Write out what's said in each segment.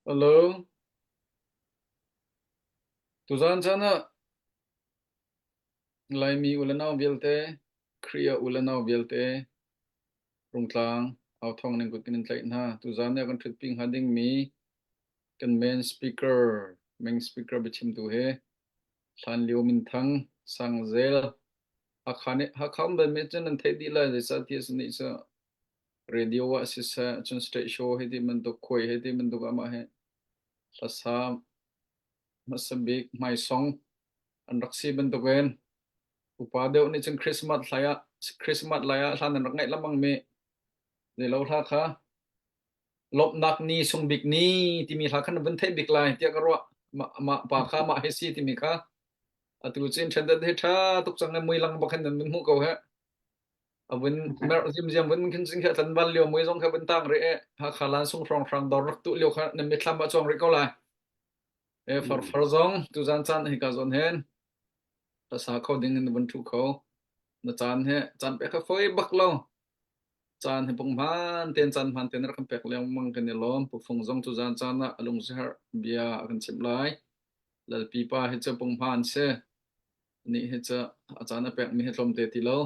Hello. Tuzaan caan ah Laimi u le nau vialte, Khrih ah u le nau vialte, Rungtlang authawng ning kut kan in tlaih hna. Tuzaan ah kan ṭhutpi hnga dingmi kan main speaker, main speaker biachimtu he hlanlio minthang Sang Zel Hakha nih Hakha um balmi cun nan theih dih lai zeicahtiah a si nih cu radio ah siseh cun stage show hei ti bantuk khuai hei ti bantuk amah hi hlasa hmasa bik hmaisong an rak si bantukin upa deuh nih cun Christmas hlai ah Christmas lai ah hlan an rak ngaih lengmang mi zeilo hla kha lawmhnak ni sung bik ni timi hla khan vun theih bik lai tiah ka ruah mah pa kha mah hi si timi kha atu cun ṭhen hi ṭha tuk cang mui lang bak hin nan vun hmuh ko he a vun merh zimziam vun khin cing kha tlanval lio mui zong kha vun tang rih e Hakha lan sung hrawng hrang dor rak tuh lio kha nan mitthlam ah chuang rih ko lai e farfar zong tuzan caan hi ka zawn hen hlasa kho ding in vun thu kho na caan he caan pek kha foi bak lo caan hi pung hman ten caan hman ten rak kan pek lengmang kan i lawm pufung zong tuzan caan ah alung siher bia a kan chimh lai lalpi pa hi cu pung hman si nih hi cu a caan a pekmi hi tlawmte ti lo.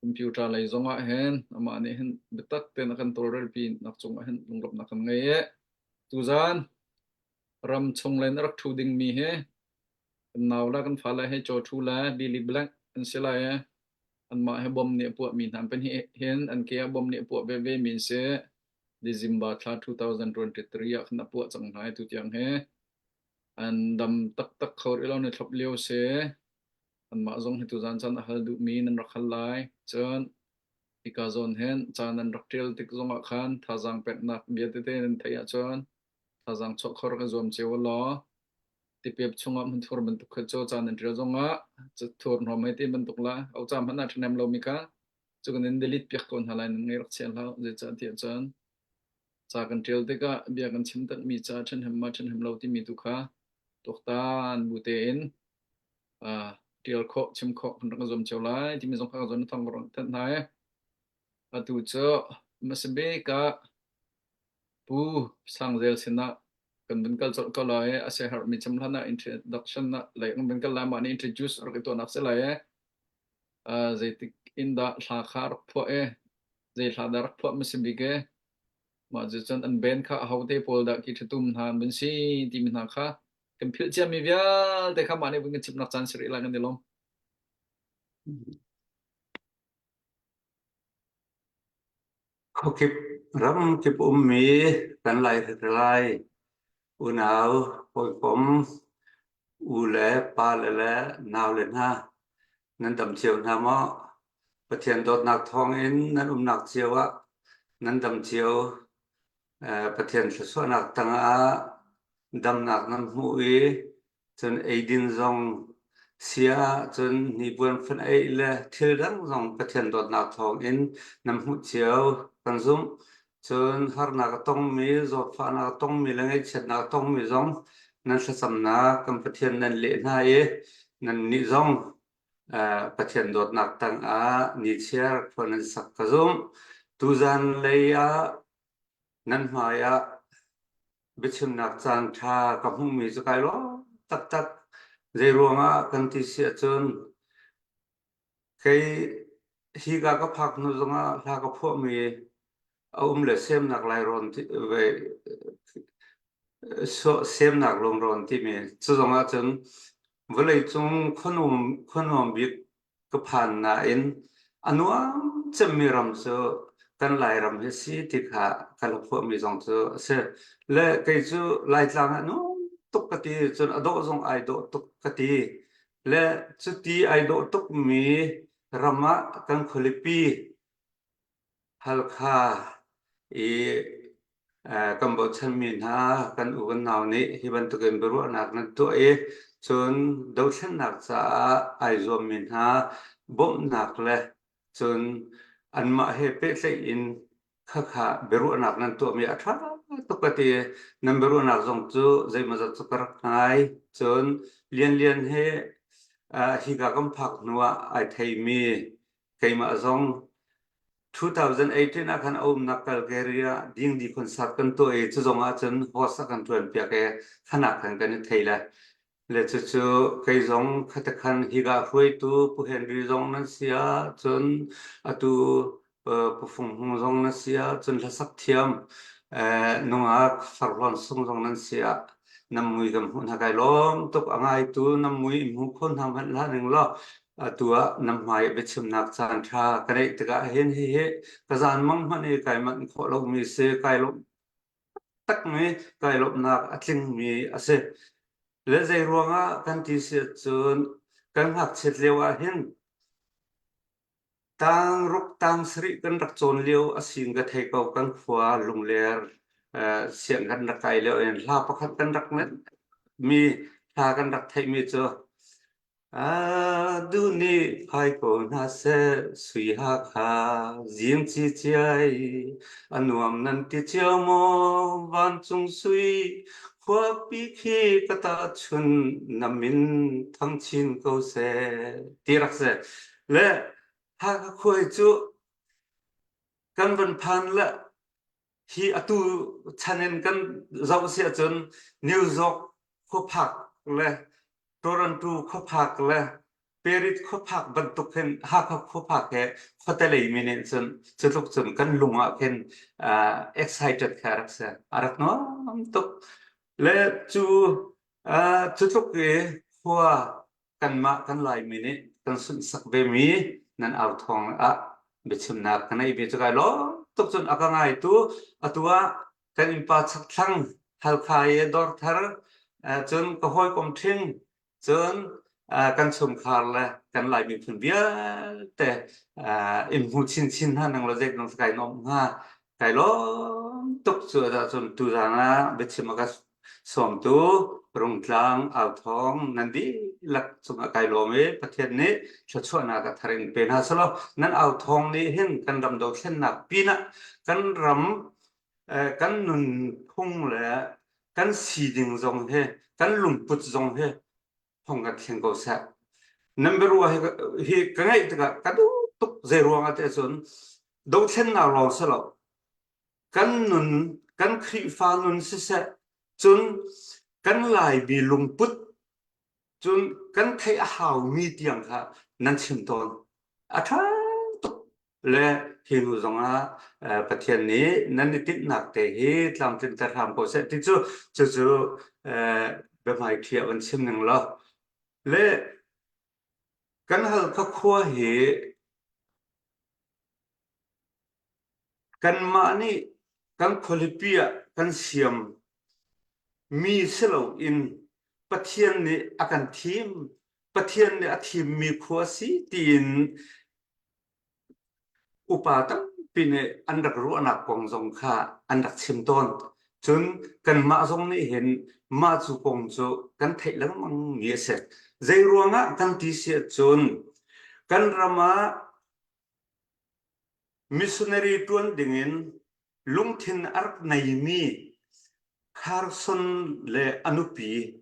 Computer lei zong ah hin amah nih hin biatak tein a kan tawlrelpi nak cung ah hin lunglawmhnak kan ngei i tuzaan ram chung len a rak ṭhu dingmi hi kan nau le kan fale hi Chaw Ṭhu le Billy Blank an si lai i anmah hi bom nih a puahmi hna an pahnih hin an ke ah bom nih a puah veve mi an si. December thla 2023 ah khan a puah cang hna i tutiang hi An dam taktak kho rih lo na thlop lio si. Anmah zong hi tuzaan caan a hal duhmi nan rak hal lai. Cun hika zawn hin ca nan rak ṭial tik zongah khan thazaang peknak bia tete nan theih ahcun thazaang chuah kho rak i zuam cio law tipep chungah hmunthur bantuk kha cu ca nan ṭial zongah cathur hnawm hei ti bantuk la au ca hmanh ah ṭhahnem lomi kha cu kan in delete piak ko hna lai nan ngei rak chia hlah zeicah tiah cun Ca kan ṭial tikah bia kan chim takmi ca ṭhenhem ma ṭhenhem lo timi tu kha tuaktan bu tein uh, ṭial khawh, chim khawh kan rak zuam cio lai timi zong kha ka zawn thawng ka rak thanh hna i atu cu hmasabik ah Pu Sangzel sinah kan vun kal colh ko lai i a siaherhmi chim hlan ah introduction ah lei kan vun kal lai mah nih introduce rak i tuahnak si lai i uh, zeitik in dah hla kha rak phuah i zei hla dah rak phuah hmasa bik i mah cucun an band kha ahote pawl dah khi ṭhitum hna an vun si timi hna kha kan philh ciami vialte kha mah nih vun kan chimnak caan si rih lai kan i lawm. Khuakip ramkip ummi kan Lai lai unau hawikom u le pa le le nau le hna nan dam cio hna maw? Pathian dawtnak thawngin nan umnak cio ah nan dam cio. Pathian thluachuahnak tangah damnak nan hmuh i cun eidin zong sia cun hnipuan fun ei le thil dang zong Pathian dawtnak thawngin nan hmuh cio kan zumh. Cun harnak a tongmi, zawtfahnak a tongmi le ngaihchiatnak a tongmi zong nan thlacamnak kan Pathian nan leh hna i nannih zong Pathian dawtnak tangah nichiar khua nan sak ka zumh. Tuzan lei ah nan hmai ah biachimnak caan ṭha ka hmuhmi cu kai lawm taktak. Zeiruangah kan ti si ahcun Kei hika ka phak hnu zongah hla ka phuahmi a um le semnak lairawn ti ve semnak lungrawn timi cu zongah cun vawleicung khuanuam khuanuam bik ka phan nain a nuam cemmi ram cu kan Lairam hi si ti kha ka la phuahmi zong cu a si. Le kei cu Laitlang ah nuam tuk ka ti cun a dawh zong ai dawh tuk ka ti. Le cuti ai dawh tukmi ram ah kan khualipi Halkha i kan bochanmi hna kan u kan nau nih hi bantukin biaruahnak nan tuah i cun dothlennak caah ai zuammi hna bawmhnak le cun anmah he pehtlaih in Khakha biaruahnak nan tuahmi a ṭha tuk ka ti. Nan biaruahnak zong cu zeimawzat cu ka rak ngai. Cun Lianlian hi uh, hika kan phak hnuah ai theimi keimah zong. 2018 ah khan a umnak Calgary ah dingdi concert kan tuah i cu zong ah cun host a kan ṭuan piak i khan ah khan kan i thei le le cucu kei zong khatakhan higa hruaitu Pu Henry zong nan si ah cun atu Pu Fung Hung zong nan si ah cun hlasak thiam nungak farhlawn sung zong nan si ah nam mui kan hmuh hna kai lawm tuk a ngaitu nam mui in hmu kho hna hmanh hlah ning law atu ah nam hmai biachimnak caan ṭha ka neih tikah hin hihi ka zan mang hmanh i kai manh khawh lomi si kai lawmh takmi kai lawmhnak a tlingmi a si. Le zei ruangah kan ti si ahcun kan ngakchiat lio ah hin tang ruk tang sarih kan rak cawn lio a sin ka thei ko kan khua Lungler siang kan rak kai lio in hla pakhat kan rak mi hla kan rak theihmi cu Duh nih phai ko hna seh, sui Hakha zing ciciai, a nuam nan ti cio maw, vancung sui, khuapi khi ka tahchun, na min thang chin ko seh, ti rak si. Le Hakha khuai cu kan van phan le hi atu chan in kan zoh si ahcun New York khuaphak le Toronto khuaphak le Paris khuaphak bantuk hin Hakha khuaphak he khuate lei mi nih cun cutluk cun kan lung ah khin uh, excited kha rak si a rak nuam tuk le cu uh, cutluk i khua kanmah kan Laimi nih kan sunhsak vemi nan au thawng ah biachimnak ka neih ve cu kai lawm tuk cun a ka ngaitu atu ah kan innpa chakthlang Halkha i Dawrthar cun ka hawikom ṭhing cun kan chungkhar le kan Lai miphun vialte in hmu chinchin hna nang lo zeitlung kai nuam hnga kai lawm tuk cu ah cun tuzaan ah biachim a ka sawmtu Rungtlang authawng nan dihlak cungah kai lawm i Pathian nih thluachuahnak a thar in pe hna selaw nan authawng nih hin kan ram dothlennak pinah kan ram kan nunphung le kan siding zong hi kan lungput zong hi hong kan thleng ko seh. Nan biaruah hi, hi ka ngaih tikah ka duh tuk zei ruangah te cun dothlennak lawng si lo kan nun kan Khrihfa nun siseh cun kan Laimi lungput cun kan theih a haumi tiang kha nan chim tawn a ṭha tuk le hi hnu zongah Pathian nih nan i tinhnak te hi tlamtlinter hram ko seh ti cu cucu biahmaiṭhi ah van chim ning law le kan Halkha khua hi Kanmah nih kan khualipi ah kan siam mi si loin Pathian nih a kan thim, Pathian nih a thimmi khua a si tiin upa tampi nih an rak ruahnak kong zong kha an rak chim tawn. Cun kanmah zong nih hin mah cu kong cu kan theih lengmang mi a si. Zei ruangah kan ti si ahcun kan ram ah Missionary ṭuan dingin lungthin a rak neimi Carson le a nupi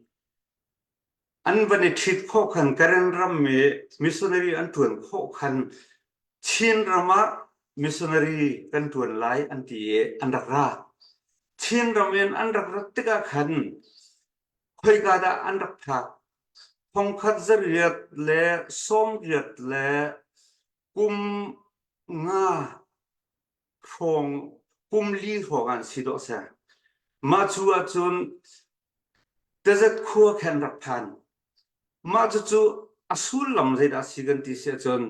an van i ṭhit khawh khan Karen ram i missionary an ṭuan khawh khan Chin ram ah missionary kan ṭuan lai an ti i an rak ra. Chin ram in an rak rat tikah khan khoika dah an rak phak? Thongkhat zariat le sawmriat le kum nga hrawng kum li hrawng an si dawh seh. Mah cu ahcun tazet khua khan rak phan. Mah cucu a sullam zeidah si kan ti si ahcun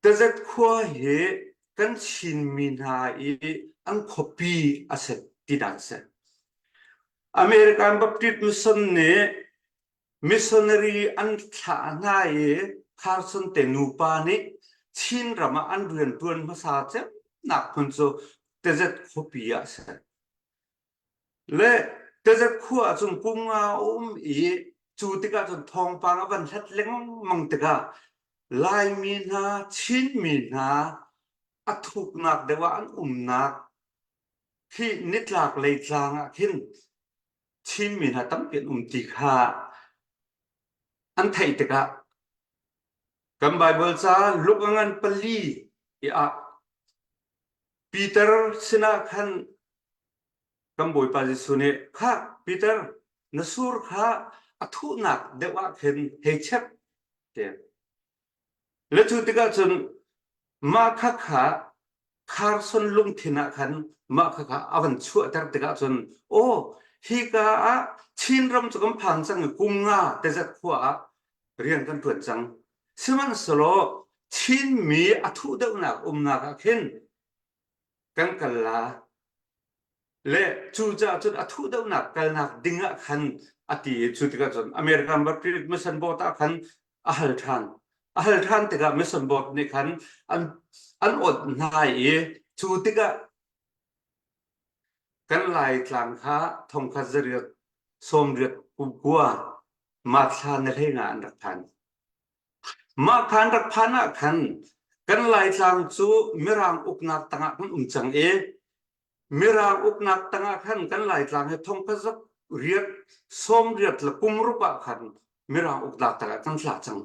tazet khua hi kan Chinmi hna i an khuapi a si tinak a si. American Baptist Mission nih Missionary an thlah hna i Carson te nupa nih Chin ram ah an rianṭuan hmasa cemnak hmun cu Tezet khuapi ah a si. Le Tezet khua ah cun kum nga a um i cu tikah cun thawngpang a van hlat lengmang tikah Laimi hna, Chinmi hna a thuknak deuh ah an umnak khi nitlak lei tlang ah khin Chinmi hna tampi an um ti kha an theih tikah kan Baibal ca Luke a ngan pali i ah. Peter sinah khan kan Bawipa Jesuh nih kha Peter na sur kha a thuhnak deuh ah khin hei check tiah Le cu tikah cun mah kha kha Carson lungthin ah khan mah kha kha a van chuahter tikah cun aw hika ah Chinram cu kan phan cang i kum nga tezat khua ah rian kan ṭuan cang. Sihmanhsehlaw Chinmi a thuh deuhnak umnak ah khin kan kal la. Le cucaah cun a thuh deuhnak kalnak ding ah khan a ti i cu tikah cun American Baptist Mission Board ah khan a hal ṭhan. A hal ṭhan tikah Mission Board nih khan an an awt hna i cu tikah kan Laitlang kha thongkhat zariat sawmriat kua mathla na hlei nga an rak phan. Mah khan rak phan ah khan kan Laitlang cu Mirang uknak tangah kan um cang i Mirang uknak tangah khan kan Laitlang hi thongkhat riat sawmriat le kum ruk ah khan Mirang uknak tangah kan tla cang.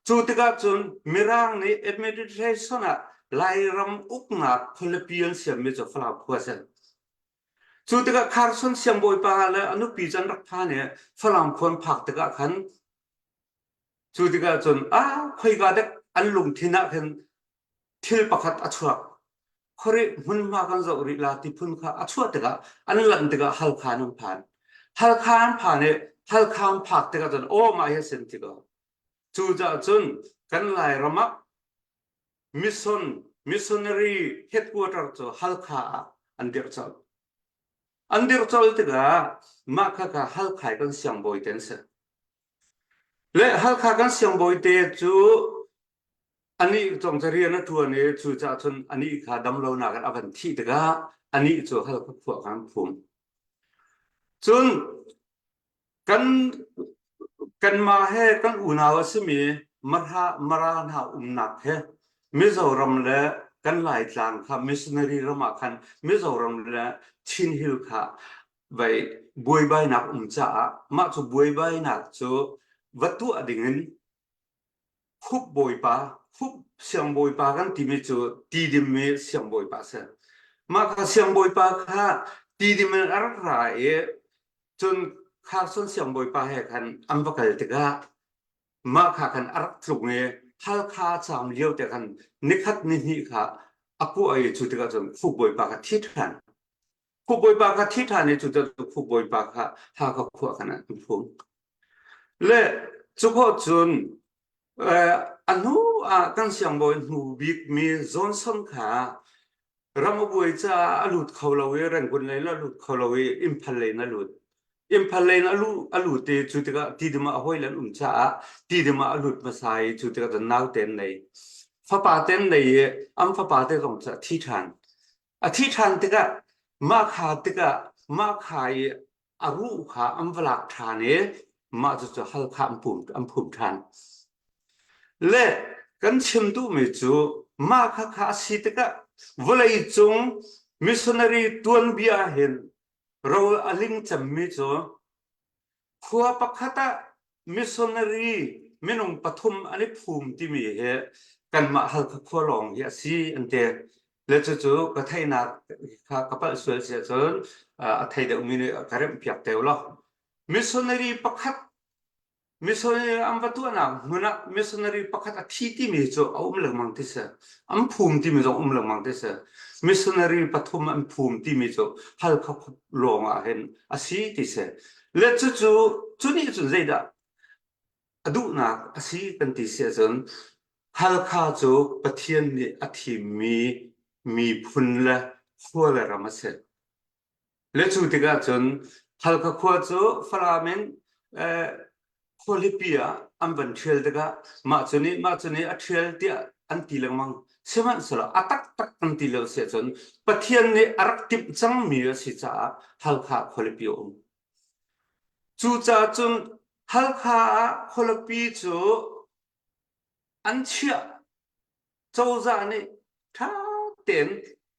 Cu tikah cun Mirang nih administration ah Lairam uknak khualipi an siammi cu Falam khua a si. Cu tikah Carson siangbawipa le a nupi cu an rak phan i Falam khua an phak tikah khan Cu tikah cun ah khoika dek an lungthin ah khin thil pakhat a chuak. Khuari hmunhma kan zoh rih la ti phun kha a chuah tikah an lanh tikah Halkha an phan. Halkha an phan i Halkha an phak tikah cun aw mah hi sin ti ko. Cucaah cun kan Lairam ah mission missionary headquarter cu Halkha ah an dirh colh. An dirh colh tikah mah kha kha Halkha i kan siangbawi te an si. Le Halkha kan siangbawi te cu anih cong cu rian a ṭuan i cucaah cun anih kha damlonak in a van thih tikah anih cu Halkha khua khan an phum. Cun kan kanmah he kan unau a simi Mara, Mara hna umnak he Mizoram le kan Laitlang kha missionary ram ah khan Mizoram le Chin Hill kha vai buaibainak um caah mah cu buaibainak cu va tuah dingin khup bawipa khup siangbawipa kan timi cu tidim i siangbawipa a si. Mah kha siangbawipa kha tidim in a rak ra i cun Carson siangbawipa he khan an va kal tikah mah kha khan a rak tlung i Halkha caam lio te khan nikhat nihnih kha a kuah i cu tikah cun khup bawipa kha thi ṭhan. Khup bawipa kha thi ṭhan i cu cu khup bawipa kha Hakha khua khan an phum. Le cu khawh cun a hnu ah kan siangbawi hnu bikmi Johnson kha ram a buai caah a lut kho lo i Rangoon lei in a lut kho lo i Imphal lei in a lut. Imphal lei in a lu a lut i cu tikah Tidim ah a hawile an um caah Tidim ah a lut hmasa i cu tikah cun naute an nei. Fapa te an nei i an fapa te zong cu a thi ṭhan. A thi ṭhan tikah mah kha tikah mah kha i a ruh kha an va lak ṭhan i mah cucu Halkha an pum an phum ṭhan. Le kan chim duhmi cu mah kha kha a si tikah vawleicung missionary tuanbia hin ro a ling cemmi cu Khua pakhat ah missionary minung pathum an i phum timi hi kanmah Halkha khua lawng hi a si an ti. Le cucu ka theihnak kha ka palh sual si ahcun a thei deuhmi nih ka remhpiak te ulaw. Missionary pakhat Missionary an va tuahnak hmun ah missionary pakhat a thi timi cu a um lengmang ti si. An phum timi zong um lengmang ti si. Missionary pathum an phum timi cu Halkha lawng ah hin a si ti si. Le cucu cu nih cun zeidah a duhnak a si kan ti si ahcun Halkha cu Pathian nih a thimmi miphun le khua le ram a si. Le cu tikah cun Halkha khua cu Falam in khualipi ah an van ṭhial tikah mah cu nih mah cu nih a ṭhial tiah an ti lengmang. Sihmanhsehlaw a taktak an ti lo si ahcun Pathian nih a rak timh cangmi a si caah Halkha khualipi a um. Cucaah cun Halkha ah khualipi cu an chiah Cozah nih ṭha tein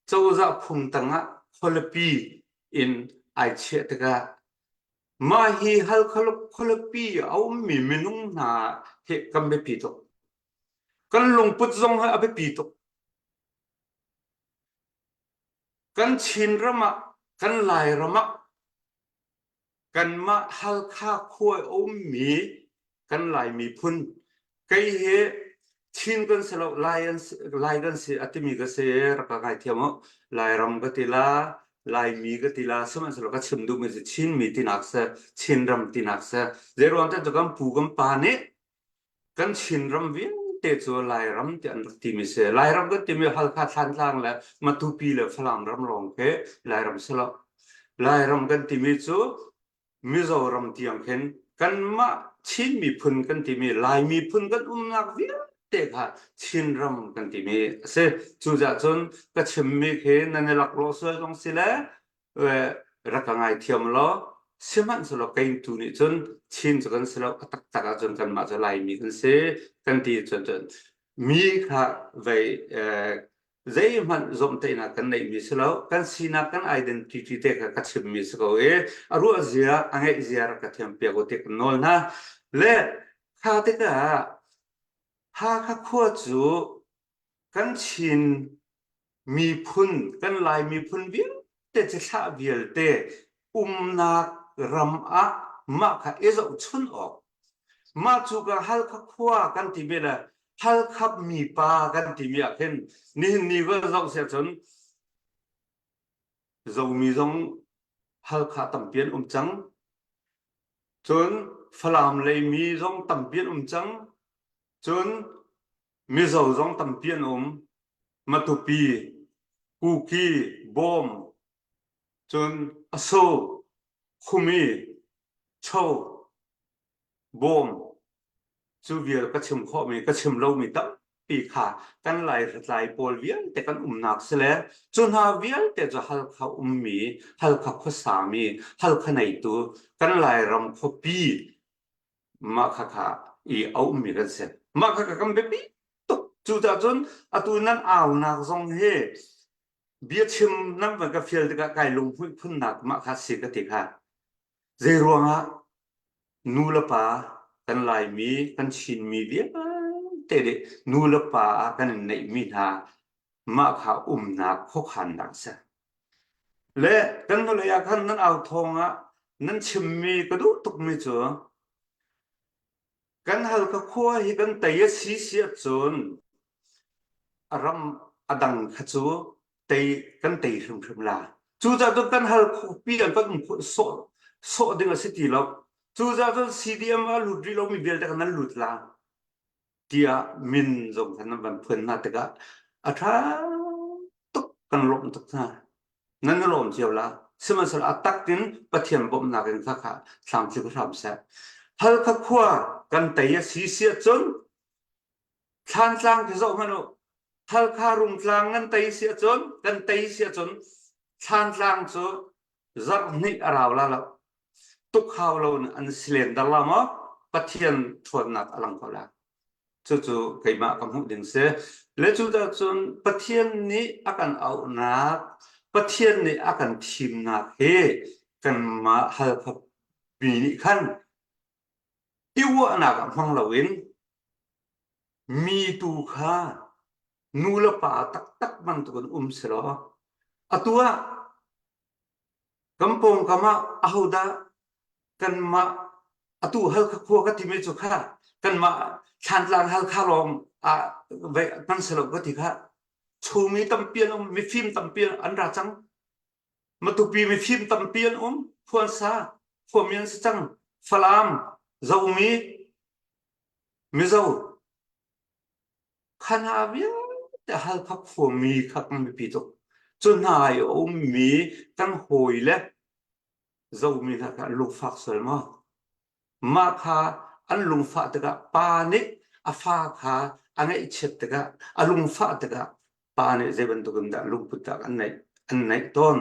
cozah phung tangah khualipi in ai chiah tikah mah hi Halkha khualipi a ummi minung hna hi kan biapi tuk. Kan lungput zong hi a biapi tuk. Kan Chinram ah, kan Lairam ah kanmah Halkha khua a ummi kan Lai miphun kei hi Chin kan si lo Lai an si, Lai kan si a timi ka si rak ka ngaithiam u Lairam ka ti la Laimi ka ti la sihmanhsehlaw ka chim duhmi cu Chinmi tinak si Chinram tinak si zeiruang tiah cu kan pu kan pa nih Kan Chinram vialte cu Lairam tiah an rak timi si. Lairam kan timi Halkha, Thlantlang le Matupi le Falam ram lawng khi Lairam si lo. Lairam kan timi cu Mizoram tiang khin kanmah Chin miphun kan timi Lai miphun kan umnak vialte kha Chinram kan timi a si. Cucaah cun ka chimmi khi nan i laklawh sual zong si le rak ka ngaithiam law sihmanhsehlaw kei tu nih cun Chin cu kan si lo a taktak ahcun kanmah cu Laimi kan si kan ti cun cun mi kha vei zeihmanh zawmhteihnak kan neihmi si lo kan sinak kan identity te kha ka chimmi si ko i a ruah zia a ngeih zia rak ka thiam piak u ti kan nawl hna le kha tikah Hakha khua cu kan Chin miphun kan Lai miphun vialte cithlah vialte umnak ram ah mah kha i zohchun awk mah cu ka Halkha khua kan timi le Halkha mipa kan timi ah khin nihin ni va zoh siah cun Zomi zong Halkha tampi an um cang cun Falam lei mi zong tampi an um cang cun Mizo zong tampi an um Matupi, Kuki, Bawm, cun Aso, Khumi, Cho, Bawm cu vial ka chim khawhmi ka chim lomi tampi kha kan Lai hritlai pawl vialte kan umnak si le cu hna vialte cu Halkha ummi, Halkha khuasami, Halkha neitu kan Lairam khuapi mah khakha i a ummi kan si. Mah khakha kan biapi tuk. Cucaah cun atu nan aunak zong hi biachim nan van ka fial tikah kai lunghmuih phunnak mah kha si ka ti kha. Zei ruangah nu le pa kan Laimi, kan Chinmi vialte nih nu le pa ah kan in neihmi hna mah kha umnak khuakhannak si. Le kan hnulei ah khan nan au thawng ah nan chimmi ka duh tukmi cu kan Halkha khua hi kan tei a si si ahcun a ram a dang kha cu tei kan tei hrimhrim la. Cucaah cun kan hal khuapi an kan um sawh sawh ding a si ti lo. Cucaah cun CDM a lut rih lomi vialte kha nan lut la. Tiah min zong kha nan van phuan hna tikah a ṭha tuk kan lawmh tuk hna. Nan i lawm cio la. Sihmanhsehlaw a tak in Pathian bawmhnak in kha kha thlam tling hram seh. Halkha khua kan tei a si si ahcun Thlantlang khi zoh hmanh u. Halkha Rungtlang nan tei si ahcun kan tei si ahcun Thlantlang cu zarh hnih a rau la lo. Tuk hau lo in an si len dar la maw? Pathian ṭhawnnak a lang ko la. Cucu keimah ka hmuh ding si. Le cu cun Pathian nih a kan auhnak, Pathian nih a kan thimnak hi kanmah Halkha mi nih khan i uahnak ah hmang loin mi tu kha nu le pa taktak bantukin um selaw atu ah Kan pawngkam ah ahodah kanmah atu Halkha khua ka timi cu kha kanmah Thlantlang Halkha lawng ah kan si lo ka ti kha chungmi tampi an um mifim tampi an ra cang Matupi mifim tampi an um Phuansa khuami an si cang Falam Zomi Mizo Kha hna vialte Halkha khuami kha kan biapi tuk. Cu hna i a ummi kan hawile Zomi hna kha an lungfak sual maw? Mah kha an lungfah tikah pa nih a fa kha a ngaihchiat tikah a lungfah tikah pa nih zei bantuk in dah lungput dah an neih an neih tawn.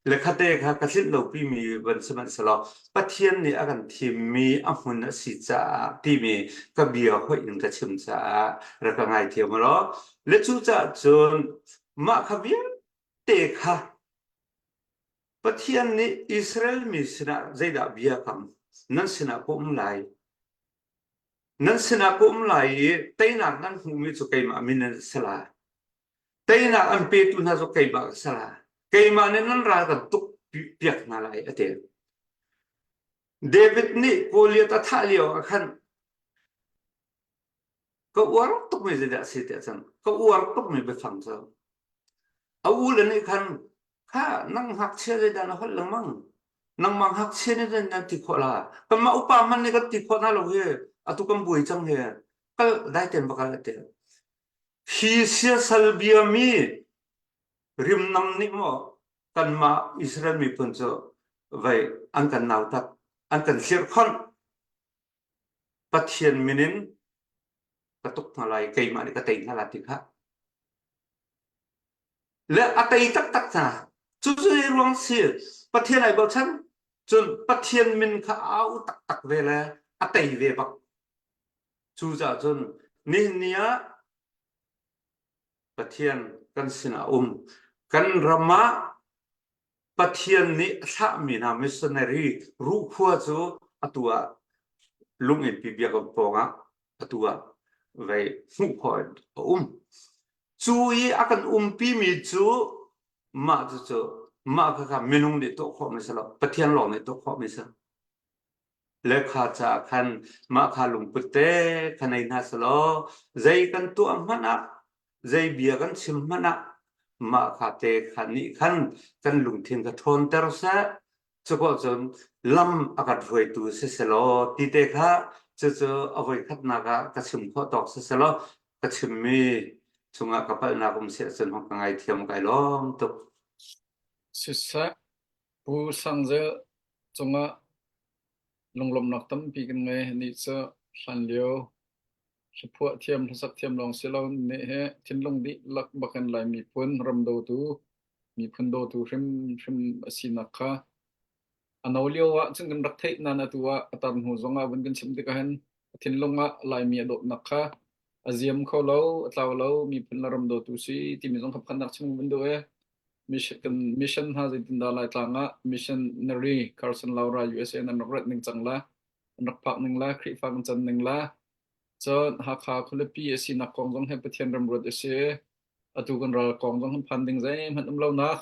Le khate kha ka tlinh lopi mi van sihmanhsehlaw Pathian nih a kan thimmi a hmun a si caah timi ka bia hoih in ka chim caah rak ka ngaithiam law le cucaah cun mah kha vialte kha Pathian nih Israel mi sinah zeidah bia kam nan sinah ka um lai nan sinah ka um lai i teinak nan hmuhmi cu keimah min in a si lai Teinak an petu hna cu keimah ka si lai. Keimah nih nan ral kan tuk piak hna lai a ti. David nih Goliath a thah lio ah khan ka uar tukmi zeidah a si tiah cun ka uar tukmi biafang cu a u le nih khan kha nang ngakchia zeidah na holh lengmang nangmah ngakchia nih nan nan ti khawh la kanmah upa hmanh nih kan ti khawh hna lo hi atu kan buai cang hi kal dai tein va kal a ti hi siasal biami rimnam nih maw kanmah Israel miphun cu vei an kan nautat an kan hlirhkhonh Pathian min in ka tuk hna lai keimah nih ka tei hna lai ti kha le a tei taktak hna cucu ruang si Pathian ai bochan cun Pathian min kha au taktak ve le a tei ve bak cucaah cun nihin ni ah Pathian kan sinah um kan ram ah Pathian nih a thlahmi hna missionary ruhkhua cu atu ah lunginn pi biakinn pawngah atu ah vei hmuh khawh in a um. Cu i a kan umpimi cu mah cucu mah khakha minung nih tuah khawhmi si lo Pathian lawng nih tuah khawhmi si. Lekha caah khan mah kha lungput te kha nei hna selaw zei kan tuah hmanh ah zei bia kan chim hmanh ah mah kha te kha nih khan kan lungthin kha ṭhawnter seh cuko cun lam a kan hruaitu si selaw ti te kha cucu a voikhatnak ah ka chim khawh tawk si selaw ka chimmi chungah ka palhnak um si ahcun hong ka ngaithiam kai lawm tuk. Siseh Pu Sang Zel cungah lunglawmhnak tampi kan ngei. Nih cu hlanlio hlaphuah thiam, hlasak thiam lawng si lo nih hi thinlung dihlak bakin Lai miphun ram dawtu, miphun dawtu hrimhrim a sinak kha a no lio ah cun kan rak theih nain atu ah a tar hnu zongah vun kan chim tikah hin a thinlung ah Laimi a dawtnak kha a ziam kho lo, a tlau lo, miphun le ram dawtu si timi zong kha pakhatnak chim kan duh i Mission, mission hna zeitindah Laitlang ah missionary Carson Laura USA nan rak rat ning cang la, an rak phak ning la, Khrihfa kan can ning la, cun Hakha khualipi a sinak kong zong he Pathian remruat a si. Atu kan ral kong zong han phan ding zeihmanh um lonak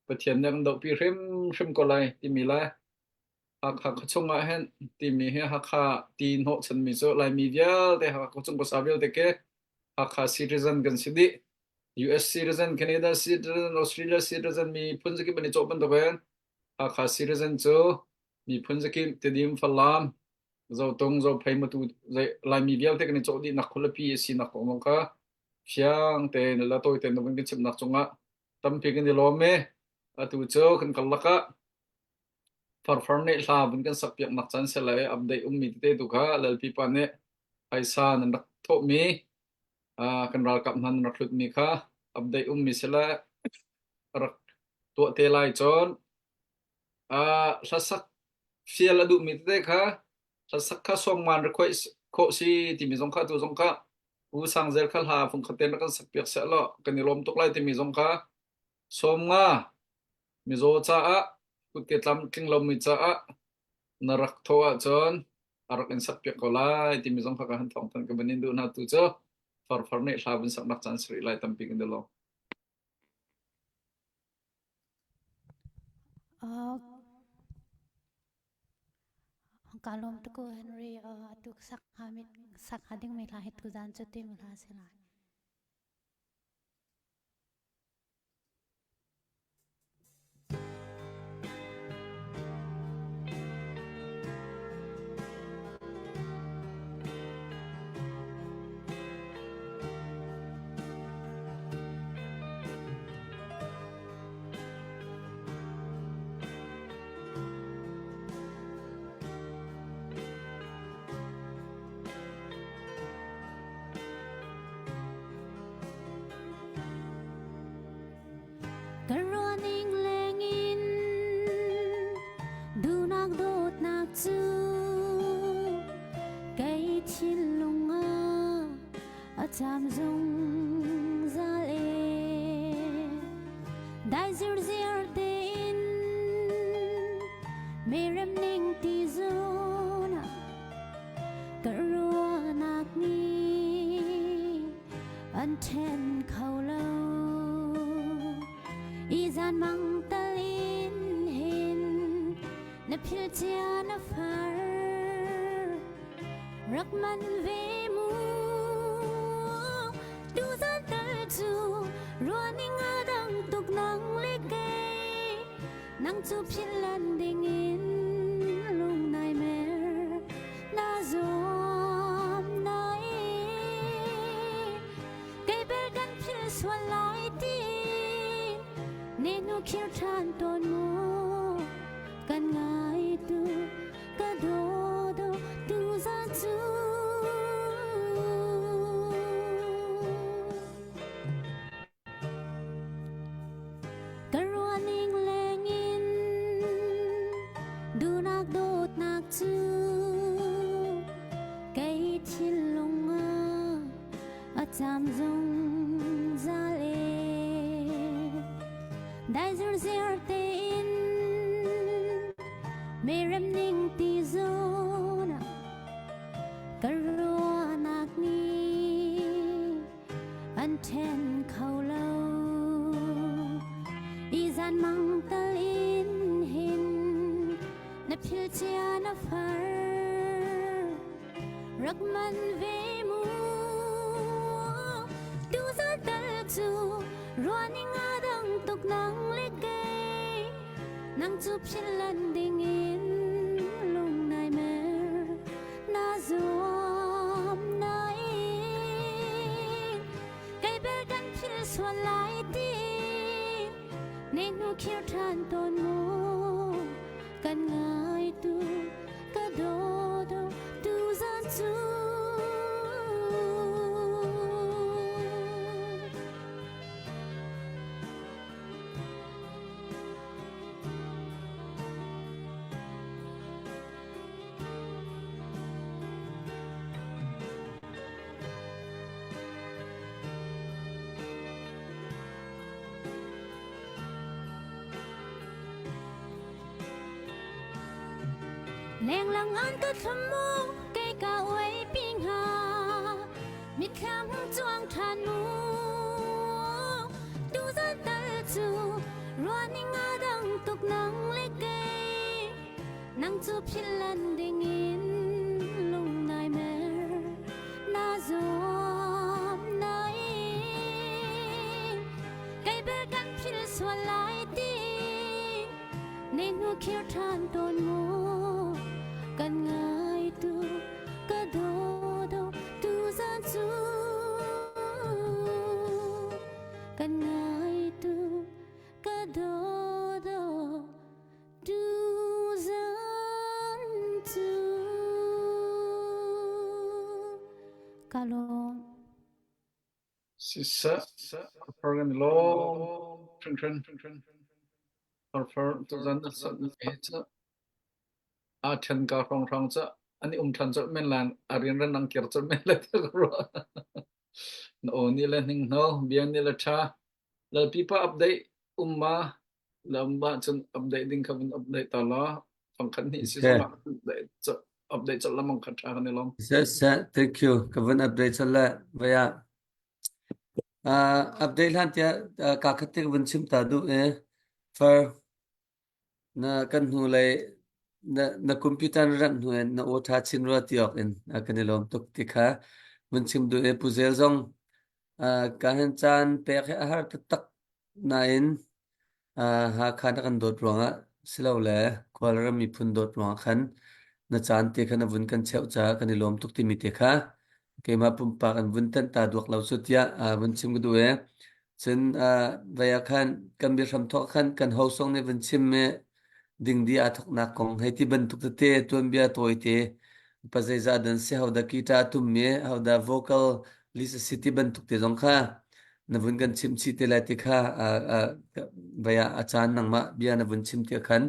Pathian nih a kan dohpi hrimhrim ko lai timi le Hakha khuachung ah hin timi hi Hakha ti hnawhchanmi cu Laimi vialte Hakha khuachung khuasa vialte ke Hakha citizen kan si dih. US citizen, Canada citizen, Australia citizen miphun zakip an i cawh bantukin Hakha citizen cu miphun zakip Tedim, Falam, Zotung, Zophei, Matu, Laimi vialte kan i cawh dihnak khualipi a sinak kong zong kha fiang tein le tawi tein kan chimnak cungah tampi kan i lawm i atu cu kan karlak ah farfar nih hla vun kan sakpiaknak caan si le update ummi tete tu kha Lalpi pa nih phaisa nan rak thawhmi kan ralkap hna nan rak hlutmi kha update ummi si le rak tuah te lai cun hlasak fial a duhmi tete kha hlasak kha sawmngan request khawh si timi zong kha tu zong kha Pu Sang Zel kha hla fungkhat tein rak kan sak piak seh law kan i lawm tuk lai timi zong kha 50 mizaw caah kutke tlam tling lomi caah na rak thawh ahcun a rak in sak piak ko lai timi zong kha ka han thawng than ka van in duh hna tu cu farfar nih hla vun sak nak caan si rih lai tampi kan di lo. Ka lawm tuk ko Henry. Atu sak sak hnga dingmi hla hi tuzaan cu timi hla a si lai. Ka ruahning lengin duhnak dawtnak cu kei thinlung ah a caam zungzal e. Dai zirziar tein merem ning ti zun ah ka ruahnak nih an ṭhen kho lo. I zan mang tal in hin na phil cia na far rak man ve mu tu zan tal cu ruaning a dang tuk nang le kei nang cu philh lan ding in lung nai mer na zuam nai kei bel kan philh sual lai ti ne hnu khir ṭhan tawn mu kan ngai tu ka daw do tu zan cu. Ka ruahning lengin duhnak dawtnak cu kei thinlung ah a cam zungzal e. Dai zirziar tein merem ning ti zawn ah ka ruahnak nih an ṭhen kho lo. I zan mang tal in hin na phil cia na far rak man ve mu. Tu zan tal cu ruahning a dang tuk nang le kei nang cu philh lan ding in lung nai mer na zuam nain kei bel kan philh sual lai ti ne hnu khir ṭhan tawn mu kan ngai tu ka daw do tu zan cu. Lenglang an ka thlum mu kei ka uai pi hnga mitthlam cuang ṭhan mu tu zan tal cu ruahning a dang tuk nang le kei Nang cu philh lan ding in lung nai mer na zuam nain kei bel kan philh sual lai ti ne hnu khir ṭhan tawn mu kan ngai tu ka daw do tu zan cu kan ngai tu ka daw do Tuzan cu ka lawm. Siseh, far kan i lawm hringhran. Farfar tuzan na sat he cu aa ṭhen ka hrawnghrang cu an i um ṭhan colh men lai a rianran ang kir colh men lai tiah ka ruah. Na aw nih le hninghno, bia nih le ṭha. Lalpipa update um ma? Lamba cun update ding kha vun update ta law fangkhat hnih si Okay. zongah update update colh lamang kha ṭha kan i lawm. Seh seh, thank you. Ka vun update chan le vaya. Uh, update hlan tiah uh, ka khat te ka vun chim ta duh e. Far na kan hnu lei na na computer na ranh hnu in na aw ṭha chin rua ti awk in uh, kan i lawm tuk ti kha vun chim duh e. Pu Zel zong uh, ka hen caan pek hi a har taktak nain Hakha na kan dawt ruangah silole Kawlram miphun dawt ruangah khan na caan te kha na vun kan cheuh caah kan i lawm tuk timi te kha keimah pumpak in vun tanh ta duak lo cu tiah vun chim ka duh i cun vai ah khan kan biahram thawk khan kan ho song nih vun chim i dingdi aa thawknak kong hei ti bantuk tete tuanbia tawite pa zeizah dan si hodah guitar a tummi hodah vocal list a si ti bantuk te zong kha na vun kan chim chih te lai ti kha vai ah a caan nangmah bia na vun chim ti khan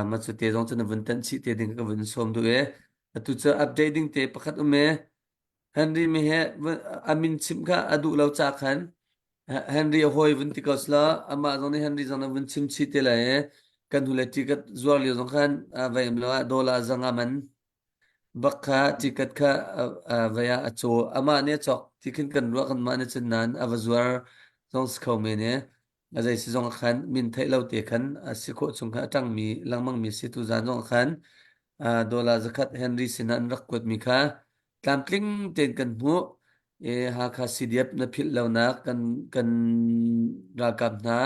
ma cu te zong cu na vun tanh chih te ding ka vun sawm duh e atu cu update ding te pakhat um e Henry mi he a min chim kha a duh lo ca khan Henry a hawi vun ti ko sila amah zong nih Henry zong na vun chim chih te lai e kan hule ticket zuar lio zong khan vai um lo ah dollar zanga man Bak kha ticket kha vei ah a caw. Amah nih a cawk ti khin kan ruah kanmah nih cun nain a va zuar zong si kho men i. A zei si zong ah khan min theih lo te khan a si khawh chung kha a ṭangmi lengmangmi si tu zan zong ah khan dollar zakhat Henry sinah an rak kuatmi kha tlamtling tein kan hmuh. E, Hakha CDF na philh lonak kan kan ralkap hna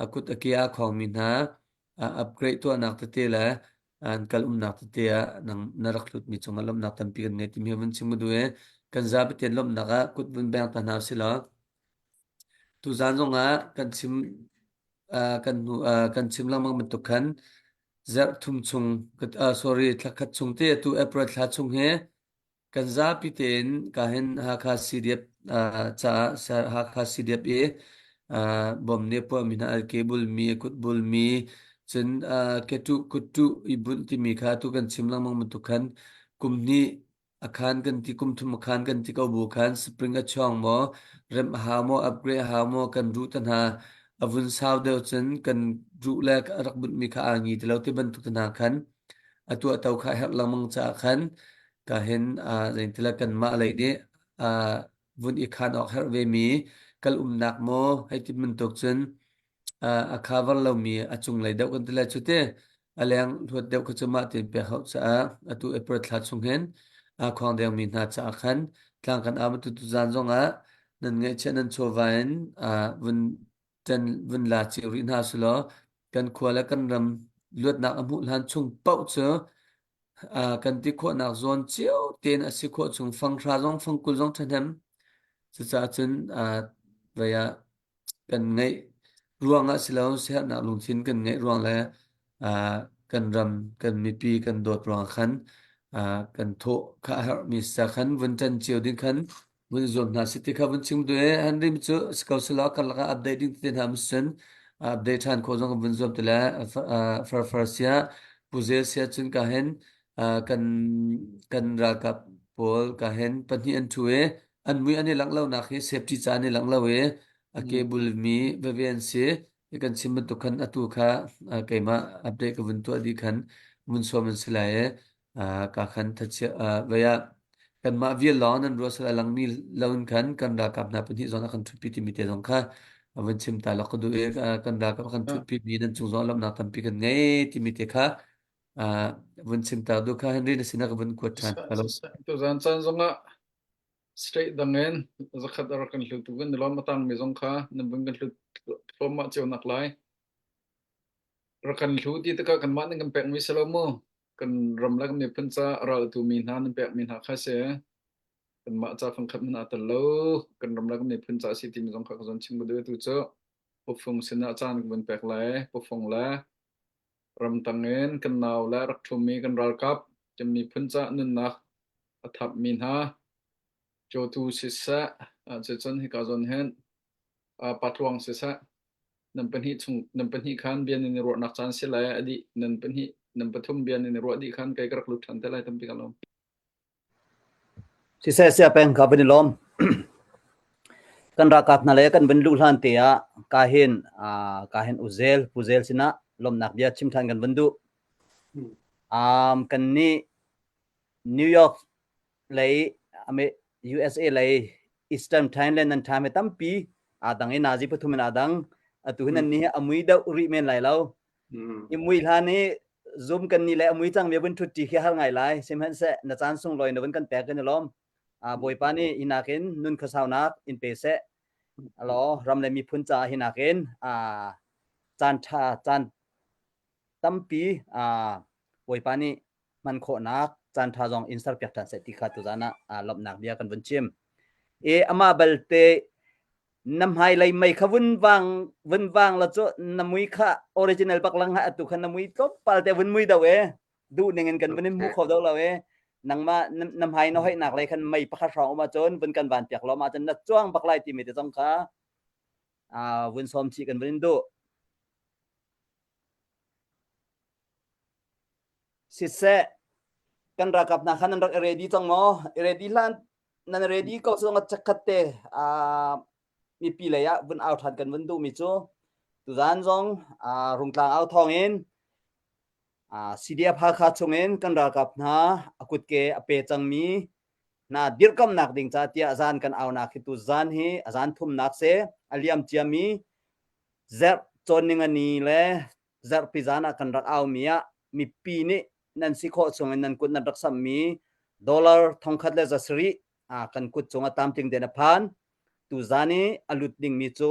a kut a ke a khawngmi hna upgrade tuahnak tete le an kal umnak tete ah nang na rak hlutmi cungah lawmhnak tampi kan ngei timi vun chim duh i kan zapi tein lawmhnak ah kut vun beng ta hna usih law tuzan zongah kan chim kan hnu kan chim lengmang bantuk khan zarh thum chung sorry thla khat chung te atu April thla chung hi Kan zapi tein ka hin Hakha CDF caah Hakha CDF i bom nih a puahmi hna ke bulmi, a kut bulmi, cun ketuh kuttuh i bunh timi kha atu kan chim lengmang bantuk khan kum hnih a khan kan ti kum thum a khan kan ti ko bu khan spring a chuang maw remh a hau maw upgrade a hau maw kan ruh te hna a vun sau deuh cun kan ruh le a rak bunhmi kha aa ngi ti lo ti bantuk te hna khan a tuahto kha a herh lengmang caah khan ka hin zeintila kanmah lei nih vun i khan awk herh vemi kal umnak maw hei ti bantuk cun a cover lomi a cunglei deuh kan ti lai cu te a leng hluat deuh kha cu mah tein pek hauh caah atu April thla chung hin khuang dengmi hna caah khan tlang kan au tu tu zan zongah nan ngaihchiah nan chawva in vun ṭan vun la cio rih hna sulaw kan khua le kan ram luatnak a hmuh hlan chung paoh cu kan ti khawhnak zawn cio tein a si khawh chung fanghra zong fangkul zong ṭhahnem cucaah cun vei ah kan ngeih ruangah si lo siaherhnak lungthin kan ngeih ruang le kan ram kan mipi kan dawt ruangah khan kan thawh kha a herhmi sa khan vun ṭan cio ding khan vun zuam hna si ti kha vun chim duh i Henry cu si ko selaw karlak ah update ding te hna musun update ṭhan khawh zong vun zuam ti le farfar sia puzel sia cun ka hin kan kan ralkap pawl ka hin pahnih an ṭhu i an mui an i langh lo nak hi safety ca an i langh lo i a ke bul mi veve an si i kan chim bantuk khan atu kha keimah update ka vun tuah dih khan vun sawm an si lai i ka khan thachia vei ah kanmah vial lawng nan ruah sal a langmi lo in khan kan ralkap hna pahnih zong a kan ṭhutpi timi te zong kha vun chim ta lak ka duh i kan ralkap a kan ṭhutpi mi nan cung zong lawmhnak tampi kan ngei timi te kha vun chim ta duh kha Henry na sinah ka vun kuat ṭhan. Hello. Tuzan caan zongah state dang in zakhat a rak kan hlutu kan lawm a tangmi zong kha nan vun kan hlut thluahmah cio nak lai. Rak kan hlu ti tikah kanmah nih kan pekmi si lo mu. Kan ram le kan miphun ca a ral tumi hna nan pekmi hna kha si. Kanmah ca fangkhat hmanh aa tel lo. Kan ram le kan miphun ca a si timi zong kha ka zawn chim ka duh tu cu Pufung sinah caan ka vun pek lai. Pufung le ramtang in kan nau le rak ṭhumi kan ralkap kan miphun ca nunnak a thapmi hna cawtu siseh, cucun hika zawn hin patluang siseh, nan pahnih chung nan pahnih khan bia nan i ruahnak caan si lai a dih nan pahnih nan pathum bia nan i ruah dih khan kei ka rak lut ṭhan te lai tampi ka lawm. Siseh sia peng ka van i lawm. Kan ralkap hna le kan van luh hlan te ah ka hin ka hin Uzel Puzel sinah lawmhnak bia chim ṭhan kan van duh. Um, kan nih New York lei USA lei Eastern Thailand nan time tampi aa dang i nazi pathum in aa dang atu hin nan ni a mui deuh rih men lai lo i mui hlan i zoom kan ni le a mui cang mi vun thut ti khi har ngai lai sihmanhseh na caan sunglawi na vun kan pek kan i lawm bawipa nih hinakin nun khuasaunak in pe seh alo ram le miphun caah hinakin caan tha caan tampi bawipa nih hman khawhnak caanṭha zong in serpiak ṭhan seh ti kha tuzan ah lawmhnak bia kan vun chim. E amah balte na hmailei mei kha vun vang vun vang la cu na mui kha original bak lang ha atu kha na mui tlawmpal te vun mui do e duh ning in kan vun in hmu kho do lo e nangmah na hmai na hoihnak lei khan mei pakhat hrawng um ahcun vun kan van piak lo ma cun na cuang bak lai timi te zong kha vun sawm chih kan vun in duh Siseh, kan ralkap hna kha nan rak i ready cang maw? I ready hlan nan ready ko cu chikkhat te uh, mipi lei ah vun au ṭhan kan vun duhmi cu tuzan zong uh, Rungtlang au thawng in uh, CDF Hakha chungin kan ralkap hna a kutke a pe cangmi hna dirkamnak ding ca tiah zan kan aunak hi tu zan hi a zan thumnak se a liam ciami. Zarh cawnning ni le zarhpi zan ah kan rak aumi ah mipi nih nan si khawh chung in nan kut nan rak samhmi dollar thongkhat le 700 kan kut cung ah tlamtling tein a phan. Tuzan i a lut dingmi cu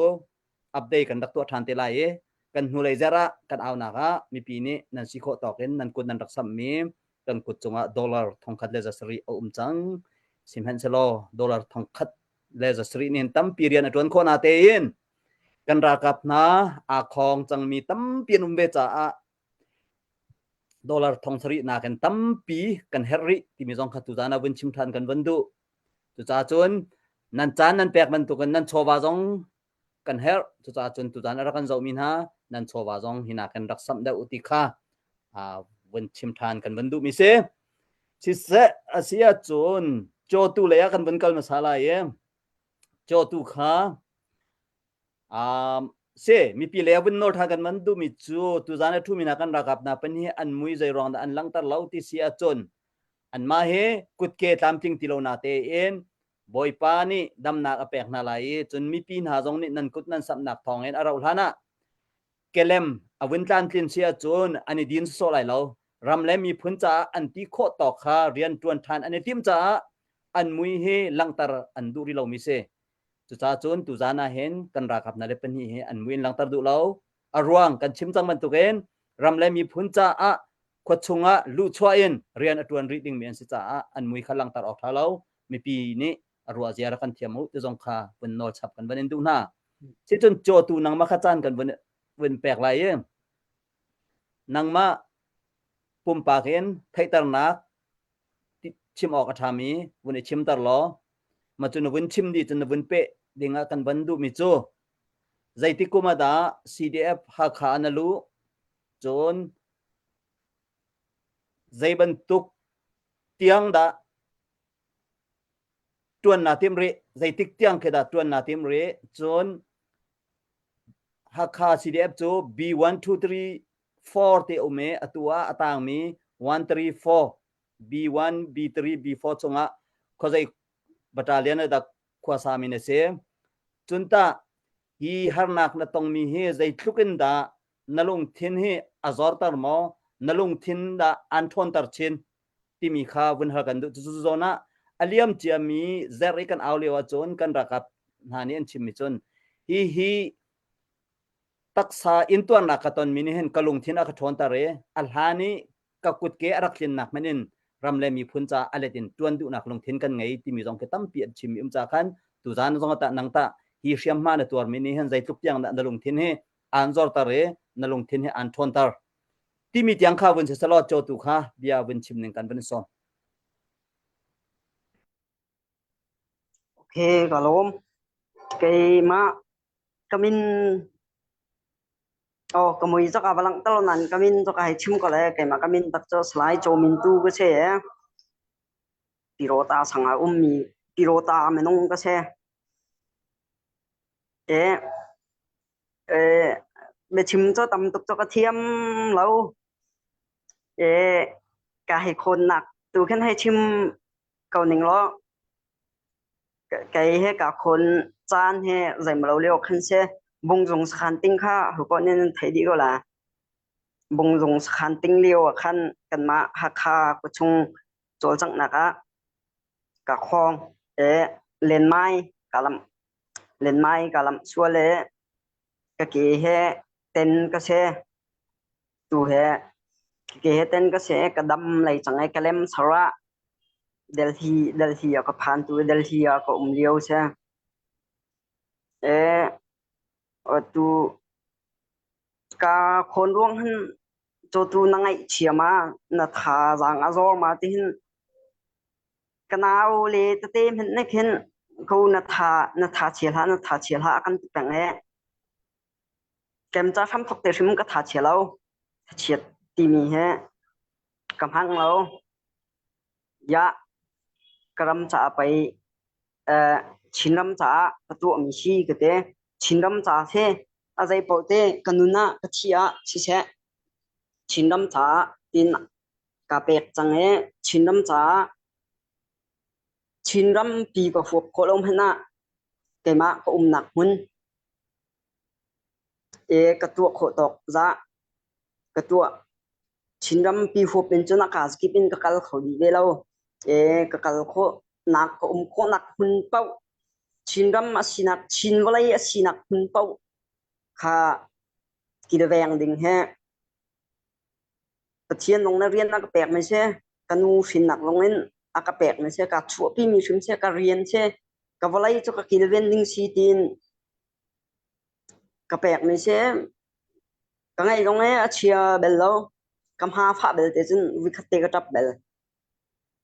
update kan rak tuah ṭhan te lai i kan hnulei zarh ah kan aunak ah mipi nih nan si khawh tawk in nan kut nan rak samhmi kan kut cungah dollar thongkhat le 700 a um cang. Sihmanhsehlaw dollar thongkhat le 700 nih hin tampi rian a ṭuan khawh na tein kan ralkap hna aa khawng cangmi tampi an um ve caah dollar 700 nakin tampi kan herh rih timi zong kha tuzan ah vun chim ṭhan kan vun duh. Cucaah cun nan caan nan pek bantukin nan chawva zong kan herh. Cucaah cun tuzan a rak kan zohmi hna nan chawva zong hi nakin rak samh deuh u ti kha vun chim ṭhan kan vun duhmi si. Siseh a si ahcun cawtu lei ah kan vun kal hmasa lai i cawtu kha Um, si mipi le vun nawl ṭhan kan man duhmi cu tuzan a ṭhumi hna kan ralkap hna pan hi an mui zei ruang dah an langhter lo ti si ahcun anmah hi kutke tlamtling ti lo na tein Bawipa nih damnak a pek hna lai i cun mipi hna zong nih nan kut nan samhnak thawngin a rauh hlan ah kelem a vun tlamtlin si ahcun an i din sawsawh lai lo. Ram le miphun caah an ti khawh tawk kha rian ṭuan ṭhan an i tim caah an mui hi langhter an duh rih lomi si. Cucaah cun tuzan ah hin kan ralkap hna le pahnih hi an mui in langhter duh lo. A ruang kan chim cang bantukin ram le miphun caah khua chungah luhchuah in rian a ṭuan rih dingmi an si caah an mui kha langhter awk ṭha lo. Mipi nih a ruah zia rak kan thiam u ti zong kha vun nawl chap kan van in duh hna. Sicun cawtu nangmah kha caan kan vun vun pek lai i nangmah pumpak in theihternak chim awk a ṭhami vun i chimter law ma cu na vun chim dih cun na vun peh dingah kan van duhmi cu zeitik kum ah dah CDF Hakha ah na luh cun zei bantuk tiang dah ṭuan naa tim rih zeitik tiang khi dah ṭuan naa tim rih cun Hakha CDF cu B1 2 3 4 te um i atu ah a tangmi 1 3 4 B1 B3 B4 chungah khuazei battalion ah dah khuasa mi na si cun tah hi harnak na tongmi hi zeitluk in dah na lungthin hi a zorter maw na lungthin dah an ṭhawnter chin timi kha vun hal kan duh cu zawn ah a liam ciami zer i kan au lio ahcun kan ralkap hna nih an chimmi cun hi hi taksa intuarnak ka tonmi nih hin ka lungthin a ka ṭhawnter i a hlan i ka kutke a rak tlinnak hmanh in ram le miphun ca a let in ṭuan duhnak lungthin kan ngei timi zong khi tampi an chimmi um ca khan tuzan zong tah nang tah hi hriamhma na tuarmi nih hin zeitluk tiang dah na lungthin hi aan zorter i na lungthin hi aan ṭhawnter timi tiang kha vun si selaw cawtu kha bia vun chim ning kan vun sawm. Okay, ka lawm. Keimah ka min oh ka mui zaka va langhter lo nain ka min zaka hei chim ko le keimah ka min tak cu Salai Chaw Min Tu ka si e. Tirota sangah ummi Tirota minung ka si. E Eh, biachim cu tam tuk cu ka thiam lo. Eh, ka hei khawnnak tu khin hei chim ko ning law kei he ka khawn caan he zeimalo lio khan si. Bungzung sakhan ting kha hukawh nih nan theih dih ko la. Bungzung sakhan ting lio ah khan kanmah Hakha khuachung cawlcanghnak ah ka khawng. Eh, lenmai ka lamh Lenmai ka lamh sual i ka ke he ten ka si. Tu he ka ke he ten ka si i ka dam lei cang i ka lem sar ah Delhi Delhi ah ka phan tu i Delhi ah ka um lio si. E tu ka khawn ruang hin cawtu na ngaihchia ma na thazaang a zor ma tihin Ka nau le tete hmanh nih khin ko na tha na tha chia hlah na tha chia hlah a kan ti peng i kem ca hramthok te hrim ka tha chia lo thachiat timi hi ka hmang lo ya ka ram caah pei eh Chinram caah ka tuahmi si ka ti Chinram ca si a zei paoh te ka nun ah ka thi ah siseh Chinram caah tin Ka pek cang i Chinram caah Chinram pi ka huap khawh lo hmanh ah keimah ka umnak hmun E ka tuah khawh tawk zah ka tuah. Chinram pi huap in cun a kazakip in ka kal kho dih ve lo. E ka kal khawh nak ka um khawhnak hmun paoh Chinram a sinak Chin vawlei a sinak hmun paoh kha kilveng ding he Pathian zong na rian a ka pekmi si, ka nu hrinnak zong in a ka pekmi si, ka chuahpimi hrim si, ka rian si, ka vawlei cu ka kilven ding si tiin ka pekmi si. Ka ngaih zong e a chia bel lo. Ka hma fah bel te cun vikhat te ka ṭap bel.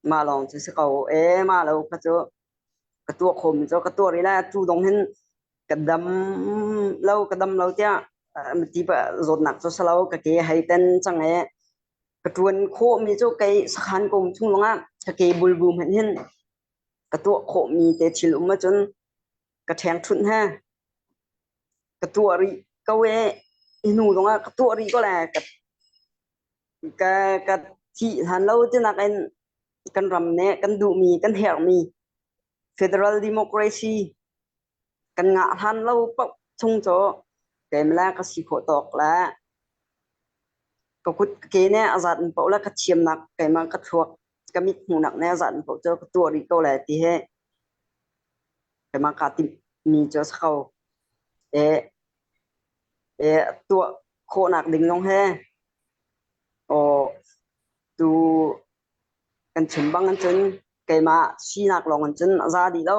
Mah lawng cu si ko. E mah lo kha cu ka tuah khomi cu ka tuah rih lai. Atu dong hin ka dam lo ka dam lo tiah ti zawtnak cu si lo ka ke hei ten cang i ka ṭuan khawhmi cu kei sakhan ka um chung lawngah ka ke bulbu hmanh hin ka tuah khawhmi te thil um ahcun ka ṭhengṭhunh he ka tuah rih ko i hi hnu zongah ka tuah rih ko le ka ka ka thih hlan lo tinak in kan ram nih kan duhmi kan herhmi federal democracy kan ngah hlan lo paoh chung cu keimah ka si khawh tawk le ka kut ka ke nih a zat in paoh le ka thiamnak keimah ka thluak ka mit hmuhnak nih a zat in paoh cu ka tuah rih ko lai ti hi keimah kaa timhmi cu a si ko. E, e tuah khawhnak ding zong he aw tu kan chim bang in cun keimah sinak lawng in cun a za dih lo.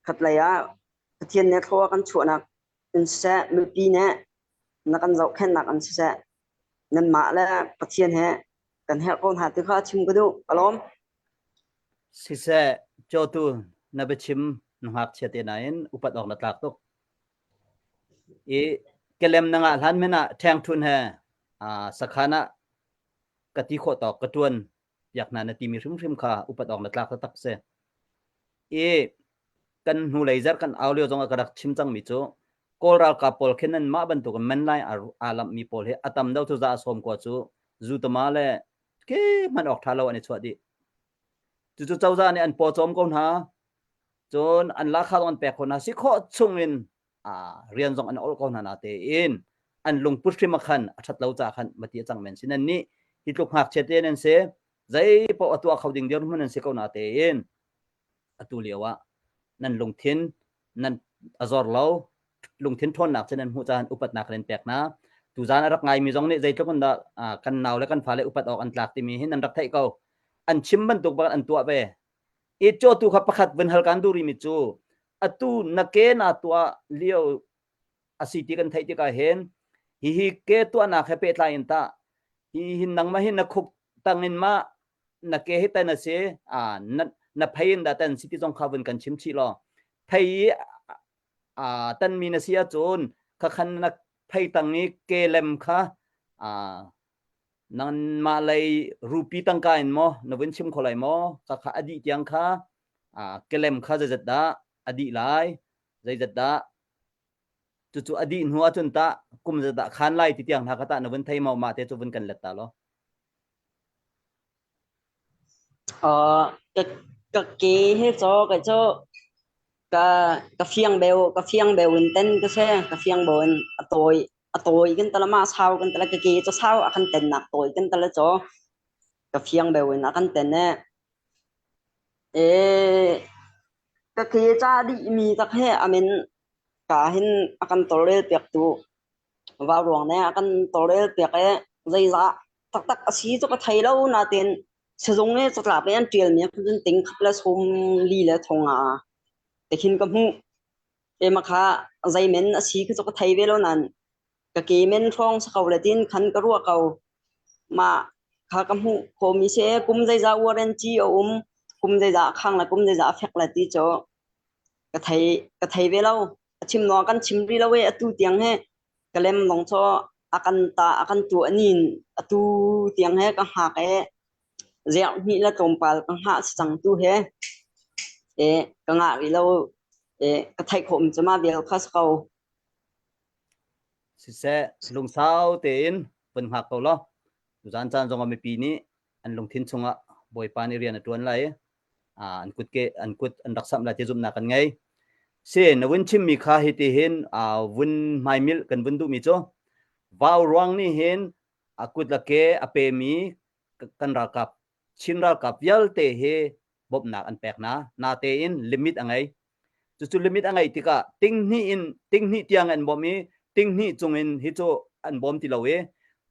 Khatlei ah Pathian nih thlua kan chuahnak in siseh, mipi nih na kan zohkhenhnak in siseh, nanmah le Pathian he kan herh ko hna ti kha chim ka duh. Ka lawm. Siseh, cawtu na biachim na ngakchia te nain upat awk na tlak tuk. I kelem na ngah hlan men ah ṭhengṭhun he sakhan ah ka ti khawh tawk ka ṭuan piak hna na timi hrimhrim kha upat awk na tlak taktak si. I kan hnulei zarh kan au lio zong ah ka rak chim cangmi cu Kawl ralkap pawl khin nan mah bantuk in men lai aa lamhmi pawl hi a tam deuh cu za a sawm kua cu zutama le ke hman awk ṭha lo an i chuah dih. Cucu cozah nih an pawcawm ko hna. Cun an lahkhah zong an pek ko hna. Si khawh chung in rian zong an ol ko hna natein an lungput hrim ah khan a ṭhat lo caah khan mati a cang men si. Nan nih hi tluk ngakchia te nan si, zei paoh a tuah kho ding dirhmun nan si ko natein atu lio ah nan lungthin nan a zor lo lungthin ṭhawnnak cu nan hmuh caah upatnak kan in pek hna. Tuzaan a rak ngaimi zong nih zeitluk in dah kan nau le kan fale upat awk an tlak timi hi nan rak theih ko. An chim bantuk bak an tuah ve. I cawtu kha pakhat vun hal kan duh rimi cu atu na ke na tuah lio a si ti kan theih tikah hin hihi ke tuahnak he pehtlai in tah hi hin nangmah hin na khuk tang in ma na ke hi tan a si na na phei in dah tan si ti zong kha vun kan chim chih law phei i tanmi na si ahcun khakhan na phei tang i ke lem kha nangmah lei rupi tangka in maw na vun chim kho lai maw ka kha a dih tiang kha kelem kha zeizat dah a dih lai zeizat dah cucu a dih hnu ahcun tah kum zeizat dah khan lai ti tiang hna kha tah na vun thei maw mah te cu vun kan let ta law Ka ka ke hi caw ka cu ka ka fiang beu ka fiang beu in ten ka si ka fiang bo in a tawi a tawi kan tala ma sau kan tala ka ke cu sau a kan ten nak tawi kan tala caw ka fiang beu in a kan ten e e ka ke ca dih mi tak he amin ka hin a kan tawlrel piak tu vau ruang ne a kan tawlrel piak e zeizah taktak a si cu ka thei lo nain sizung i catlap i an ṭialmi ah khan ting khat le sawm li le thong nga te khin ka hmuh. Ema kha zeimen a si khi cu ka thei ve lo nain ka ke men hrawng si ko le tin khan ka ruah ko. Mah kha ka hmuh khawhmi si kum zeizah warranty a um, kum zeizah a khang le kum zeizah a fek le ti cu ka thei ka thei ve lo. A chim naw kan chim rih lo i atu tiang hi ka lem lawng cu a kan ta a kan tuah nin atu tiang he ka hngak e ziah hnih le tlawmpal ka hngah si cang tu he e ka ngah rih lo e ka theih khawh mi cu ma vial kha si ko Siseh lungsau tein vun hngak ko law tuzaan caan zongah mipi nih an lungthin chungah Bawipa nih rian a ṭuan lai i an kut ke an kut an rak samh lai ti zumhnak kan ngei. Si na vun chimmi kha hiti hin uh, vun hmaimilh kan vun duhmi cu vau ruang nih hin a kut le ke a pemi kan ralkap Chin ralkap vialte hi bawmhnak an pek hna. Natein limit a ngei. Cucu limit a ngeih tikah tinghnih in tinghnih tiang an bawmh i tinghnih cungin hi cu an bawm ti lo i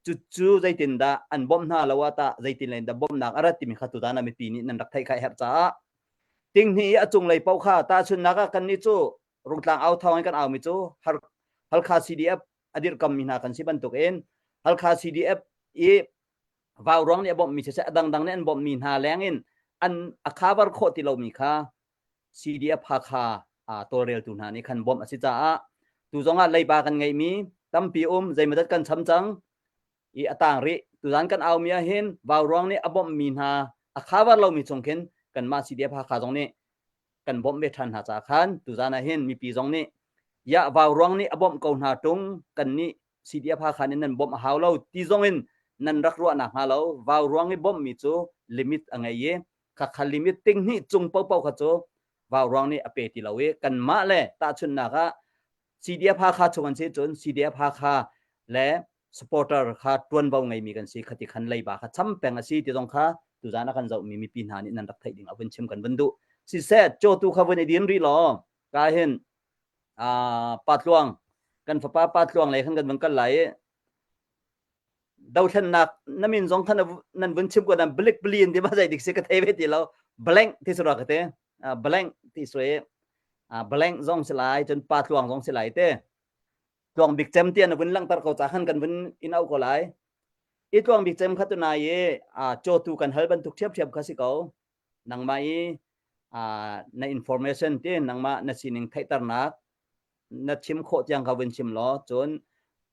cucu zeitindah an bawmh hna lo ah tah zeitin len dah bawmhnak a rat timi kha tutan ah mipi nih nan rak theih kha a herh caah tinghnih i a cunglei paoh kha tahchunhnak ah kannih cu Rungtlang au thawng in kan aumi cu Halkha CDF a dirhkammi hna kan si bantukin Halkha CDF i vauruang nih a bawmhmi siseh a dangdang nih an bawmhmi hna leng in an a cover khawh ti lomi kha CDF Hakha tawlreltu hna nih khan bawmh a si caah tu zong ah leiba kan ngeihmi tampi um zeimaw kan cham cang i a tang rih tuzan kan aumi ah hin vauruang nih a bawmhmi hna a cover lomi chung khin kanmah CDF Hakha zong nih kan bawmh ve ṭhan hna caah khan tuzan ah hin mipi zong nih ya vauruang nih a bawmh ko hna ṭung kan nih CDF Hakha nih nan bawmh a hau lo ti zong in nan rak ruah nak hnga lo vauruang i bawmhmi cu limit a ngei i khakha limit ting hnih cung paohpaoh kha cu vauruang nih a pe ti lo i kanmah le tahchunhnak ah CDF Hakha chung an si cun CDF Hakha le supporter kha tuanvo ngeimi kan si khati khan leiba kha cham peng a si ti zong kha tuzan a kan zohmi mipi hna nih nan rak theih ding a vun chim kan vun duh siseh cawtu kha vun i din rih law ka hin pa tluang kan fapa pa tluang lei khan kan vun kal lai i dothlennak na min zong khan nan vun chim ko nan blik blin ti ma zei dik si ka thei ve ti lo blank ti sura ka te blank ti sui blank zong si lai cun pa tluang zong si lai te tluang bik cem ti an vun langhter ko ca khan kan vun in au ko lai i tluang bik cem kha tu nai i cawtu kan hal bantuk ṭhiamṭhiam kha si ko nangmah i na information ti nangmah na sining theihternak na chim khawh tiang kha vun chim law cun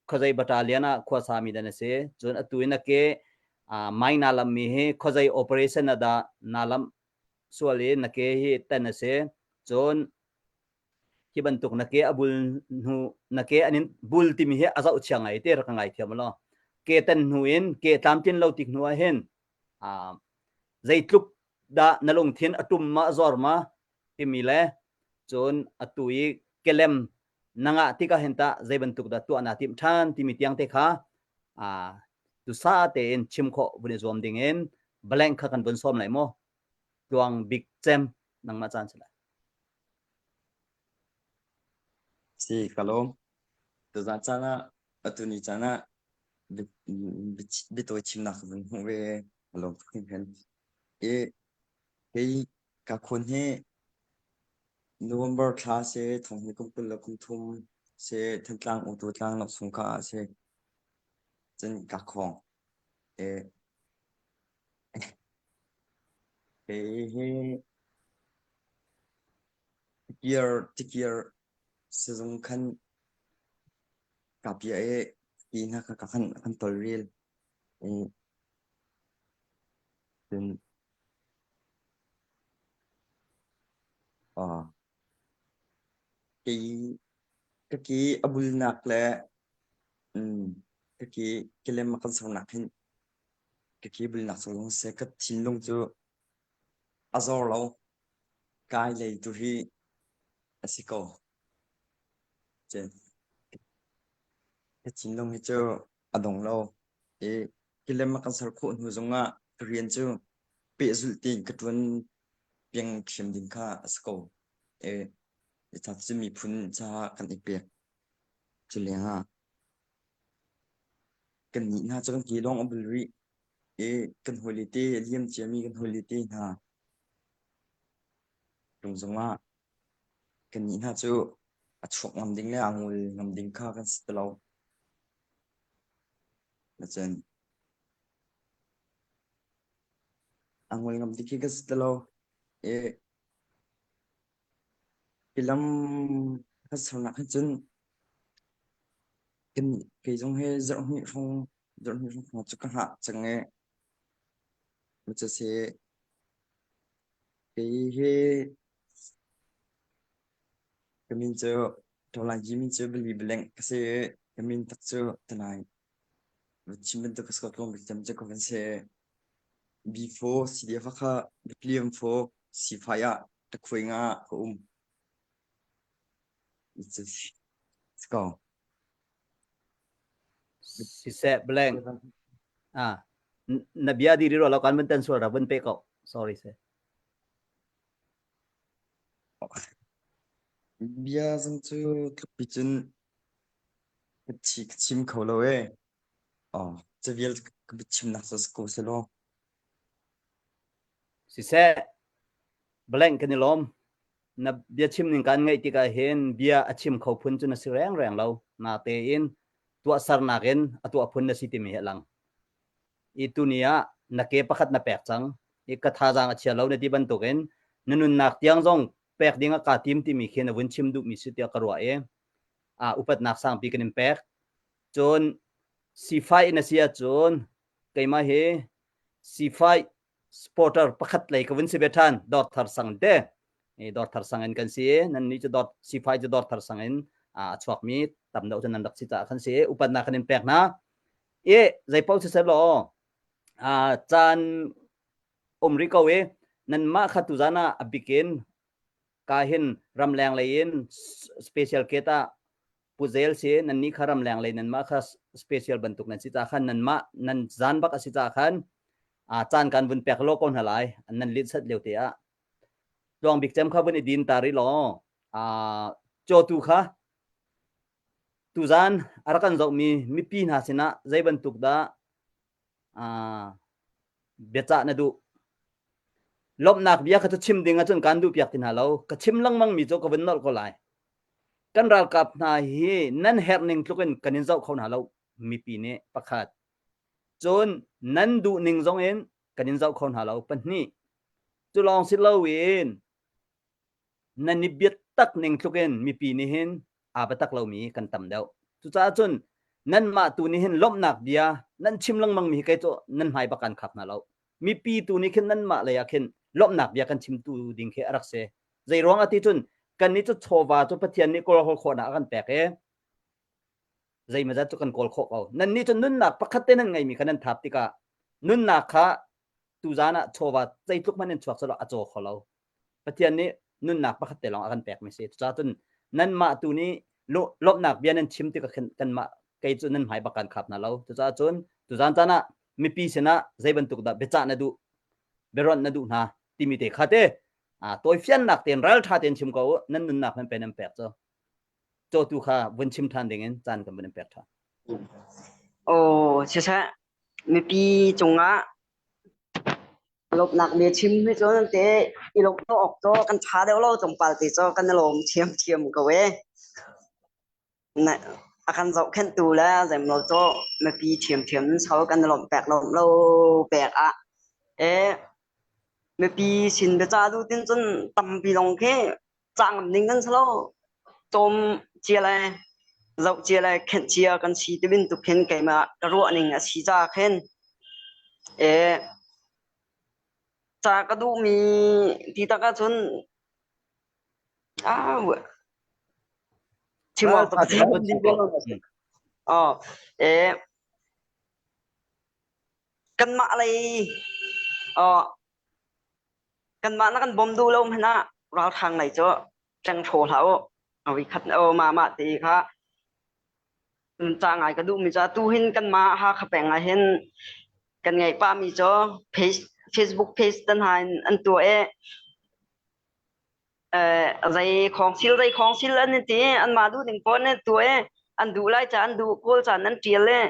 khuazei battalion ah khuasa mi dan a si cun atu in a ke mai na lam mi hi khuazei operation ah dah na lam sual i na ke hi tan a si cun hi bantuk na ke a bul hnu na ke an in bul timi hi a zoh chia ngai te rak ngai thiam lo ke tan hnu in ke tlamtlin lo tik hnu ah hin zeitluk dah na lungthin a tum ma zor ma timi le cun atu i kelem na ngah tikah hin tah zei bantuk dah tuah naa timh ṭhan timi tiang te kha tusa tein chim khawh vun i zuam ding in blank kha kan vun sawm lai mu tluang bik cem nangmah caan si lai. Si ka lawm. Tuzaan caan ah atu ni caan ah biatawi chimnak ka vun hmuh ve ka lawm tuk hringhran. I kei ka khun hi November thla si thonghni kum 20 le kum thum si Thantlang Auto tlang nok sung ka ah si cun ka khong. I kei hi tikir tikir sizung khan ka piah i ti hna kha ka kan kan tolrel. I cun uh, kei ka ki a bulnak le um, ka ki kelem a kan sernak hin ka ki bulnak zong seh ka thinlung cu a zor lo. Kai lei tu hi a si ko. Cun ka thinlung hi cu a dong lo. I kilem a kan ser khawh hnu zongah ka rian cu pehzulh tein ka ṭuan peng ṭhiam ding kha a si ko. I cu miphun caah kan i pek. Cu lengah kannih hna cu kan ke lawng a bul rih i kan hawile te a liam ciami kan hawile te hna lung zongah kannih hna cu a chuak ngam ding le a ngol ngam ding kha kan si ti lo. Cun a ngol ngam ding khi kan si ti lo. I hi lam kan sernak hin cun kan kei zong hi zarh hnih hrawng zarh hnih hrawng cu ka hngah cang i cucu kei hi ka min cu Tawlai min cu Bali Baleng ka si i ka min tak cu Tanai chim bantuk ka si ko bik cem cu ka van si. B4 CDF kha Bethlehem 4 C5 ah takhuai nga ka um. Si ko. Siseh blank. Ah, na bia di ri ro lo kan vun tan sual ra vun pe ko. Sorry se. Bia zong cu tlukpi cun ka chi ka chim kho lo e. Oh, cavial ka chimnak cu si ko selaw. Siseh blank kan i lawm. Na biachim ning kan ngaih tikah hin bia a chim kho phun cu na si rengreng lo. Natein tuahsernak in a tuah phun na si timi hi a lang. I tuni ah na ke pakhat na pek cang. I ka thazaang a chia lo na ti bantukin na nunnak tiang zong pek ding ah kaa tim timi khi na vun chim duhmi si tiah ka ruah i a upatnak sangpi kan in pek. Cun sifai na si ahcun keimah hi sifai supporter pakhat lei ka vun si ve ṭhan dawr thar sang te dawr thar sang in kan si nan nih cu dawr sifai cu dawr thar sang in a chuakmi tam deuh cu nan rak si caah kan si upatnak kan in pek hna i zeipaoh siseh law caan um rih ko i nanmah kha tuzan ah a bikin ka hin ramleng lei in special gate ah Pu Zel si nannih kha ramleng lei nanmah kha special bantuk nan si ca khan nanmah nan zan bak a si ca khan a caan kan vun pek lo ko hna lai nan linh sat lio te ah tluang bik cem kha vun i din ta ri law a cawtu kha tuzan a rak kan zohmi mipi hna sinah zei bantuk dah biacah na duh lawmhnak bia kha cu chim ding ahcun kaan duh piak ti hna lo ka chim lengmang mi cu ka vun nolh ko lai kan ralkap hna hi nan herh ning tluk in kan in zoh kho hna lo mipi nih pakhat cun nan duh ning zong in kan in zoh kho hna lo pahnih cu lawng si loin nan i biatak ning tluk in mipi nih hin aa biatak lomi kan tam deuh. Cucaah cun nanmah tu nih hin lawmhnak bia nan chim lengmang mi hi kei cu nan hmai bak kan khap hna lo. Mipi tu nih khin nanmah lei ah khin lawmhnak bia kan chimtu ding khi a rak si. Zei ruang ah ti cun kannih cu chawva cu Pathian nih kawlhawl khawhnak a kan pek i zeimawzat cu kan kawl khawh ko. Nannih cu nunnak pakhat te nan ngeimi kha nan thap tikah nunnak kha tuzan ah chawva zeitluk hmanh in chuak selaw a caw kho lo. Pathian nih nunnak pakhat te lawng a kan pekmi si. Cucaah cun nanmah tu nih lawmhnak bia nan chim tikah khin kanmah kei cu nan hmai bak kan khap hna lo. Cucaah cun tuzan caan ah mipi sinah zei bantuk dah biacah na duh, biaronh na duh hna timi te kha te tawifiannak tein ralṭha tein chim ko u. Nan nunnak hmanh pe nan pek cu. Cawtu kha vun chim ṭhan dingin caan kan vun in pek ṭhan. Aw, siseh mipi cungah Lawmhnak biachim hi cu nan te i lawmh awk cu kan ṭha deuh lo tlawmpal te cu kan i lawm ṭhiamṭhiam ko ee. A kan zohkhenhtu le zeimlo cu mipi ṭhiamṭhiam in so kan i lawmh pek lawmh lo pek ah. Ee mipi sin biaca duh tin cun tampi zong khi cah ngam ding kan si lo. Cawm cia le zoh cia le khenh cia kan si ti bantuk khin keimah ka ruah ning a si caah khin ee ca ka duhmi ti tak ahcun ah chim awk Oh, eh kanmah lei oh Kanmah na kan bawm duh lo hmanh ah ralhrang lei cu tleng hraw hlah u. Awikhat o mah mah ti kha ca ngai ka duhmi cu atu hin kanmah Hakha peng ah hin kan ngeih pahmi cu Facebook page te hna in an tuah i zei khawngsil zei khawngsil an ti anmah duh ning paoh an tuah i an duh lai ca an duh kawl ca an ṭial i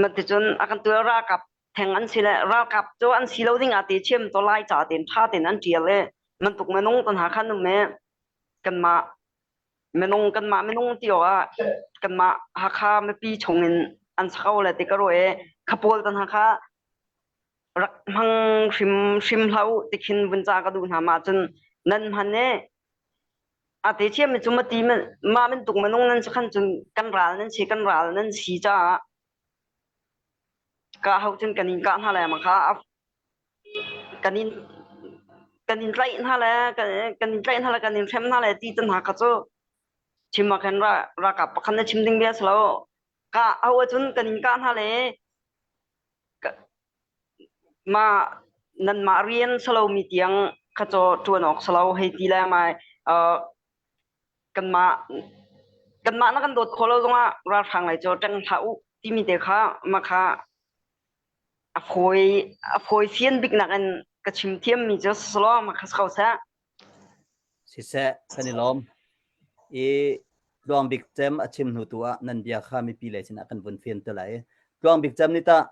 Maticun a kan tuah ralkap theng an si le ralkap cu an si lo ding ah ti chiam to lai ca ten tha ten an tial i mantuk minung tan ha khan um i kanmah minung kanmah minung ti awk ah kanmah Hakha mipi chung in an sako le ti ka ruah i khapawl tan ha kha rak hmang hrim hrim hlah u ti khin vun ca ka duh hna ma cun nan hman i a te thiam mi cu mati mah bantuk minung nan si khan cun kan ral nan si kan ral nan si caah Ka ho cun kan in kah hna lai ma kha kan in kan in tlaih hna le kan in tlaih hna le kan in hrem hna le ti tan hna kha cu chim ah khan ralkap pakhat na chim ding bia si lo. Ka ho ahcun kan in kah hna le ma nanmah rian si lomi tiang kha cu ṭuan awk si lo hei ti le mai. Kanmah kanmah na kan dawt khawh lo zongah ralhrang lei cu ṭeng hlah u timi te kha mah kha a fawi a fawi fian biknak in ka chim thiammi cu siselaw mah kha si ko seh. Siseh, kan i lawm. I Tluang Bik Cem a chim hnu tu ah nan bia kha mipi lei sinah kan vun fian te lai. Tluang Bik Cem nih tah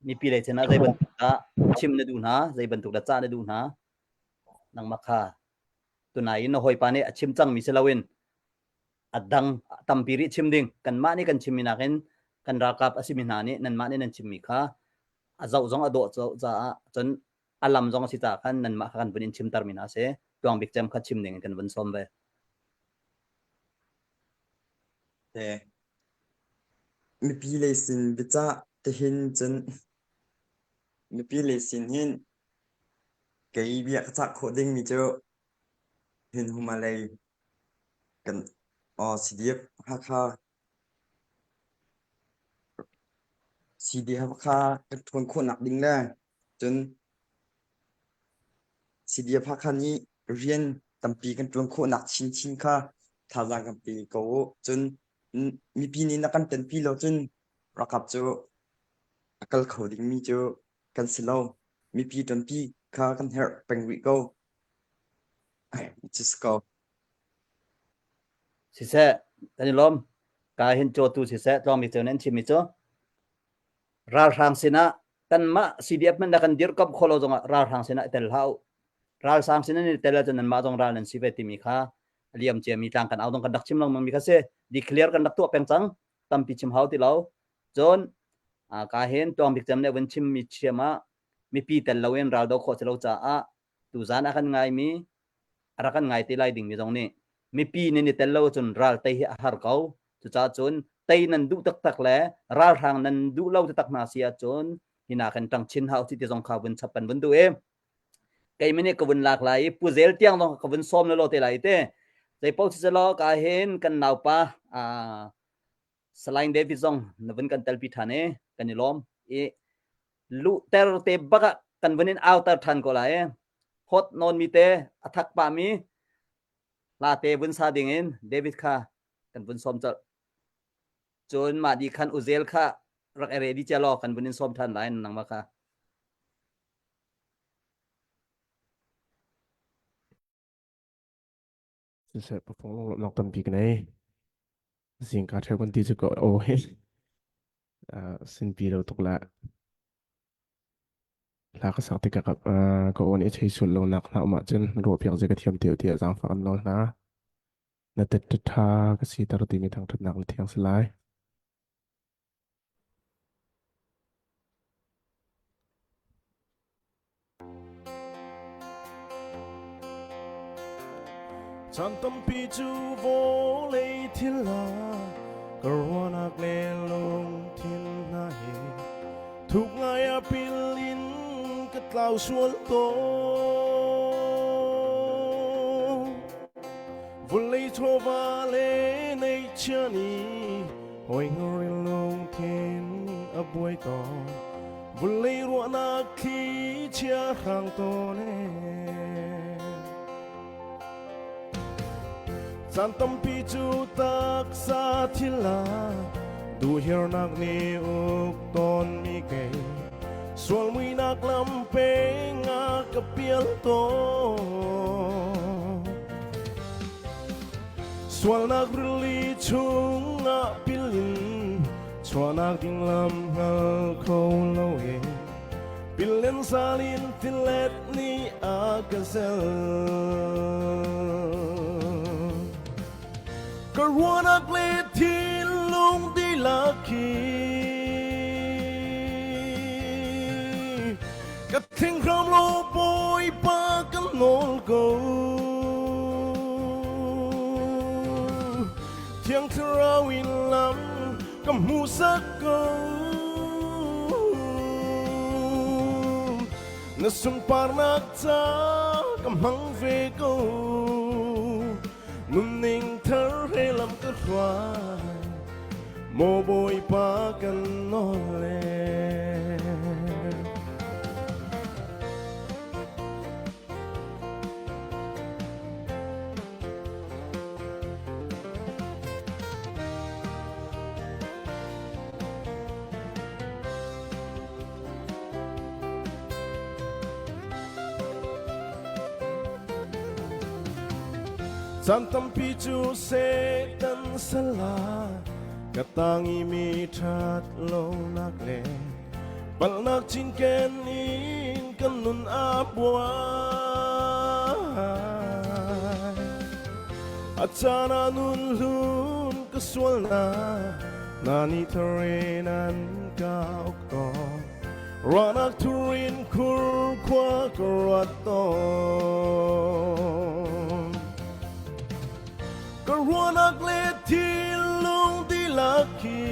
mipi lei sinah zei bantuk dah chim na duh hna, zei bantuk dah cah na duh hna? Nangmah kha tunai in na hawipa nih a chim cangmi si loin a dang tampi rih chim ding kanmah nih kan chimmi nakin kan ralkap a simi hna nih nanmah nih nan chimmi kha a zoh zong a dawh caah cun a lam zong a si caah khan nanmah kha kan vun in chimtermi hna si Tluang Bik Cem kha chim ding in kan vun sawm ve. Mipi lei sin biacah tihin cun mipi lei sin hin kei bia ka cah khawh dingmi cu hin huma lei kan aw CDF Hakha CDF Hakha kan ṭhawn khawhnak ding le cun CDF Hakha nih rian tampi kan ṭuan khawhnak chinchin kha thazaang kan pe ko u. Cun mipi nih na kan ṭanpi lo cun ralkap cu a kal kho dingmi cu kan si lo. Mipi ṭanpi kha kan herh peng rih ko. Just ko. Siseh, kan i lawm. Ka hin cawtu siseh, tlawngmi cu nan chimmi cu ralhrang sinah kanmah CDF hmanh na kan dirhkamh khawh lo zongah ralhrang sinah i tel hlah u. Ralsang sin nan i tel ahcun nanmah zong ral nan si ve timi kha a liam ciami tlang kan au dong kan rak chim lengmang mi kha si. Declare kan rak tuah peng cang. Tampi chim hau ti lo. Cun ka hin tuang bik cem nih vun chimmi chiam ah mipi tel loin ral do khawh si lo caah tuzan a kan ngaimi a rak kan ngai te lai dingmi zong nih mipi nan i tel lo cun ral tei hi a har ko. Cucaah cun tei nan duh taktak le ralhrang nan duh lo taktak hna si ahcun hina kan ṭang chin hau ti zong kha vun chap kan vun duh i keimah nih ka vun lak lai i pu zel tiang zong ka vun sawm lo te lai te zeipaoh si selaw ka hin kan naupa Salain David zong na vun kan telpi ṭhan i kan i lawm i luhter te bak ah kan vun in auter ṭhan ko lai i hot nawn mi te a thak pah mi hla te vun sa ding in David kha kan vun sawm colh. Cun mah di khan Uzel kha rak i ready cia law kan vun in sawm ṭhan lai nangmah kha. Siseh pafong lawmhnak tampi ka nei. Zingka ṭheu kan ti cu ka aw hi sinpi lo tuk la. Hla ka sak tikah ka aw nih a chei sul lonak hna um ahcun ruahpiak zia ka thiam te tiah zaangfak an nawl hna. Na tet ṭha ka siter timi thangṭhatnak na thiang si lai. Chan tampi cu vawlei thil ah ka ruahnak le lungthin hna hi thuk ngai ah pil in ka tlau sual tawn. Vawlei chawva le neihchia nih hawi ngor in lungthin a buai tawn. Vawlei ruahnak thli chia hrang tawn ee. Caan tampi cu taksa thil ah duhirnak nih uk tawnmi kei sual muinak lam peng ah ka pial tawn. Sualnak rili chungah pil in chuahnak ding lam hngal kho lo e pilen salin tilet nih a ka zel. Ka ruahnak le thinlung dihlak khi ka thing hram lo Bawipa kan nawl ko. Thiang Thlarau in lam ka hmuhsak ko. Na sunparnak ca ka hmang ve ko. Nunning thar he lam ka hruai. Maw Bawipa kan nawl e. Caan tampi cu Satan sal ah ka tang i mi ṭhat lonak le palhnak cinken in kan nun a buai. A caan ah nun hlun ka sualnak na nih thar in an ka uk tawn. Ruahnak thur in khur khua ka ruat tawn. Ka ruahnak le thinlung dihlak hi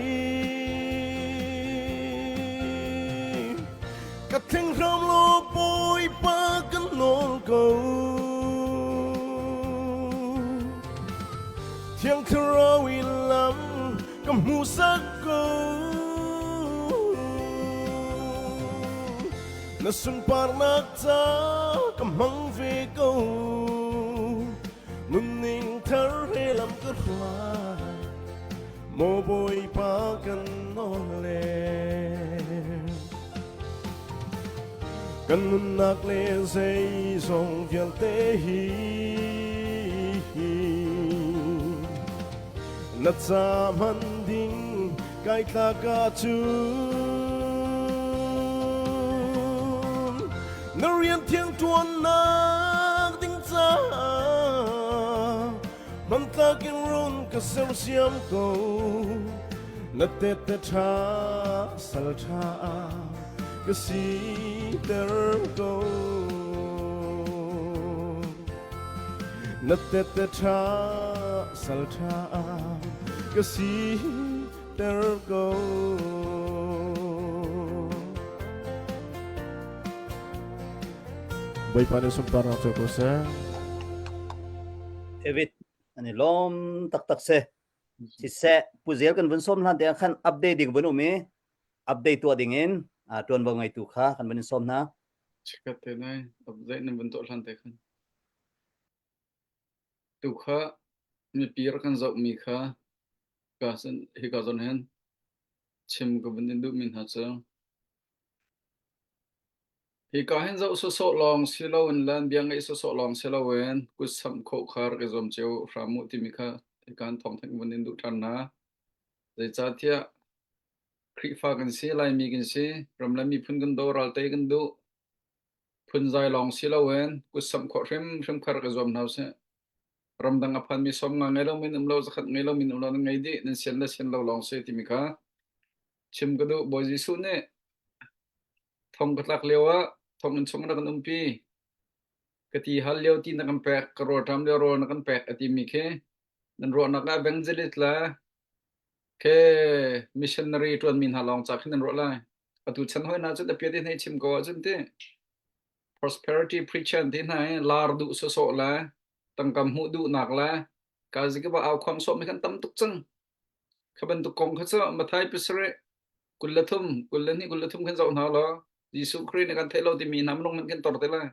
ka thleng hram law Bawipa kan nawl ko. Thiang Thlarau in lam ka hmuhsak ko. Na sunparnak ca ka hmang ve ko. Nunning thar he lam ka hruai. Maw Bawipa kan nawl le. Kan nunnak le zeizong vialte hi na ca hman ding kai tlak ahcun na rian thiang ṭuannak ding caah hmantlak in run ka sersiam ko na tette ṭha sal ṭha ka siter ko na tette ṭha sal ṭha ka siter ko. Bawipa nih sunparnak cu ko seh. David an i lawm taktak si. Siseh Pu Zel kan vun sawm hlan te ah khan update ding vun um i update tuah ding in ṭuanvo ngeitu kha kan vun in sawm hna. Chikat te nai update nan vun tuah hlan te khan. Tu kha mipi rak kan zohmi kha ka san hika zawn hin chim ka vun in duhmi hna cu hika hin zoh sawsawh lawng si loin le bia ngaih sawsawh lawng si loin kut samh khawh kha rak i zuam cio hram u timi kha hika hin thawng thanh vun in duh ṭhan hna. Zeicahtiah Khrihfa kan si, Laimi kan si, ram le miphun kan daw, ral tei kan duh. Phunzai lawng si loin kutsamh khawh hrimhrim kha rak i zuam hna usih. Ramdang a phanmi 50 ngei lo min um lo, 100 ngei lo min um lo nan ngei dih, nan sian le sian lo lawng si timi kha chim ka duh. Bawi Jesuh nih thong ka tlak lio ah thonginn chung na kan umpi. Ka ti hal lio ti na kan pek, ka rawlṭam lio rawl na kan pek a timi khi nan ruahnak ah evangelist le Ke missionary ṭuanmi hna lawng ca khin nan ruah lai. Atu chan hoi hna cun a piat in hei chim ko ahcun ti prosperity preacher an ti hna i lar duh sawsawh le tangka hmuh duhnak le ka zikip ah au khuang sawh mi khan tam tuk cang. Kha bantuk kong kha cu Matthai pasarih 23 22 23 khan zoh hna law Jesuh Khrih nih kan theih lo timi hna minung hmanh kan tor te lai.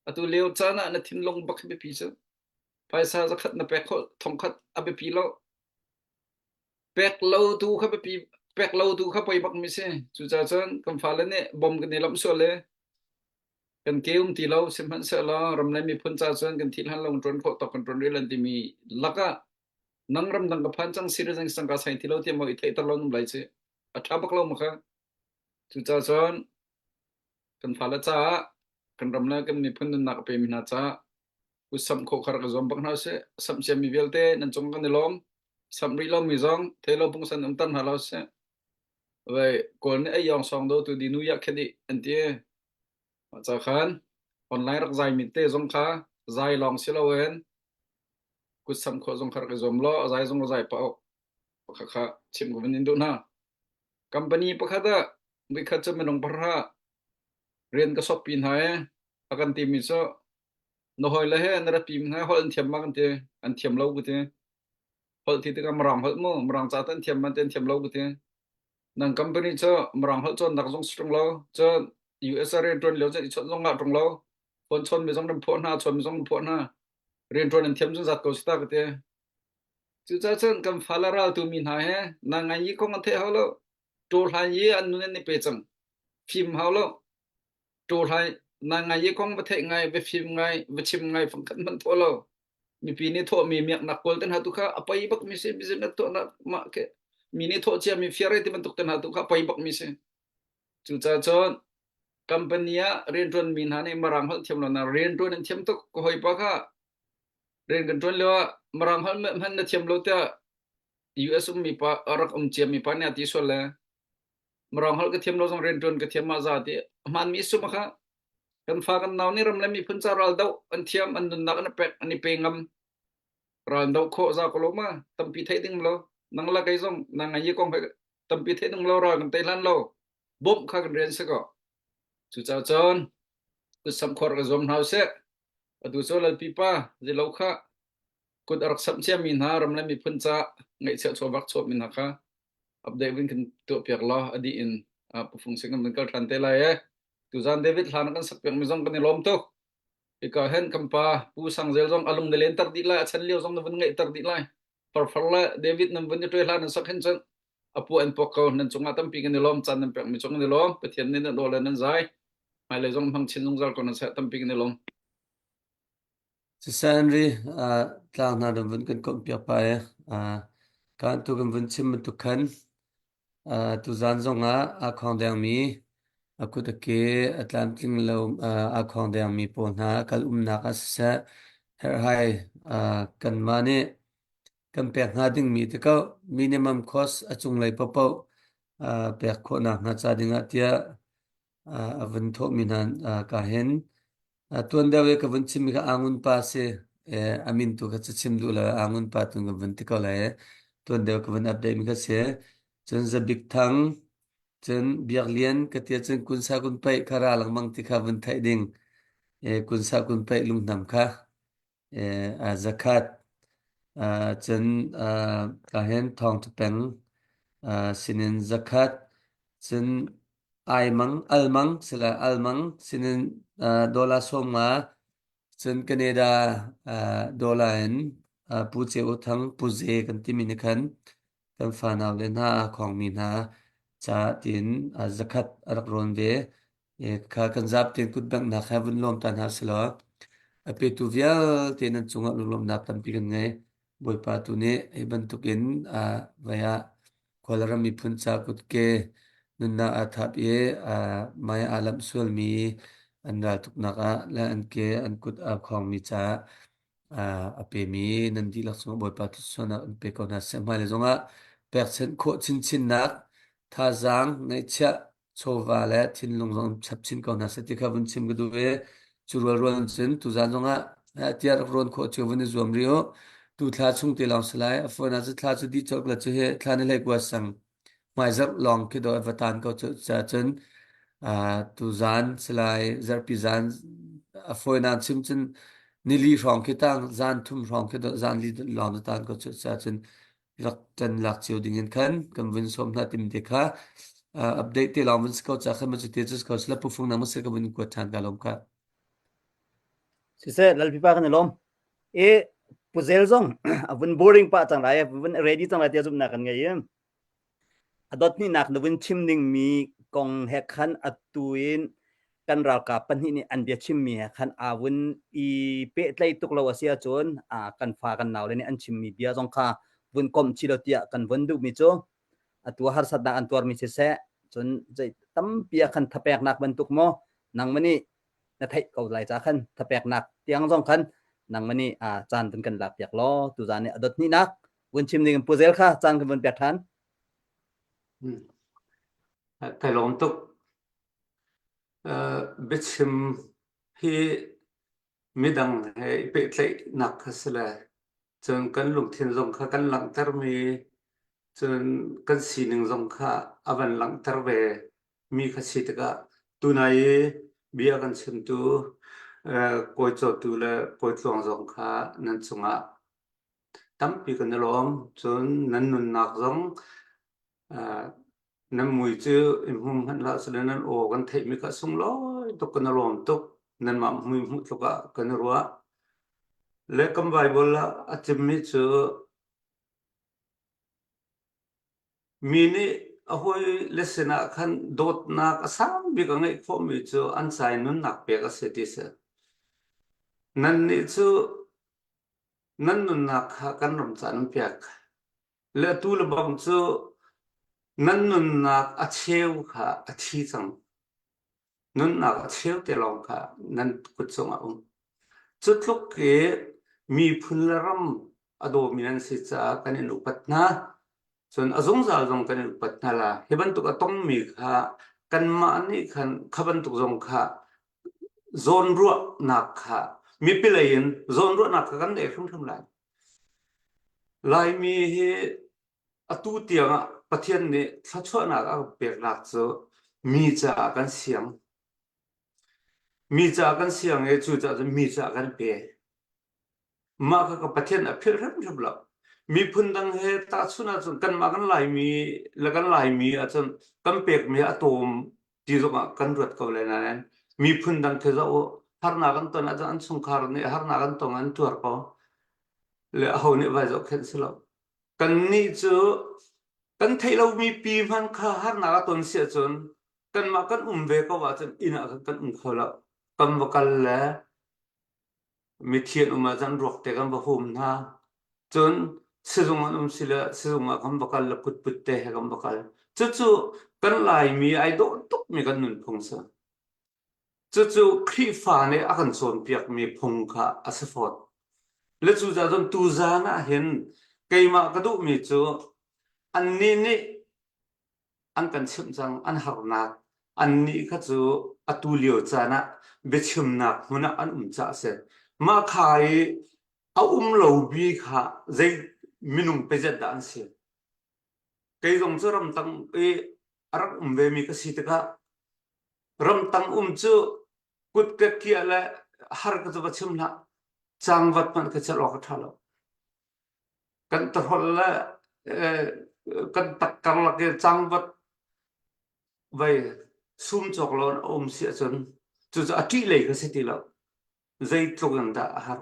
Atu lio caan ah na thinlung bak hi biapi cu. Phaisa zakhat na pek khawh thongkhat a biapi lo. Pek lo tu kha biapi pek lo tu kha poi bak mi si. Cucaah cun kan fale nih bom kan i lamh sual i kan ke um ti lo sihmanhsehlaw ram le miphun ca cun kan thih hlan lo kan ṭuan khawh tawk kan ṭuan rih lan timi lakah nang ramdang ka phan cang citizen sang ka sai ti lo tiah maw i theihter lo num lai ci a ṭha bak lo ma kha cucaah cun kan fale caah kan ram le kan miphun nunnak a pemi hna caah Kutsamh khawh kha rak i zuam bak hna usih. Samh ciami vialte nan cung kan i lawm. Samh rih lomi zong theilo pungsan umter hna lo sih. Vei Kawl nih ei yong song do tu di nu ya khet i an ti. Mah ca khan online rak zai mi te zong kha zai lawng si loin kutsamh khawh zong kha rak i zuam law a zai zong a zai pah awk pakhat kha chim ko in duh hna. Company pakhat ah voikhat cu minung pahra rian ka sop pi hna i a kan timi cu Na hawile he na rat pimi hna holh an thiam ma kan ti. An thiam lo ka ti. Holh ti tikah Mirang holh mu. Mirang ca te an thiam ma te an thiam lo ka ti. Nang company cu Mirang holh cawnnak zong si ṭung lo. Cun US ah rianṭuan lio cun i chawnh zong ngah ṭung lo. Phone chawn mi zong nan phuah hna, chawn mi zong nan phuah hna. Rianṭuan an thiam cun zat ko si ta ka ti. Cucaah cun kan fale raltu mi hna he na ngai yi kong an theih hau lo. Ṭawhlan yi an nun an i pe cang. Fim hau lo. Ṭawhlai na ngai i kong va theih ngai, va fim ngai, va chim ngai fangkhat hmanh thawh lo. Mipi nih thawhmi miaknak kawl te hna tu kha a poi bakmi si. Business tuahnak mah ke mi nih thawh ciami fiar ti bantuk te hna tu kha a poi bakmi si. Cucaah cun company ah rianṭuanmi hna nih Mirang holh thiam lo na rianṭuan an thiam tuk. Ka hawipa kha rian kan ṭuan lio ah Mirang holh hmanh na thiam lo tiah US ummi pa a rak um ciami pa nih a ti sual le Mirang holh ka thiam lo zong rianṭuan ka thiam ah za ti hmaanmi sum kha kan fa kan nau nih ram le miphun ca ral doh an thiam an nunnak an pek an i pe ngam ral doh khawh za ko lo ma tampi theih ding lo nang la kei zong nang ngai kong tampi theih ding lo ral kan tei hlan lo bawmh kha kan rian si ko cucaah cun kut samh khor ka zuam hna usih atu cu lalpi pa zilo kha kut a rak samh ciami hna ram le miphun ca ngaihchiah chawvak chuahmi hna kha update vun kan tuahpiak law a dih in pufung sing kan kal ṭhan te lai e. Tuzan David hlan kan sak piakmi zong kan i lawm tuk. Hika hen kan pa Pu Sang Zel zong a lung na lenter dih lai, a chan lio zong na vun ngeihter dih lai. Farfar le David nan vun i ṭuai hlan nan sak hin cun a pu an pok ko nan cungah tampi kan i lawm caan nan pekmi cung kan i lawm Pathian nih nan aw le nan zai hmailei zong hmang chin zungzal ko nan seh tampi kan i lawm. Sisanri tlang hna nan vun kan komh piak pah i kaan tu kan vun chim bantuk khan tuzaan zongah aa khawng dengmi a kut a ke a tlamtling lo aa khawng dengmi pawl hna kal umnak ah siseh herhhai kanmah nih kan pek hnga dingmi ti ko minimum cost a cunglei paohpaoh pek khawhnak hnga ca dingah tiah a vun thawhmi hna ka hin Tuan deuh i ka vun chimmi kha Angun pa si. A min tu kha cu chim duh lo. Angun pa tun ka vun ti ko lai. Tuan deuh ka vun update mi kha si. Cun Zabik Thang, cun Biak Lian ka ti cun kun sa kun paih kha ra lengmang ti kha vun theih ding. Kun sa kun paih lunghnam kha zakhat. Cun ka hen Thawng Tha Peng sinin zakhat. Cun Aimang, Almang sila Almang sinin dollar 50 cun Canada dollar in Pu Ceu Thang Pu Ze kan timi nih khan kan fanau le hna aa khawngmi hna ca tiin zakhat a rak rawn ve. Kha kan zap tein kut benghnak he vun lawm ta hna silaw a petu vialte nan cungah lunglawmhnak tampi kan ngei. Bawipa tu nih hi bantukin vai ah Kawlram miphun ca kutke nunnak aa thap i mei aa lamh sualmi an raltuknak ah le an ke an kut aa khawngmi caah a pemi nan dihlak cungah Bawipa thluachuahnak in pe ko hna seh. Hmailei zongah pekchanh khawh chinchinnak thazaang ngeihchiah chawva le thinlung zong chap chin ko hna seh ti kha vun chim ka duh i cu rualrual cun tuzaan zongah tiah rak rawn khawh cio vun i zuam rih u. Tu thla chung te lawng si lai. A fawn ah cu thla cu dih colh la cu hi thla ni hlei kua sang hmaizarh lawng khi dawh va tan ko cu cun tuzaan si lai zarhpi zaan a fawinak chim cun nili hrawng khi tang zan thum hrawng khi dawh zan li lawng na tan ko cu cun rak ṭan lak cio ding in khan kan vun sawm hna tim te kha update te lawng vun si ko ca khan ma cu te cu ko sila pufung na ma se ka vun kuat ṭhan ka lom kha Siseh lalpipa kan i lawm. I puzel zong a vun boring pah cang lai, vun ready cang lai tiah zumhnak kan ngei i a dot hnihnak na vun chim dingmi kong he khan atu in kan ralkap pahnih nih an bia chimmi he khan aa vun i pehtlaih tuk lo a si ahcun kan fa kan naule nih an chimmi bia zong kha vun komh chih lo tiah kan vun duhmi cu atu harsatnak an tuarmi siseh cun zei tampi ah khan thapeknak bantuk maw nangmah nih na theih ko lai ca khan thapeknak tiang zong khan nangmah nih caan vun kan lak piak law tuzaan nih a dot hnihnak vun chim ding in puzel kha caan kan vun pek ṭhan. Hmm. Kai lawm tuk. Biachim hi midang he i pehtlaihnak kha si le cun kan lungthin zong kha kan langhtermi cun kan sining zong kha a van langhter ve mi kha si tikah tunai i bia kan chimtu kawi cawtu le kawi tluang zong kha nan cungah Tampi kan i lawm. Cun nan nunnak zong nan mui cu i hmu hmanh hlah seh nan aw kan theihmi kha a sunglawi tuk kan i lawm tuk. Nanmah mui hmuh tluk ah kan i ruah. Le kan Baibal ah a chimmi cu mi nih a hawile sinah khan dawtnak a sang bik a ngeih khawhmi cu an ca i nunnak pek a si ti si. Nannih cu. Nan nunnak kha kan ram ca nan pek. Le atu le bang cu nan nunnak a cheu kha a thi cang. Nunnak a cheu te lawng kha nan kut cungah a um. Cu tluk i miphun le ram a dawmi nan si caah kan in upat hna. Cun a zungzal zong kan in upat hna la. Hi bantuk a tongmi kha kanmah nih khan kha bantuk zong kha zawnruahnak kha mipi lei in zawnruahnak kha kan nei hrimhrim lai. Laimi hi atu tiangah Pathian nih thluachuahnak a kan peknak cu mi caah kan siang. Mi caah kan siang i cucaah cun mi caah kan pe. Mah kha ka Pathian a philh hrimhrim lo. Miphun dang he tahchunh ahcun kanmah kan Laimi le kan Laimi ahcun kan pekmi a tawm ti zongah kan ruat ko lai nain miphun dang khi zoh u harnak an ton ahcun an chungkhar nih harnak an tong an tuar ko le aho nih vai zohkhenh si lo. Kannih cu kan theih lomi pi hmanh kha harnak a ton si ahcun kanmah kan um ve ko ahcun inn ah khan kan um kho lo. Kan va kal le mithi an um ahcun ruak te kan va hum hna. Cun sizung an um si le sizung ah kan va kal le putput te he kan va kal. Cucu kan Laimi ai dawh tukmi kan nunphung si. Cucu Khrihfa nih a kan cawnpiakmi phung kha a si fawn. Le cucaah cun tuzaan ah hin keimah ka duhmi cu annih nih an kan chimh cang an harnak annih kha cu atu lio caan ah biachimnak hmun ah an um caah a si. Mah kha i a um lomi kha zei minung pezet dah an si. Kei zong cu ramtang i a rak um vemi ka si tikah ramtang um cu kut ka kiah le har ka cu va chim hlah cangvat hmanh ka celh awk a ṭha lo. Kan tahrolh le kan tak karlak i cangvat vai sum cawk lo in a um si ahcun cucu a ṭih lei ka si ti lo. Zeitluk in dah a har.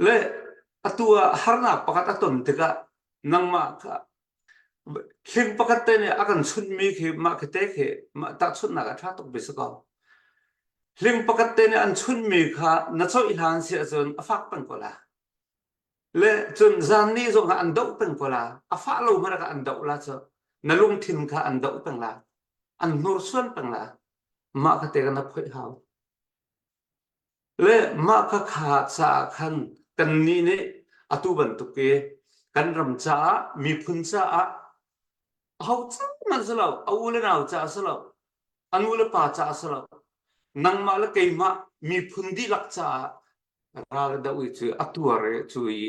Le atu ah harnak pakhat a ton tikah nangmah kha hling pakhat te nih a kan chunhmi khi mah khi te khi mah tahchunhnak a ṭha tuk bi si ko. Hling pakhat te nih an chunhmi kha na coih hlan si ahcun a fak peng ko la. Le cun zan ni zong ah an doh peng ko la. A fah lo hmanh ah an doh la cu. Na lungthin kha an doh peng la. An hnursuan peng la. Mah kha te kan na phoih hau. Le mah khakha caah khan kannih nih atu bantuk i kan ram caah miphun caah aho ca hmanh si lo, a u le nau caah si lo, a nu le pa caah si lo, nangmah le keimah miphun dihlak caah ral a doh i cu a tuar i cu i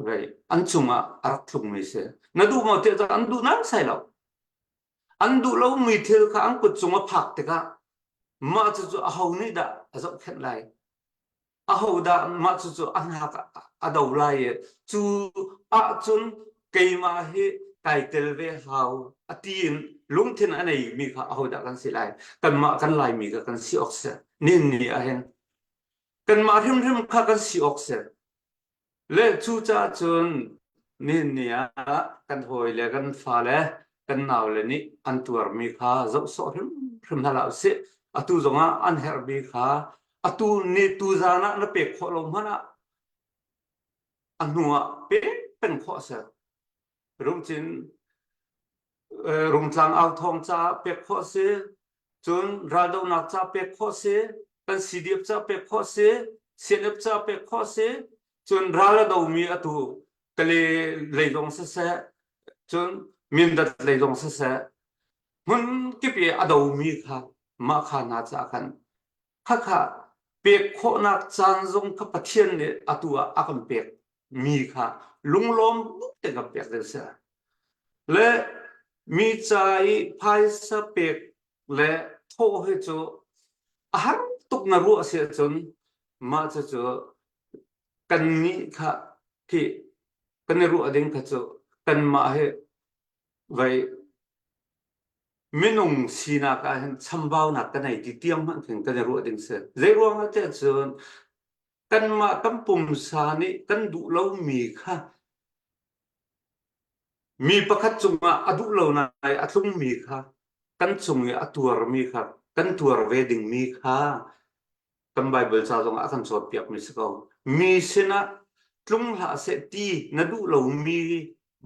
vei an cungah a rak tlungmi si. Na duh maw tiah an duh naisai lo. An duh lomi thil kha an kut cung a phak tikah mah cucu aho nih dah a zohkhenh lai? Aho dah mah cucu a hnak a do lai i cu ahcun keimah hi kai tel ve hau a ti in lungthin a neimi kha aho dah kan si lai? Kanmah kan Laimi kha kan si awk si. Nin ni ahhin kanmah hrimhrim kha kan si awk si. Le cucaah cun nihin ni ah kan hawile kan fale kan naule nih an tuarmi kha zoh sawh hrimhrim hna hlah usih. Atu zongah an herhmi kha atu ni tuzaan ah na pek khawh lo hmanh ah a hnu ah pek peng khawh a si. Rungcin Rungtlang authawng caah pek khawh a si. Cun raldohnak caah pek khawh a si. Kan CDF caah pek khawh a si. CNF caah pek khawh a si. Cun ral a domi atu Kale lei zong siseh, cun Mindat lei zong siseh, hmun kip i a domi kha mah kha hna caah khan khakha pek khawhnak caan zong kha Pathian nih atu ah a kan pek mi kha lunglawm te kan pek ding si. Le mi ca i phaisa pek le thawh hi cu a har tuk na ruah si ahcun mah cucu kannih kha khi kan i ruah ding kha cu kanmah hi vai minung sinak ah hin chambaunak kan ei ti tiang hmanh khin kan i ruah ding si. Zei ruang ah tiah cun kanmah kan pumsa nih kan duh lomi kha Mi pakhat cungah a duh lo nai a tlungmi kha kan cung i a tuarmi kha kan tuar ve dingmi kha kan Baibal ca zongah a kan cawnpiakmi si ko. Mi sinah tlung hlah seh ti na duh lomi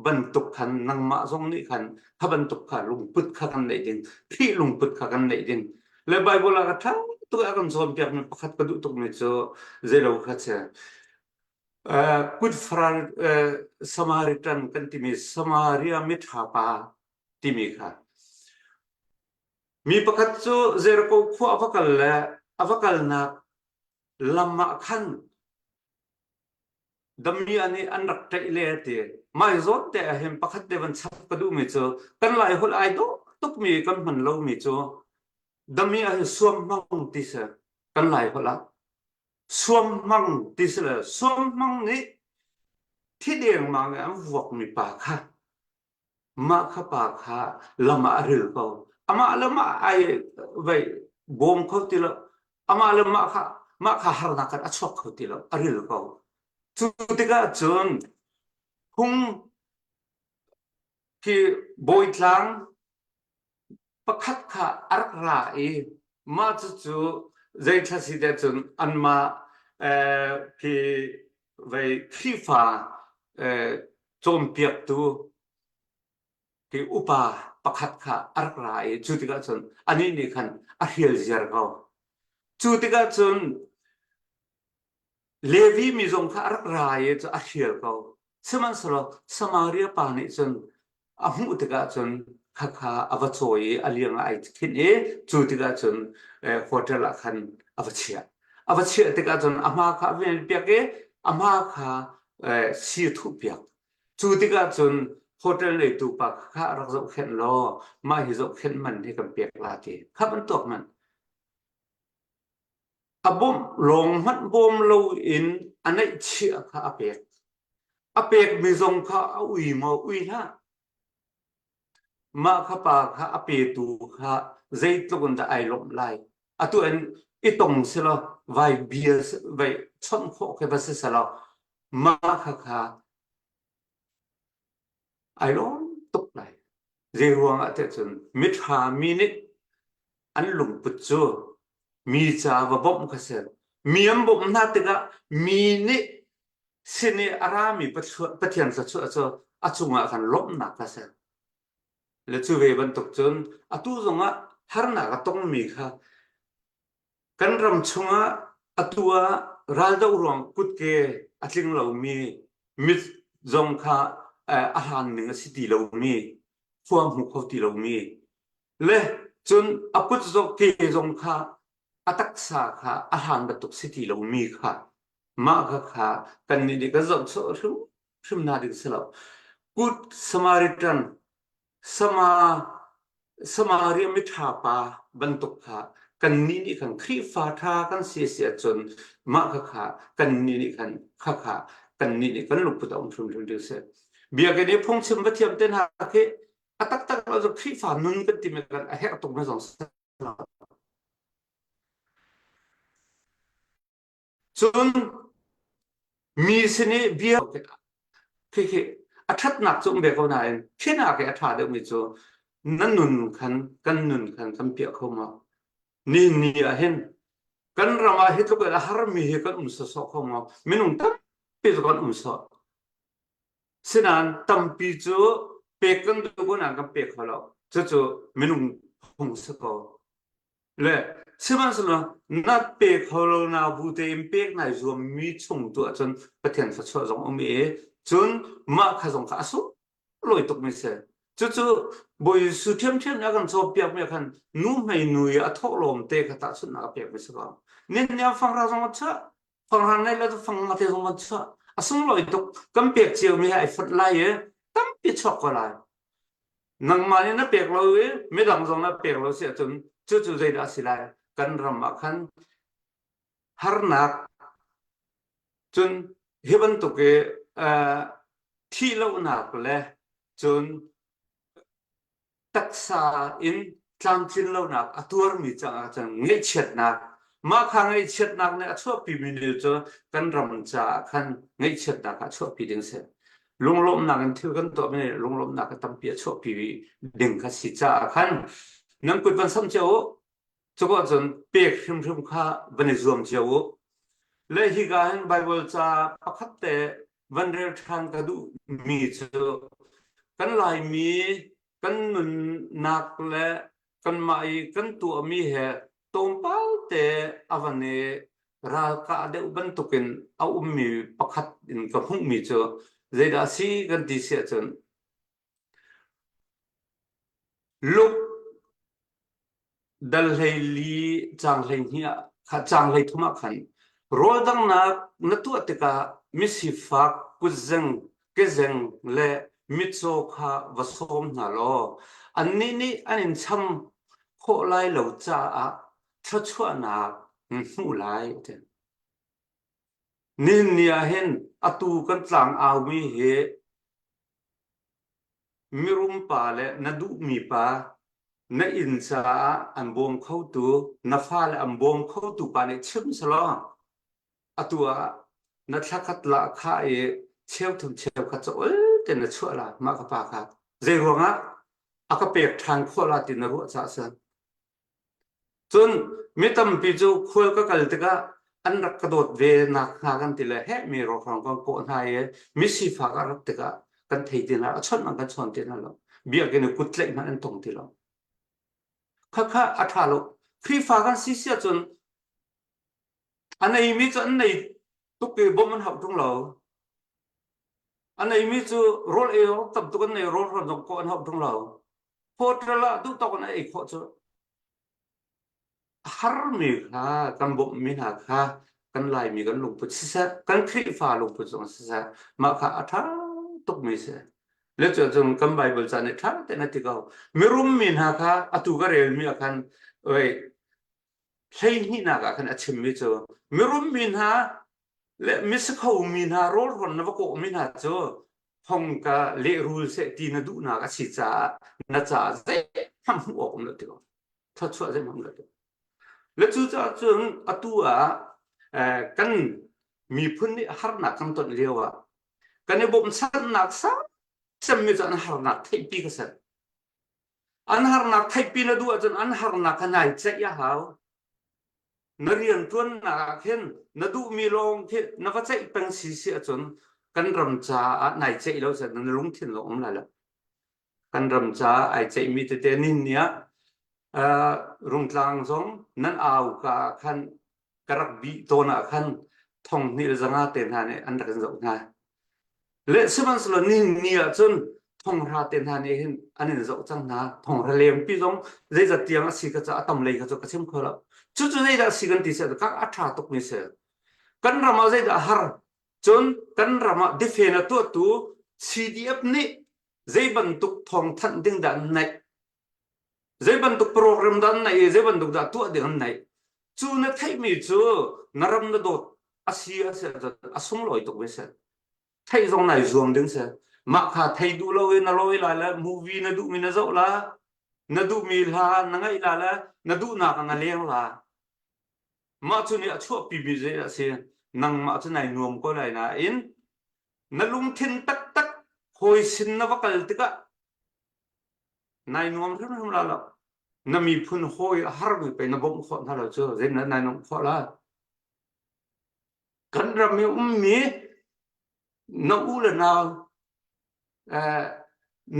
bantuk khan nangmah zong nih khan kha bantuk kha lungput kha kan neih ding Khrih lungput kha kan neih ding le Bible ah ka ṭha tuk a kan cawnpiakmi pakhat ka duh tukmi cu zeilo kha si Good Samaritan kan timi Samaria miṭha pa timi kha mi pakhat cu Jericho khua a va kal le a va kalnak lam ah khan Damiah nih an rak ṭaih le a ti. Mah zawn te ah hin pakhat te van chap ka duhmi cu kan Lai holh ai dawh tukmi kan hman lomi cu damiah hi suam hmang ti si kan Lai holh ah suam hmang ti si le suam hmang nih thi dengmang in an vuakmi pa kha Mah kha pa kha lam ah a ril ko. Amah le mah ai vei bawm kho ti lo. Amah le mah kha mah kha harnak khan a chuak kho ti lo. A ril ko. Cu tikah cun phung khi bawitlang pakhat kha a rak ra i mah cucu zei thla si te cun anmah khi vei Khrihfa cawnpiaktu khi upa pakhat kha a rak ra i cu tikah cun anih nih khan a hrial ziar ko. Cu tikah cun Levi mi zong kha a rak ra i cu a hrial ko. Sihmanhsehlaw Samaria pa nih cun a hmuh tikah cun khakha a va cawi i a liang ah ai khinh i cu tikah cun hotel ah khan a va chiah. A va chiah tikah cun a hma kha a vel piak i a hma kha si a thuhpiak. Cu tikah cun hotel neitu pa kha rak zohkhenh law mah hi zohkhenh man hi kan pek la ti. Kha bantuk man. A bawmh lawng hmanh bawm loin a neihchiah kha a pek. A pekmi zong kha a ui maw? Ui hlah. Mah kha pa kha a petu kha zeitluk in dah ai lawmh lai. Atu in i tong selaw vai bia vai chawnh khawh khi va si selaw mah kha kha Ai lawm tuk lai. Zeiruang ah tiah cun miṭha mi nih an lungput cu mi ca va bawmh kha si. Mi an bawmh hna tikah mi nih sin i a rami Pathian thluachuah cu a cungah khan lawmhnak kha si. Le cu ve bantuk cun atu zongah harnak a tongmi kha Kan ram chungah atu ah raldoh ruang kutke a tling lomi mit zong kha a hlan ning a si ti lomi khua hmu kho ti lomi le cun a kut zong ke zong kha a taksa kha a hlan bantuk si ti lomi kha mah kha kha kannih nih kan zohchuah hrim hrim hna ding si lo. Good Samaritan Sama Samaria miṭha pa bantuk kha kannih nih khan Khrihfa ṭha kan si si ahcun mah khakha kannih nih khan khakha kannih nih kan lungput a um hrimhrim ding si. Biakinn i phungchim va thiam te hna khi a taktak lo cu Khrihfa nun kan timi kan a herh tuk mi zong si lo. Cun mi sin i bia khi a ṭhatnak cu um ve ko nain thinak i a ṭha deuhmi cu na nun khan kan nun khan kan piah kho maw? Nihin ni ah hin kan ram ah hi tluk in a harmi hi kan um sawsawh kho maw? Minung tampi cu kan um sawh. Sinain tampi cu pek kan duh ko nain kan pe kho lo. Cucu minung phung si ko. Le sihmanhsehlaw na pe kho lo na bu tein pek nai zuam mi chung tu ahcun Pathian thluachuah zong um i cun mah kha zong kha a sunglawi tuk mi si. Cucu Bawi Jesuh ṭhiamṭhiam nih a kan cawnpiak mi ah khan nu hmei nu i a thawhlawm te kha tahchunhnak a pek mi si ko. Nin nih a fanghra zong a chuah, fanghra nei le fang te zong a chuah. A sunglawi tuk kan pek cio mi he ai fonh lai i tampi chuak ko lai. Nangmah nih na pek lo i midang zong na pek lo si ahcun cucu zeidah a si lai? Kan ram ah khan harnak cun hi bantuk i uh, thih lonak le cun taksa in tlamtlin lonak a tuarmi caah cun ngaihchiatnak mah kha ngaihchiatnak nih a chuahpimi nih cu kan ram caah khan ngaihchiatnak a chuahpi ding si lunglawmhnak in thil kan tuahmi nih lunglawmhnak a tampi a chuahpi ding kha si caah khan nan kut van samh cio u cuko cun pek hrimhrim kha van i zuam cio u le hika hin Bible ca pakhat te. van rel ṭhan ka duhmi cu kan Laimi kan nunnak le kanmah i kan tuahmi he tlawmpal te a van i ralkah deuh bantukin a ummi pakhat in ka hmuhmi cu zeidah a si kan ti si ahcun Luke dal 14 caang 12 ah caang 33 ah khan rawl danghnak na tuah tikah misifak kutzeng kezeng le mitcaw kha va sawm hna law annih nih an in cham khawh lai lo caah thluachuahnak na hmuh lai a ti. Nihin ni ah hin atu kan tlang aumi hi Mirum pa le na duhmi pa na inn caah an bawm khotu, na fale an bawm khotu pa nih chim selaw atu ah na thlakhat lahkhah i cheuthum cheukhat cu ol tein na chuah la mah ka pa kha zei ruangah a ka pek ṭhan khawh la ti na ruah caah a si. Cun mi tampi cu khual ka kal tikah an rak ka dawt ve nak hnga kan ti le heh mi rawhrang kan kawh hna i mi sifak a rat tikah kan thei ti hna a chawnh an kan chawn ti hna lo biakinn i kut tlaih hmanh an tong ti lo khakha a ṭha lo Khrihfa kan si si ahcun a neimi cu an nei tuk i bawmh an hauh ṭung lo a neimi cu rawl ei awk tam tuk an nei rawl hrawn zong kawh an hauh ṭung lo hotel ah duh tawk in a ei khawh cu a harmi kha kan bawmhmi hna kha kan Laimi kan lungput siseh kan Khrihfa lungput zong siseh mah kha a ṭha tukmi si le cu cun kan Bible ca nih ṭha tein a ti ko mirum mi hna kha atu ka relmi ah khan oi hleihnihnak ah khan a chimmi cu mirum mi hna le misikho mi hna rawlrawn na va kawhmi hna cu hong ka lehrul seh ti na duhnak a si caah na caah zeihmanh hmuh awk um lo ti ko thluachuah zeihmanh um lo ti le cucaah cun atu ah kan miphun nih harnak kan ton lio ah kan i bawmchannak sang cemmi cu an harnak theihpi ka si an harnak theihpi na duh ahcun an harnak kha nai ceih a hau na rianṭuannak ah khin na duhmi lawng khi na va ceih peng si si ahcun kan ram caah nai ceih lo cun na lungthin lawng um lai lo. Kan ram caah ai ceihmi tete nin ni ah uh, Rungtlang zong nan au ka ah khan ka rak bih tawn ah khan thong hnih le zanga te hna nih an rak in zoh hna. Le sihmanhsehlaw nihin ni ah cun thonghra te hna nih hin an in zoh cang hna. Thonghra lengpi zong zeizat tiang a si ka ca a tam lei kha cu ka chim kho lo. Cucu zeidah a si kan ti seh ka a ṭha tukmi si. Kan ram ah zeidah a har? Cun kan ram ah difen a tuahtu CDF nih zei bantuk thawngthanh ding dah an neih? Zei bantuk program dah an neih i zei bantuk dah tuah ding an neih? Cu na theihmi cu na ram na dawt a si a si ahcun a sunglawi tuk ve si. Theih zong nai zuam ding si. Mah kha thei duh lo i na lawi lai le movie na duhmi na zoh la, na duhmi hla na ngaih la le na duhnak ah na leng la. Mah cu nih a chuahpimi zei a si? Nangmah cu nai nuam ko lai nain na lungthin taktak hawi sin na va kal tikah nai nuam hrimhrim la lo na miphun hawi a harmi pei na bawmh khawh hna lo cu zeitindah nai nuamh khawh la kan ram i ummi na u le nau eh,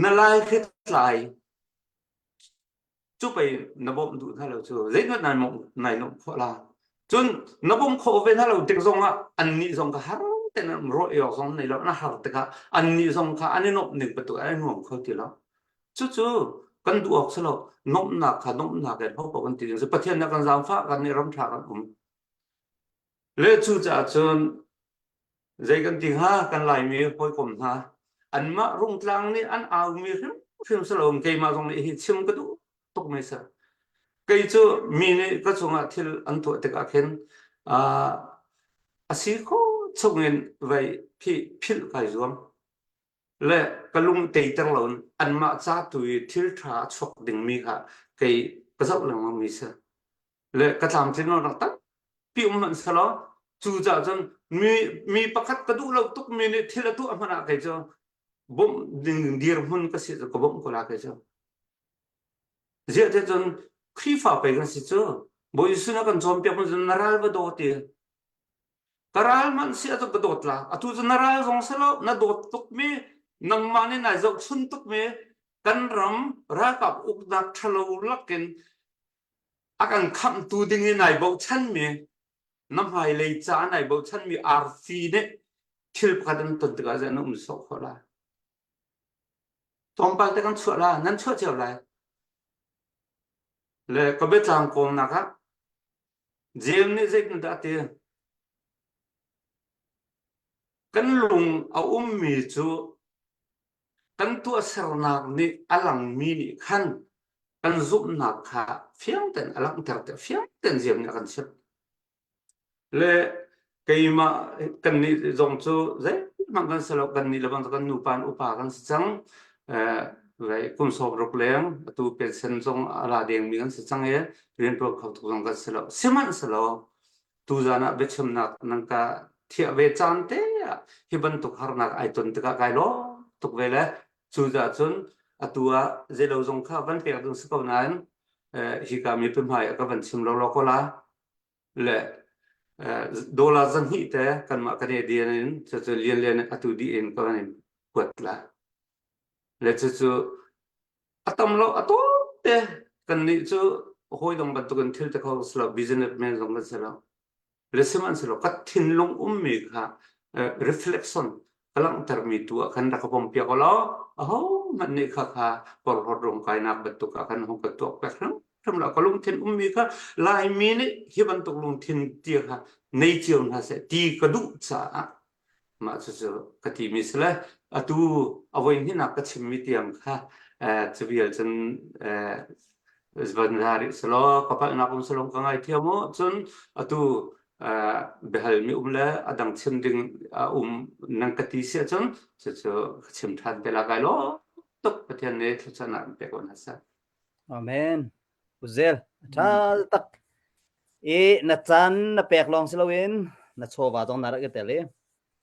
na lai hritlai cu pei na bawmh duh hna lo cu zeitindah nai nuamh nai nuamh khawh la cun na bawmh khawh ve hna lo tik zong ah annih zong kha har tein an rawh i awk zong nei lo na har tikah annih zong kha an i nuamh ning bantuk an i nuam kho ti lo Cucu kan duh awk si lo. Nuamhnak kha nuamhnak in hopaoh kan ti ding si. Pathian nih kan zaangfah kan nih ram ṭha kan um. Le cucaah cun zei kan ti hnga kan Laimi hawikom hna anmah rungtlang nih an aumi hrimhrim si lo keimah zong nih hi chim ka duh tukmi si. Kei cu mi nih ka cungah thil an tuah tikah khin uh, a si khawh chungin vei phih philh kai zuam. le ka lung teiter loin anmah ca tu i thil ṭha a chuak dingmi kha kei ka zoh lengmang mi si. Le ka tlamtlin lonak tampi um hmanh selaw cu caah cun mi mi pakhat ka duh lo tuk mi nih thil a tuah hmanh ah kei cu bawmh ding dirhmun ka si cu ka bawmh ko la kei cu. Ziah te cun Khrihfa pei kan si cu Bawi Jesuh na kan cawnpiak cun na ral va daw ti. Ka ral hmanh si ah cun ka dawt la. Atu cu na ral zong si lo, na dawt tukmi, nangmah nih nai zohchun tukmi kan ram ralkap uknak ṭhalo lakin a kan khamhtu ding in nai bochanmi, na hmailei caah nai bochanmi arfi nih thil pakhat an ton tikah zei na um sawh khawh lai. Tlawmpal te kan chuah la, nan chuah cio lai. Le ka biatlang kawlnak ah Jeim nih zeitindah a ti? Kan lung a ummi cu kan tuahsernak nih a langmi nih khan kan zumhnak kha fiang tein a langhter tiah fiang tein Jeim nih a kan chimh. Le keimah kannih zong cu zeihmanh kan si lo kannih le bang kan nupa in upa kan si cang. Kum 60 leng atu pension zong a la dengmi kan si cang i rianṭuan kho tuk zong kan si lo. Sihmanhsehlaw tuzan ah biachimnak nan ka thiah ve caan te ah hi bantuk harnak ai ton tikah kai lawm tuk ve le cucaah cun atu ah zeilo zong kha van pek ding si ko nain hika mipi hmai ah ka van chim lawlaw ko la. Le dollar 200 te kanmah Canadian in cucu lianlian atu dih in ka van in kuat la. Le cucu a tam lo a tawk te kannih cu hawi dang bantukin thil te kho si lo businessman zong kan si lo. Le sihmanhsehlaw ka thinlung ummi kha reflection ka langhtermi tu ah khan rak ka pom piak law aho hmanh nih kha kha porhlawt ruamkainak bantuk ah khan hung ka tuak piak hrimhrim lo ka lungthin ummi kha Laimi nih hi bantuk lungthin ti kha nei cio hna seh ti ka duh caah mah cucu ka timi si le atu a voi hnihnak ka chimmi tiang kha cu vial cun van ra rih selaw ka palhnak um selaw ka ngaithiam u cun atu biahalmi um le a dang chim ding a um nan ka ti si ahcun cucu ka chim ṭhan te la kai lawm tuk Pathian nih thluachuahnak in pek ko hna seh. Amen. Uzel, ṭha tak. I na caan na pek lawng si loin na chawva zong na rak i tel i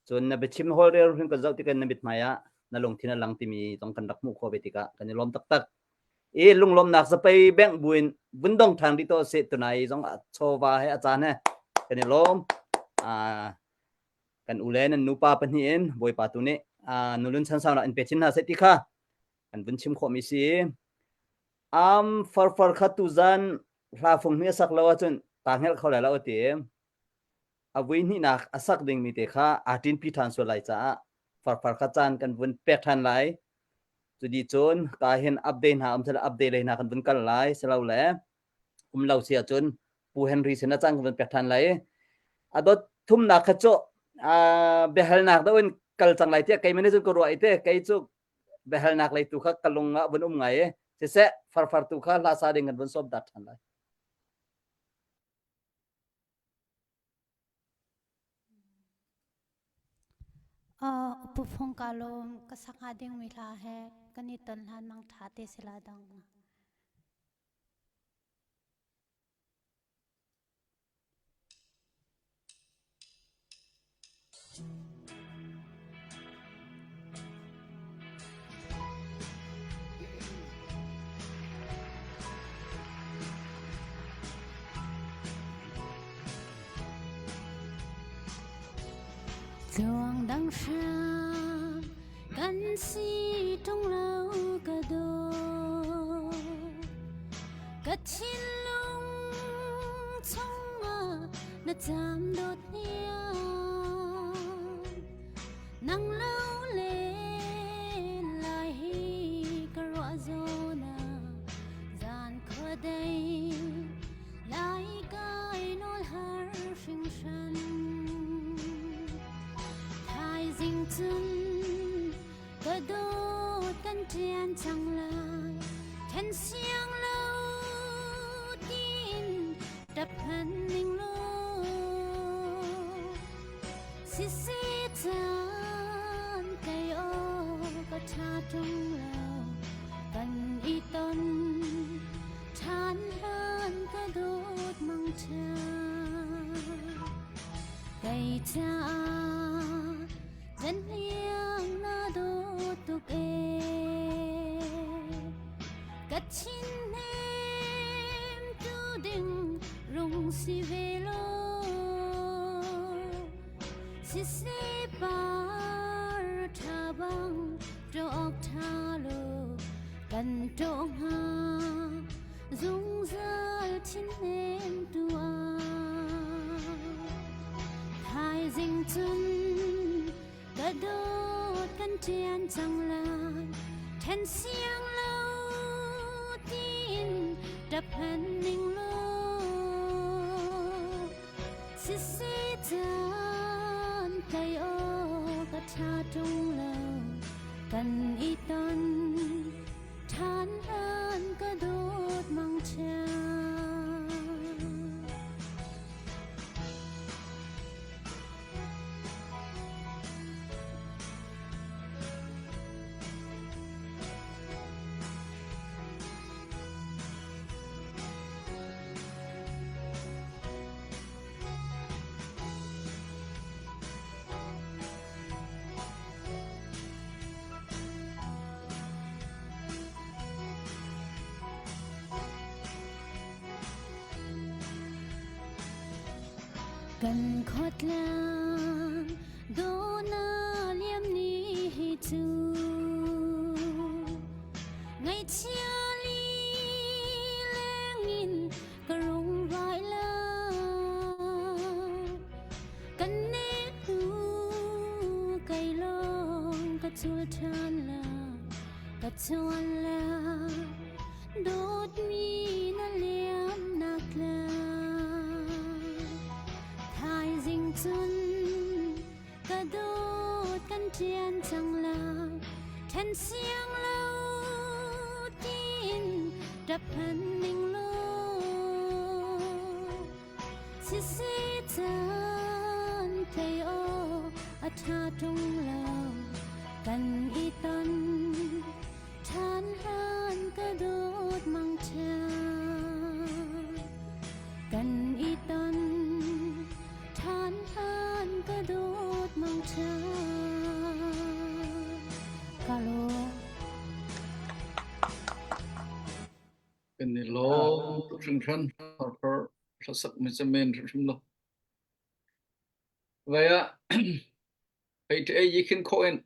cun na biachim holrel hrim kan zoh tikah na mithmai ah na lungthin a lang timi zong kan rak hmuh khawh ve tikah kan i lawm taktak. I lunglawmnak zapei bengh buin vun dong ṭhan rih tuah sih tunai zong chawva he a caan he kan i lawm. Kan u le nan nupa pahnih in Bawipa tu nih nulun chansaunak in pe chin hna seh ti kha kan vun chim khawhmi si. Am farfar kha tuzan hla fung hnih a sak lo ahcun ta hngelh kho lai lo a ti. A vui hnihnak a sak dingmi te kha aa ṭinpi ṭhan sual lai caah farfar kha caan kan vun pek ṭhan lai. Cu dih cun ka hin update hna um sela update lei hna kan vun kal lai silole um lo si ahcun Pu Henry sin a caan kan vun pek ṭhan lai. A dot thumnak kha cu biahalnak deuh in kal cang lai tiah keimah nih cun ka ruah i te kei cu biahalnak lei tu kha ka lung ah vun um ngai i siseh farfar tu kha hla sa ding kan vun sawm dat ṭhan lai. Pu Phong ka lawm ka sak hnga dingmi hla he kan i ton hlan mang ṭha te si la dang. Tluang dang hram kan si ṭung lo ka daw ka thinlung chungah na cam dawt hniang nang lo le lai hi ka ruah zawn ah zan khua dei lai kai nawl har hringhran thaizing cun Ka dawt kan ṭian cang lai ṭhen siang lo tiin ṭap hmanh ning law sisi caan kei aw ka ṭha ṭung lo kan i ton ṭhan hlan ka dawt mang ṭha kei caah Zan hniang na dawt tuk ee ka thin hnem tu ding rung si ve law. Siseh par ṭha bang ṭawk ṭha lo kan ṭawh hnga zungzal thinnem tuah. Thaizing cun ka dawt kan ṭian cang lai ṭhen siang lo tiin ṭap hlan ning law Siseh caan tlai awk a ṭha ṭung lo kan i ton ṭhan hlan ka dawt mangṭha. Kan khuatlang dawna liam ni hi cu ngaihchia li lengin ka rung vai la kan ne hnu kai lawng ka cul ṭhan la ka chuan la dawtmi na liam nak la thaizing cun ka dawt kan ṭian cang lai ṭhen siang lo tiin ṭap hlan ning law siseh caan tlei aw a ṭha ṭung lo kan i ton ṭhan hlan ka dawt mangṭha kan i ton ṭhan hlan ka dawt mangṭha ka lawm. Kan i lawm tuk hringhran. Harper hlasak mi cu men hrimhrim lo. Vai ah ei te ei yi khin khawh in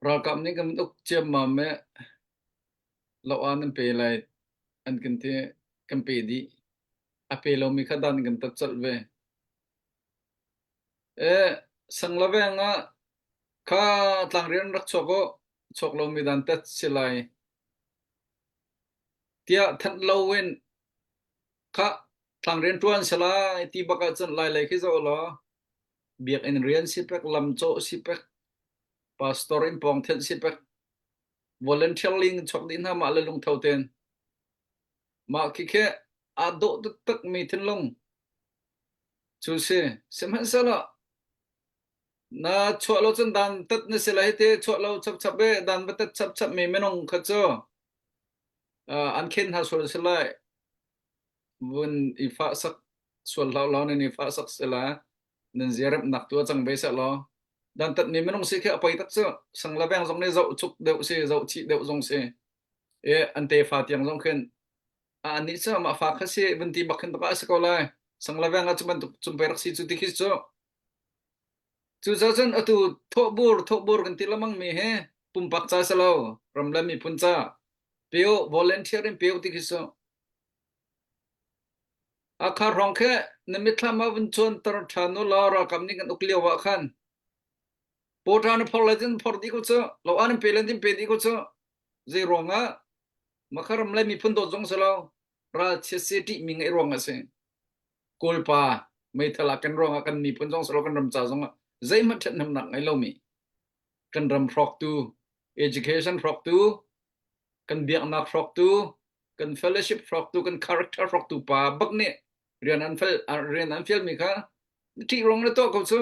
ralkap nih kan uk ciammam me lo an an pe lai an kan ti kan pe dih. A pe lomi kha dan kan tat colh ve. E sanglaveng ah kha tlangrian rak chuak u chuak lomi dan tat si lai tiah thanh lo in kha tlangrian ṭuan si lai ti bak ahcun lai lei khi zoh law biakinn rian si pek lam cawh si pek pastor in pawng thenh si pek volunteer ling chuak dih hna mah le lungtho tein Mah khikhi aa dawh taktakmi thinlung cu si. Sihmanhsehlaw na chuah lo cun dan tat na si lai te chuah lo chapchap i dan va tat chapchap mi minung kha cu uh, an khen hna sual si lai. Vun i fah sak sual hlau law nan i fah sak si la nan ziaremnak tu a cang ve seh law dan tat mi minung si khi a poi tak cu sang le veng zong nih zoh chuk deuh si zoh chih deuh zong si E an tefa tiang zong khin a anih cu amah fa kha si vun ti bak khin bak a si ko lai. Sanglaveng ah cu bantuk cumpai rak si cu ti khi cu. Cucaah cun atu thawhbur thawhbur kan ti lamang mi hi pumpak ca si lo ram le miphun ca peo volunteer in peo ti khi cu. Akha hrawng khi na mitthlam ah vun cuanter ṭhan u law ralkap nih kan uk lio ah khan pawṭa na phor lai cun phor dih ko cu lo an in pe len tin pe dih ko cu Zei ruangah Makharam le miphun dawt zong si lo ralchia si ṭihmi ngeih ruangah si. Kawlpa meithal ah kan ruangah kan miphun zong si lo kan ram ca zongah zeihmanh ṭhathnemnak ngei lomi kan ram hrawktu education hrawktu kan biaknak hrawktu kan fellowship hrawktu kan character hrawktu pa bak nih rian an fel rian an fialmi kha ṭih ruang na tuah ko cu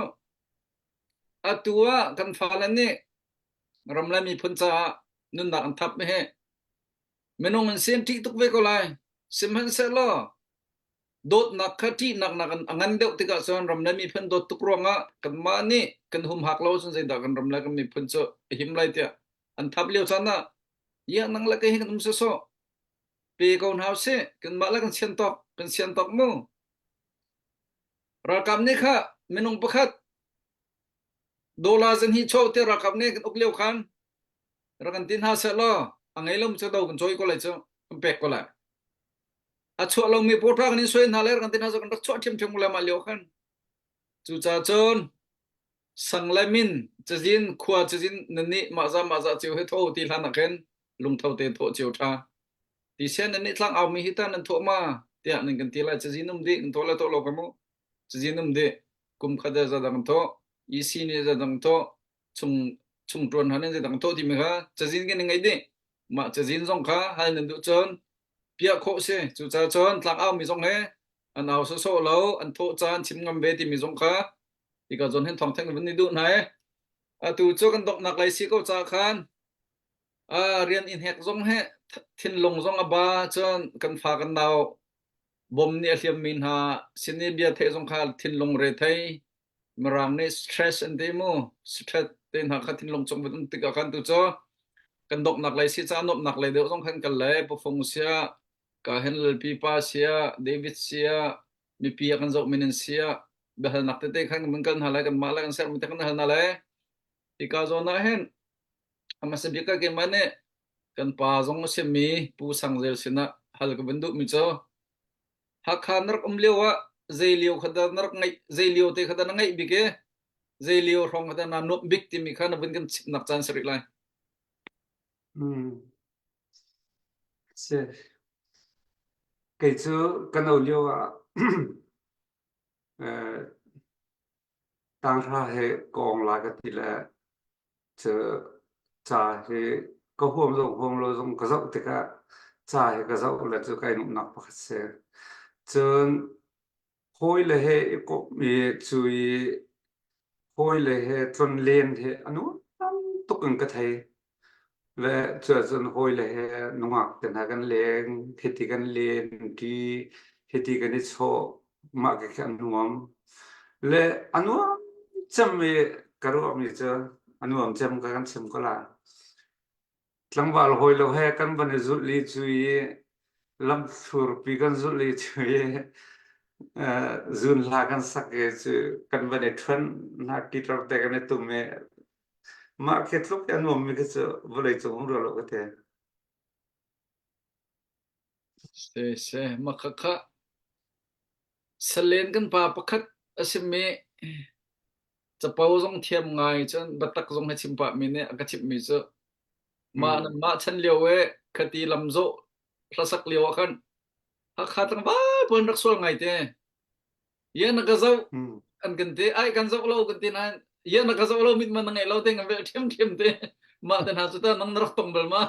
atu ah kan fale nih ram le miphun caah nunnak an thap hi minung an sian ṭih tuk ve ko lai sihmanhsehlaw dawtnak kha ṭihnak nak a ngan deuh tikah cun ram le miphun dawt tuk ruangah kanmah nih kan humhak lo cun zeidah kan ram le kan miphun cu a him lai tiah an thap lio caan ah ya nang le kei hi kan um sawsawh pe ko hna usih kanmah le kan sian tawk kan sian tawk mu ralkap nih kha. minung pakhat dollar zan hi cho te ralkap nih kan uk lio khan rak kan ti hna seh law a ngei lo cu do kan cawi ko lai cu kan pek ko lai. A chuah lomi pawṭa kan in suai hna le rak kan ti hna seh kan rak chuah ṭhiamṭhiam ko lai mah lio khan. Cucaah cun sang le min cazin khua cazin nan nih mah za mah za cio hi tho ti hlan ah khin lungtho te thawh cio ṭha. Ti sian nan nih tlang aumi hi ta nan thawh ma tiah nan kan ti lai cazin um dih kan thawh le thawh lo ka mu. Cazin um dih kum khat za dang thawh EC nih za dang thawh chung chung ṭuan han in za dang thawh timi kha cazin kan i ngei dih. Mah cazin zong kha hal nan duh cun piah khawh si. Cucaah cun tlang aumi zong he an au sawsawh lo an thawh caan chim ngam ve timi zong kha hika zawn hin thawng theng van ni duh hna i atu cu kan donghnak lei si ko ca khan rian in hek zong he thinlung zong a ba cun kan fa kan nau bom nih a hliammi hna sin i bia theih zong kha thinlung re thei mirang nih stress an ti mu stress te hna kha thinlung cung van um tikah khan tu cu kan donghnak lei si ca nuamhnak lei deuh zong khan kal le pufung sia ka hen lalpi pa sia David sia mipi a kan zoh min in sia biahalnak tete khan kan kal hna lai kan mah le kan sermi te kan hal hna lai hika zawn ah hin hmasa bik ah keimah nih kan pa zong a simi Pu Sang Zel sinah hal ka van duhmi cu Hakha na rak um lio ah zei lio kha dah na rak ngeih zei lio te kha dah na ngeih bik i zei lio hrawng kha dah naa nuamh bik timi kha na vun kan chimnak caan si rih lai. Hmm. Si. Kei cu ka no lio ah eh, tanghra he kong la ka ti le cu ca hi ka huam zong huam lo zong ka zoh tikah ca hi ka zoh le cu kai nuamhnak pakhat si. Cun hawile he i komh i cu i hawile he tlonlen hi a nuam tuk in ka thei. Le cuahcun hawile he nungak te hna kan leng, hiti kan len ṭi, hiti kan i chawh, mah khi a nuam. Le a nuam cem i ka ruahmi cu a nuam cem ka kan chim ko lai. Tlangval hawi lo he kan van i zulh i cu i lamthlurpi kan zulh i cu i zun hla kan sak i cu kan van i ṭhuan hna guitar te kan i tum i mah khi tluk i a nuammi khi cu vawlei cung um rua lo ka ti. Se se mah khakha salen kan pa pakhat a simi capo zong thiam ngai cun biatak zong he chim pah mi nih a ka chimhmi cu mah Mm. nan mah chan lio e khati lam zawh hlasak lio ah khan Hakha tlangval pawl an rak sual ngai te ya na ka zoh Mm. an kan ti ai kan zoh lo kan ti nain ya na ka zoh lo mit man na ngei lo te kan vel ṭhiam ṭhiam te mah te hna cu ta nang na rak tong bal ma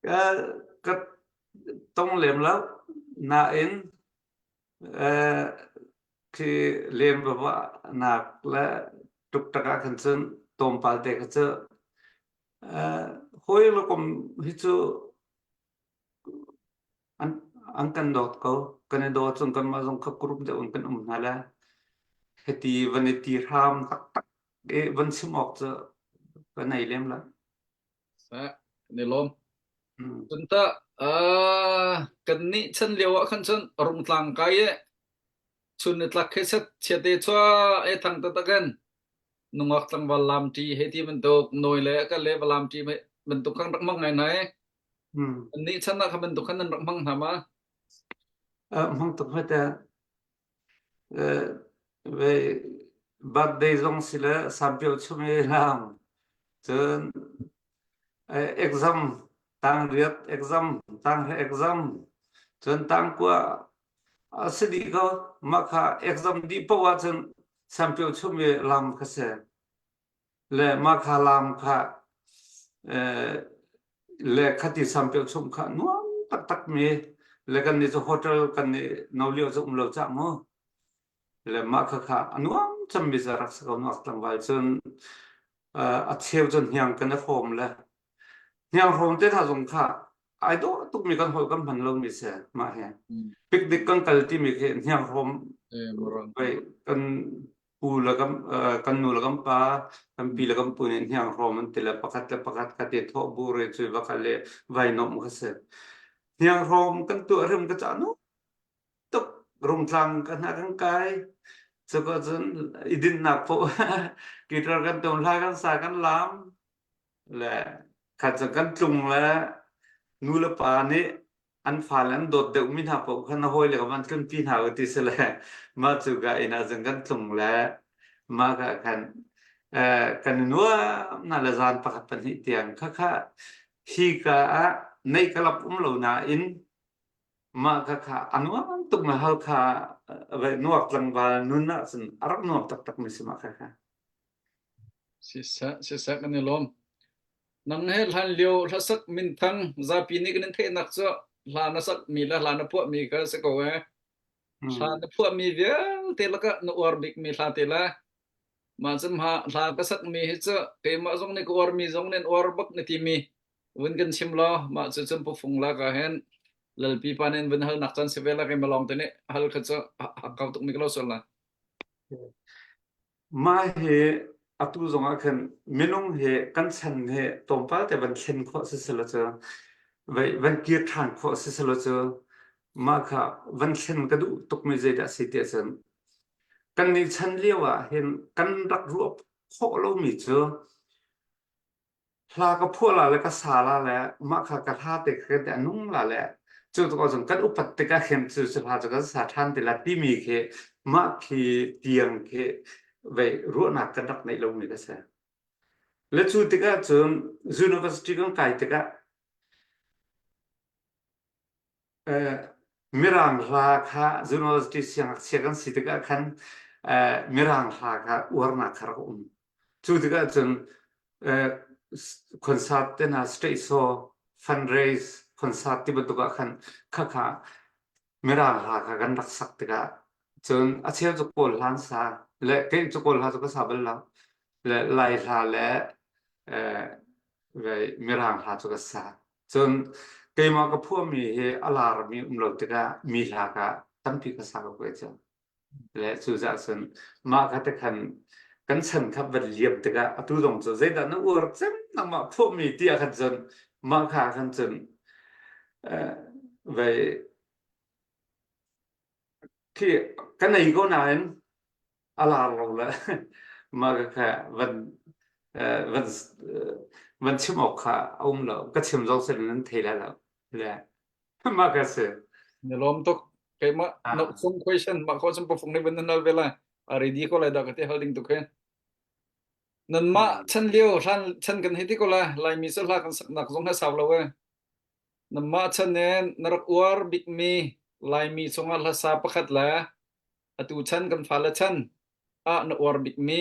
Ka ka tong lem lo nain eh khi lem va nak le tuktak ah khan cun tlawmpal te kha cu eh hawi le kom hi cu an an kan dawt ko kan i dawt cun kanmah zong kha group deuh in kan um hna le hiti van i ti hram taktak i van chim awk cu ka nei lem lo. Kan i lawm. Cun tah kan nih chan lio ah khan cun rungtlang kai e chun ni tlak khi set chiate chua e thang taktak in nungak tlangval lam ṭi he ti bantuk nawi le ka le va lam ṭi bantuk khan rak hmang ngai hna e. Kan nih chan ah kha bantuk khan nan rak hmang hna ma? Hmang tuk hmet e. Birthday zong si le sampio chum i lang. Cun exam tangriat exam tanghra exam cun tangkua a si dih ko. Mah kha exam dih paoh ahcun sampio chum i lam kha si. Le mah kha lam kha le khati sampio chum kha nuam taktak mi le kan nih cu hotel kan nih no lio cu um lo cah mu le mah kha kha a nuam cem mi za rak si ko nuak tlangval cun a cheu cun hniang kan i hrawm le hniang hrawm te hna zong kha ai dawh tuk mi kan holh kan hman lo mi si mah hi picnic kan kal ti mi khi hniang hrawm kan pu le kan kan nu le kan pa kan pi le kan pu nih hniang hrawm an ti le pakhat le pakhat kha te thawh bu re cu va kal le vai nom kha si hniang hrawm kan tuah hrim ka ca nu tuk Rungtlang kan hna kan kai. Cuka cun i dinhnak poh guitar kan tum hla kan sa kan laam le khat cu kan tlung le nu le pa nih an fale an dawt deuhmi hna paoh kha na hawile kha van tlunpi hna u ti si le mah cu ka inn ah cun kan tlung le mah ka khan eh, kan i nuam na le zan pakhat pahnih tiang kha kha hi ka ah neih ka lap um lo nain mah kha kha a nuam tuk na hal kha nuak tlangval nun ah cun a rak nuam taktak mi si mah kha kha Siseh, siseh kan i lawm. Nang he hlan lio hlasak minthang zapi nih kan in theihnak cu hla na sak mi le hla na phuah mi kha si ko ee. Hla na phuah mi vialte lakah na uar bik mi hla te le mah cun hma hla ka sak mi hi cu keimah zong nih ka uar mi zong nih an uar bak na ti mi vun kan chim law mah cu cun pufung la ka hen lalpi pa nin vun hal nak caan si ve la keimah lawng te nih hal kha cu hakkau tuk mi ka lo sual lai. Mah hi atu zongah khan minung hi kan chan hi tlawmpal te van thlen khawh si selaw cu vai van kir ṭhan khawh si selaw cu mah kha van thlen ka duh tukmi zeidah a si tiah cun kannih chan lio ah hin kan rak ruah khawh lomi cu Hla ka phuah la le ka sa la le mah kha ka hla te kha kan a nung la le cu tuk ahcun kan upat tikah khin cu cu hla cu kan sa ṭhan ti la timi khi mah khi tiang khi vei ruahnak kan rak neih lomi ka si. Le cu tikah cun university kan kai tikah Mirang hla kha university siangngakchia kan si tikah khan Mirang hla kha uarnak kha rak um. Cu tikah cun concert te hna state show, fundraise concert ti bantuk ah khan khakha Mirang hla kha kan rak sak tikah cun a cheu cu Kawl hla an sa le kei cu Kawl hla cu ka sa bal lo. Le Lai hla le Mirang hla cu ka sa. Cun keimah ka phuahmi hi a larmi um lo tikah mi hla ka tampi ka sa ko cu. Le cucaah cun mah kha te khan kan chan kha van liam tikah atu zong cu zeidah na uar cem nangmah phuahmi tiah khan cun mah kha khan cun vei khi ka nei ko nain a lar lo le mah ka kha van van van chim awk kha a um lo ka chim zong sin nan thei lai lo le mah ka si Na lawm tuk keimah no sung question mah ko chung pafung nih van nan ve lai a ready ko lai da ka te hal ding tuk he nan mah chan lio hlan chan kan hei ti ko lai laimi cu hla kan saknak zong ha sau lo e nan mah chan ne na rak uar bikmi laimi chungah hlasa pakhat le atu chan kan fale chan ah na uar bikmi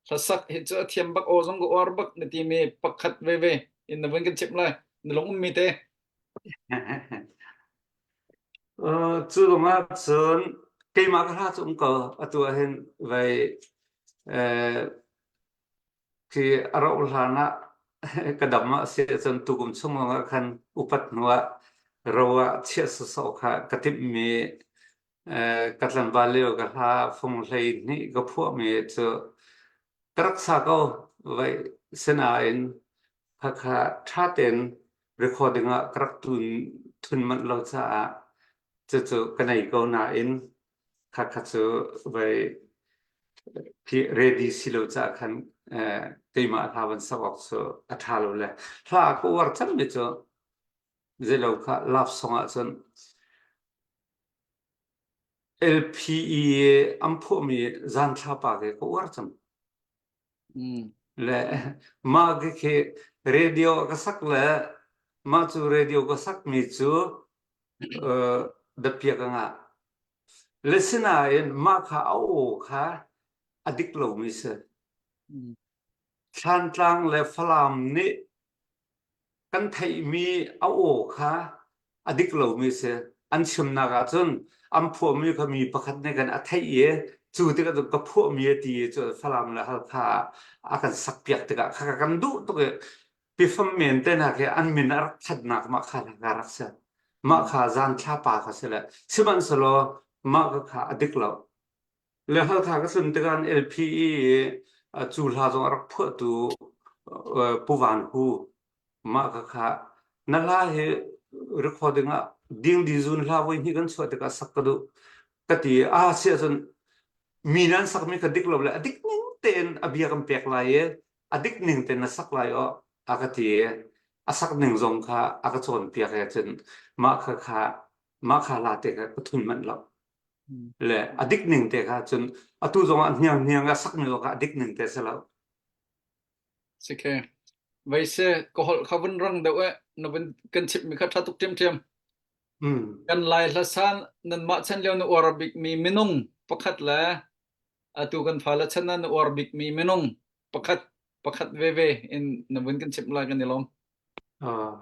hlasak hi cu a thiam bak aw zong ka uar bak na timi pakhat veve in na vun kan chimh lai na lung ummi te Cu ruangah cun keimah ka hla cu um ko atu ah hin vei Khi a rauh hlan ah ka dam ah si ahcun tukum chung lawngah khan upat hnu ah ro ah chiah sawsawh kha ka timhmi ka tlangval lio ka hla fung 12 ka phuahmi cu ka rak sa ko. Vai sinain khakha ṭha tein recording ah ka rak tun thun manh lo caah cucu ka nei ko nain khakha cu vai khi ready si lo caah khan keimah hla van sak awk cu a ṭha lo le hla ka uar cangmi cu zeilo kha love song ahcun LPE an phuahmi zan thlapa ke ka uar cang. Le mah khi radio ka sak le mah cu radio ka sakmi cu dapiak a ngah. Le sinain mah kha a aw kha a dik lomi si. Thlantlang le Falam nih kan theihmi a aw kha a dik lomi si. An chimnak ahcun an phuahmi kha mi pakhat nih kan a theih i cu tikah cun ka phuahmi a ti i cu Falam le Halkha ah a kan sakpiak tikah kha kan duh tuk i Pifam men te hna khi an min a rak thatnak mah kha ka rak si. Mah kha zan thlapa kha si le sihmanhsehlaw mah ka kha a dik lo. Le Halkha ka tlun tikah an LPE i cu hla zong a rak phuahtu Pu Van Hu mah ka kha na hla hi recording ah dingdi zun hla voi hnih kan chuah tikah sak ka duh. Ka ti a si ahcun mi nan sakmi kha dik lo le a dik ning tein a bia kan pek lai i a dik ning tein na sak lai aw a ka ti i a sak ning zong kha a ka cawnpiak i cun mah kha kha mah kha la te kha ka thun manh lo. Le a dik ning te kha cun atu zong ah hniang hniang a sak ning zong kha a dik ning te si lo. Si khe. Vei se ka holh kha vun rang deuh eh na vun kan chimh mi kha ṭha tuk ṭhiamṭhiam. Kan Lai hlasan nanmah chan lio na uar bikmi minung pakhat le atu kan fale chan ah na uar bikmi minung pakhat pakhat veve in na vun kan chimh lai kan i lawm. Uh,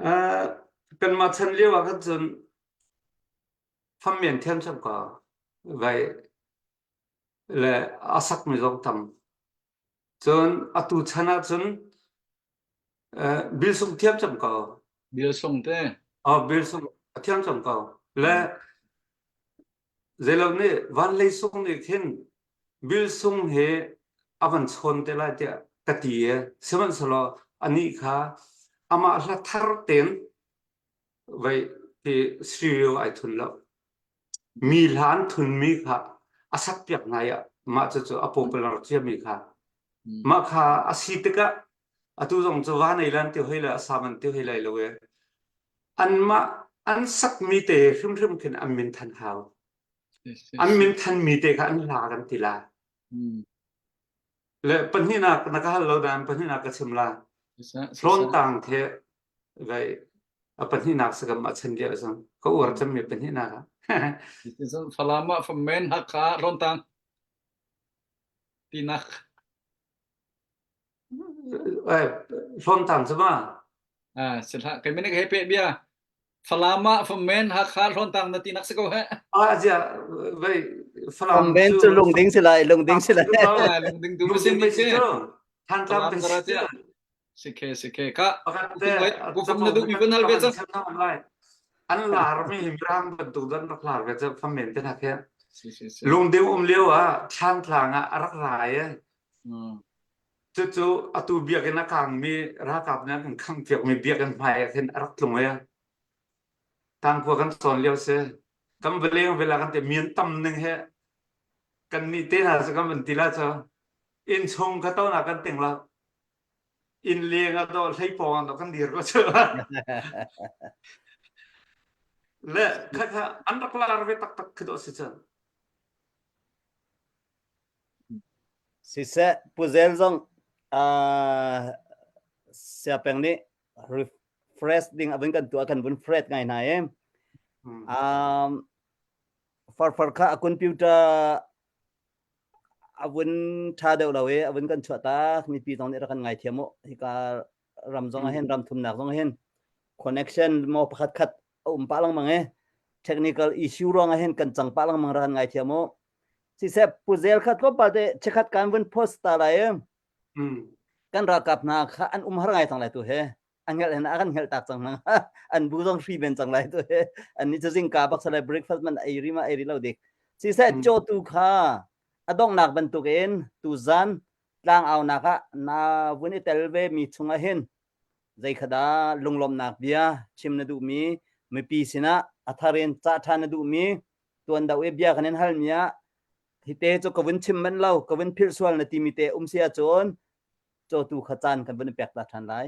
uh, kanmah chan lio ah khan cun fammian thiam cam ka vai le a sakmi zong tam. Cun atu chan ah cun Bill sung thiam cam ko. Bill sung te. Oh, Bill sung a thiam cam ko. Le zeilo nih van lei sung nih khin Bill sung he a van chawn te lai tiah ka ti e. Sihmanhsehlaw anih kha amah hla thar ten vai ti studio ai thun lo. Mi hla an thunmi kha a sak piak hna i mah cucu a popular ciami kha. Mah kha a si tikah atu zong cu va nei lan ti hoi le a sa man ti hoi lai lo e. Anmah an sakmi te hrimhrim khin an min than hau. An min thanmi te kha an hla kan ti la. Le pahnihnak na ka hal lo dan pahnihnak ka chim la. Hlawn tang the vai a pahnihnak sakam a chan dia zong ka uar cemmi pahnihnak ah. Falam ah Famen Hakha Hlawn tang tinak. Hlawn tang cu ma? Ah, sila kai mene he pe bia. Falam ah Famen Hakha Hlawn tang na tinak si ko he. Ah, zia vai Falam Famen cu lungding si lai, lungding si lai. Lungding tu sin ni si. Thantlang pe si. Si khe si khe ka kufum na duh mi van hal ve cang. An lar mi mirang bantuk dan rak lar ve cang famen te nak he. Lungding um lio ah Thantlang ah a rak rai e. Cucu atu biakinn a kang mi ralkap nih an kan khang piak mi biakinn hmai ah khin a rak tlung e. Tangkhua kan cawn lio si. Kan va leng vela kan ti mian tam ning he kan nih te hna cu kan van ti la cu inn chung ka to na kan ting la inn leng ah dawh hlei pawng ah dawh kan dir ko cu le kha kha an rak lar ve taktak khi dawh si cun Siseh Pu Zel zong uh, siapeng nih refresh ding a vun kan tuah kan vun fret ngai hna e. Um, farfar kha a computer a vun ṭha deuh lo i a vun kan chuah tak mipi zong nih rak kan ngaithiam u hika ram zong ah hin ram thumnak zong hin connection maw pakhat khat a um pah lengmang i technical issue ruang ah hin kan cang pah lengmang rak kan ngaithiam u siseh pu zel kha tlawmpal te chekhat kan vun post ta lai i kan ralkap hna kha an um har ngai cang lai tu he a hngelh hin a kan hngelh tak cang hna an bu zong hri ben cang lai tu he an ni cu zingka bak salai breakfast man ei ri ma ei ri lo dik siseh chaw tu kha a donghnak bantukin tu zan tlang aunak ah na vun i tel ve mi chungah hin zei kha dah lunglawmhnak bia chim na duhmi mipi sinah a thar in cah ṭhan na duhmi tuan do i bia kan in halmi ah hite cu ka vun chim manh lo ka vun philh sual na timi te um si ahcun cawtu kha caan kan vun i pek ta ṭhan lai.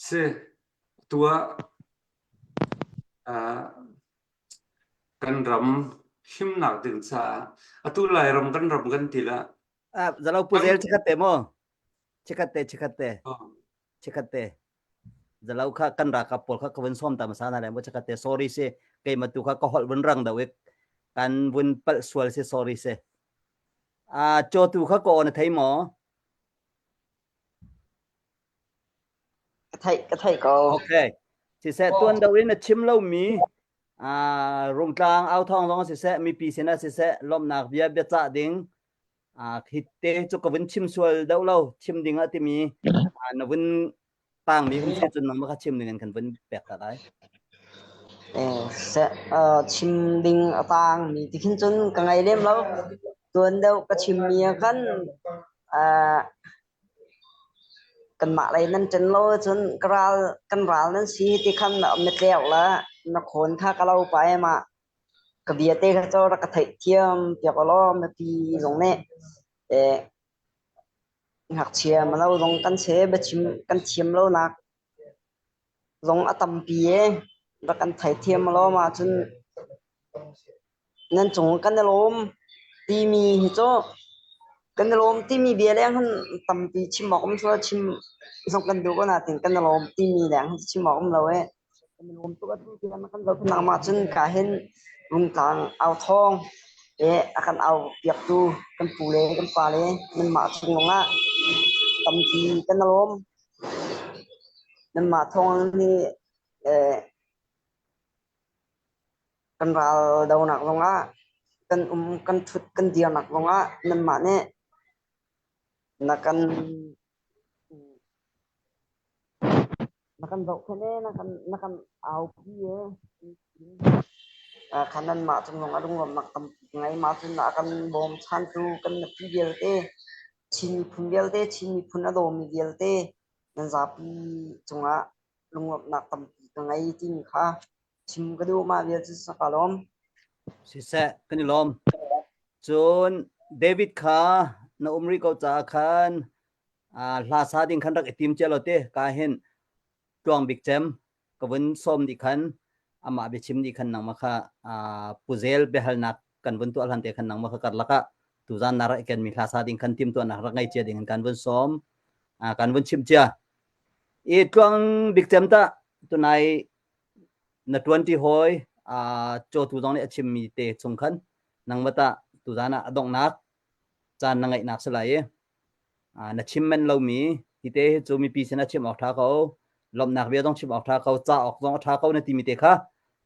Si, tu ah uh, kan ram himnak ding caah atu Lairam kan ram kan ti la. Ah, zalo pu zel chikhat te mo. Chikhat te chikhat te. Chikhat te. Zalo kha kan ralkap pawl kha ka vun som ta masa na le mo chikhat te sorry si keima tu kha ka holh vun rang deuh i kan vun palh sual si sorry si. Ah, chaw tu kha ko na thei maw? Ka theih ka theih ko. Okay. Siseh tuan do in na chim lomi ah rungtlang au thawng zong siseh mipi sinah siseh lawmhnak bia biacah ding ah hi te cu ka vun chim sual deuh lo chim ding ah timi ah na vun tangmi um si cun nangmah kha chim ding in kan vun pek ta lai. Eh, seh, uh, chim ding a tang mi ti khin cun ka ngai lem lo. Tuan deuh ka chim mi ah khan uh, Kanmah lei nan ṭan lo ahcun ka ral kan ral nan si ti khan na tlek le na khawn kha ka lo pah i mah ka bia te kha cu rak ka theihthiam piak ulaw mipi zong nih eh ngakchia mino zong kan si biachim kan thiam lonak zong a tampi i rak kan theithiam ulaw mah cun Nan cung kan i lawm timi hi cu kan i lawm timi bia leng hin tampi chim awk um sual chim zong kan duh ko nain kan i lawm timi leng hin chim awk um lo i kan i lawm tuk atu tiang kan zohkhenhnak mah cun ka hin Rungtlang au thawng i a kan au piaktu kan pu le kan pa le nanmah chung zongah tampi kan i lawm. Nanmah thawng hi eh, Kan ral donak zongah kan um kan ṭhut kan dirnak zongah nanmah nih na kan na kan zohkhenh i na kan na kan aupi i kha nanmah cung zongah lunglawmhnak tampi ka ngei. Mah cun a kan bawmchantu kan nupi vialte, Chin miphun vialte, Chin miphun a dawmi vialte nan zapi cungah lunglawmhnak tampi ka ngei timi kha chim ka duh mah vial cu ka lawm. Siseh, kan i lawm. Cun David kha na um rih ko caah khan hla sa ding khan rak i tim cia law te ka hin tluang bik cem ka vun sawm dih khan amah biachim dih khan nangmah kha puzel biahalnak kan vun tuah hlan te khan nangmah kha karlak ah tuzan na rak i kenmi hla sa ding khan timtuahnak rak ngei cia ding kan vun sawm kan vun chimh cia i tluang bik cem ta tunai na ṭuanṭi hawi cawtu zong nih a chimmi te chung khan nangmah tah tuzan ah a donghnak caan na ngeihnak si lai i na chim men lomi hi te hi cu mipi sin ah chim awk ṭha ko lawmhnak bia zong chim awk ṭha ko ca awk zong a ṭha ko na timi te kha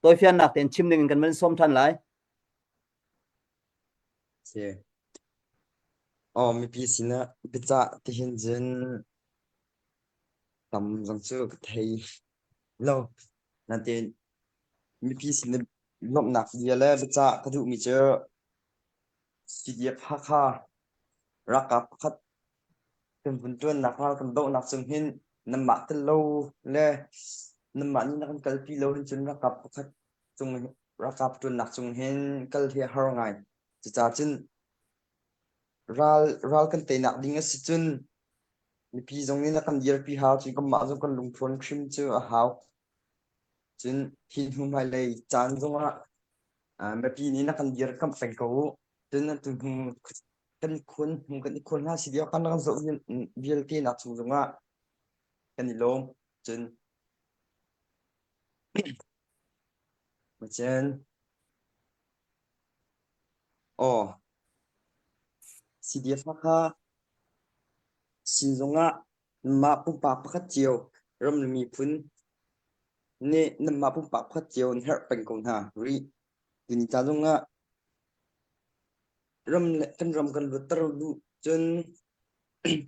tawifiannak tein chim ding in kan van sawm ṭhan lai. Si. Aw mipi sinah biacah tihin cun tam zong cu ka thei lo. Natein mipi sin i lawmhnak bia le biacah ka duhmi cu CDF Hakha ralkap pakhat kan vun ṭuannak ral kan dohnak cung hin nanmah tel lo le nanmah nih na kan kalpi lo hin cun ralkap pakhat cung ralkap ṭuannak cung hin kal hi a har ngai. Cucaah cun ral ral kan teinak ding a si cun mipi zong nih na kan dirpi hau cun kanmah zong kan lungthawn hrim cu a hau. Cun hi hnu hmailei caan zongah mipi nih na kan dirkamh peng ko u. Cun atu hnu kan khun hnu kan i khun hna si lio kan rak zoh vialte nak chung zongah kan i lawm. Cun Macen aw CDF Hakha sin zongah mah pumpak pakhat cio ram le miphun nih nanmah pumpak pakhat cio an herh peng ko hna rih. Tuni ca zongah ram le kan ram kan luatter duh cun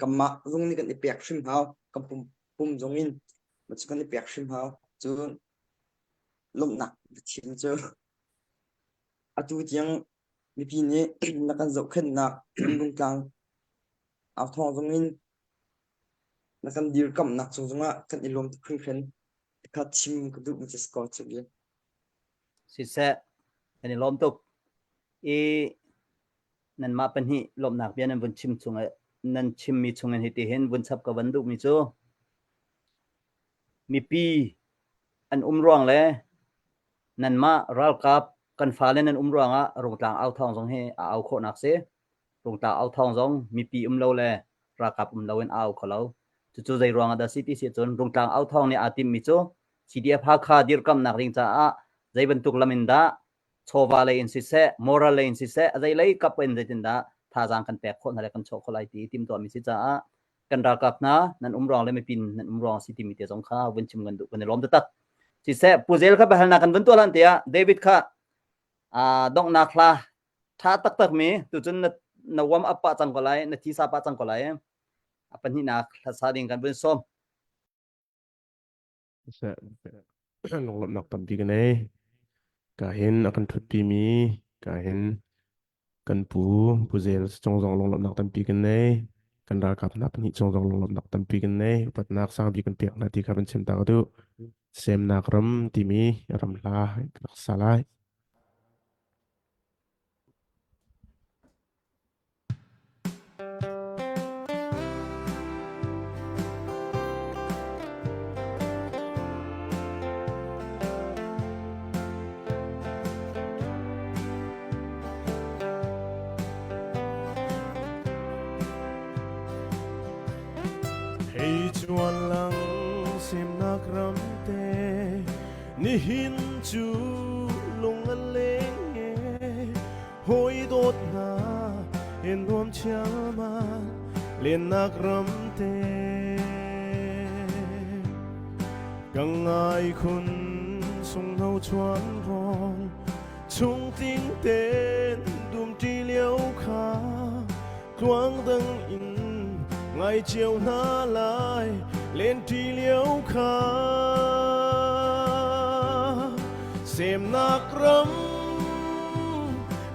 kanmah zong nih kan i pek hrim hau. Kan pum, pum zong in cu kan i pek hrim hau. Cun lawmhnak biachim cu atu tiang mipi nih na kan zohkhenhnak Rungtlang authawng zong in na kan dirkamhnak cung zongah kan i lawm tuk hringhran. Kha chim ka duh mi cu si ko cu bia. Siseh, kan i lawm tuk. I nanmah pahnih lawmhnak bia nan vun chim chung nan chimmi chungin hiti hin vun chap ka van duhmi cu mipi an um ruang le nanmah ralkap kan fale nan um ruangah Rungtlang au thawng zong hi a au khawhnak si. Rungtlang au thawng zong mipi um lo le ralkap um lo in a au kho lo. Cucu zei ruangah dah si ti si cun Rungtlang au thawng nih aa timhmi cu CDF Hakha dirkamnak ding caah zei bantuk lam in dah chawva lei in siseh, moral lei in siseh, a zei lei kap in zeitindah thazaang kan pek khawh hna le kan chuah khawh lai ti timhtuahmi si caah kan ralkap hna nan um ruang le mipi nan um ruang si timi te zong kha vun chim kan duh kan i lawm taktak. Siseh, Pu Zel kha biahalnak kan vun tuah lan tiah David kha donghnak hla ṭha taktak mi tucun na na warm up pah cang ko lai, na thisa pah cang ko lai. A pahnihnak hlasa ding kan vun sawm. Lunglawmhnak tampi ka nei. Ka hin a kan ṭhutpi mi ka hin kan pu Pu Zel cung zong lunglawmhnak tampi kan nei. Kan ralkap hna pahnih cung zong lunglawmhnak tampi kan nei. Upatnak sangbik kan pek hna ti kha van chim ta ka duh. Semnak ram timi ram hla ka rak sa lai. Hei chuan lang semnak ram te nihin cu lung a leng e hawi dawt hna he nuam chialmal lennak ram te ka ngai khun sungno chuan rawl chung ting ten dum ṭi lio kha tluang dang in ngai cio hna lai len ṭi lio kha semnak ram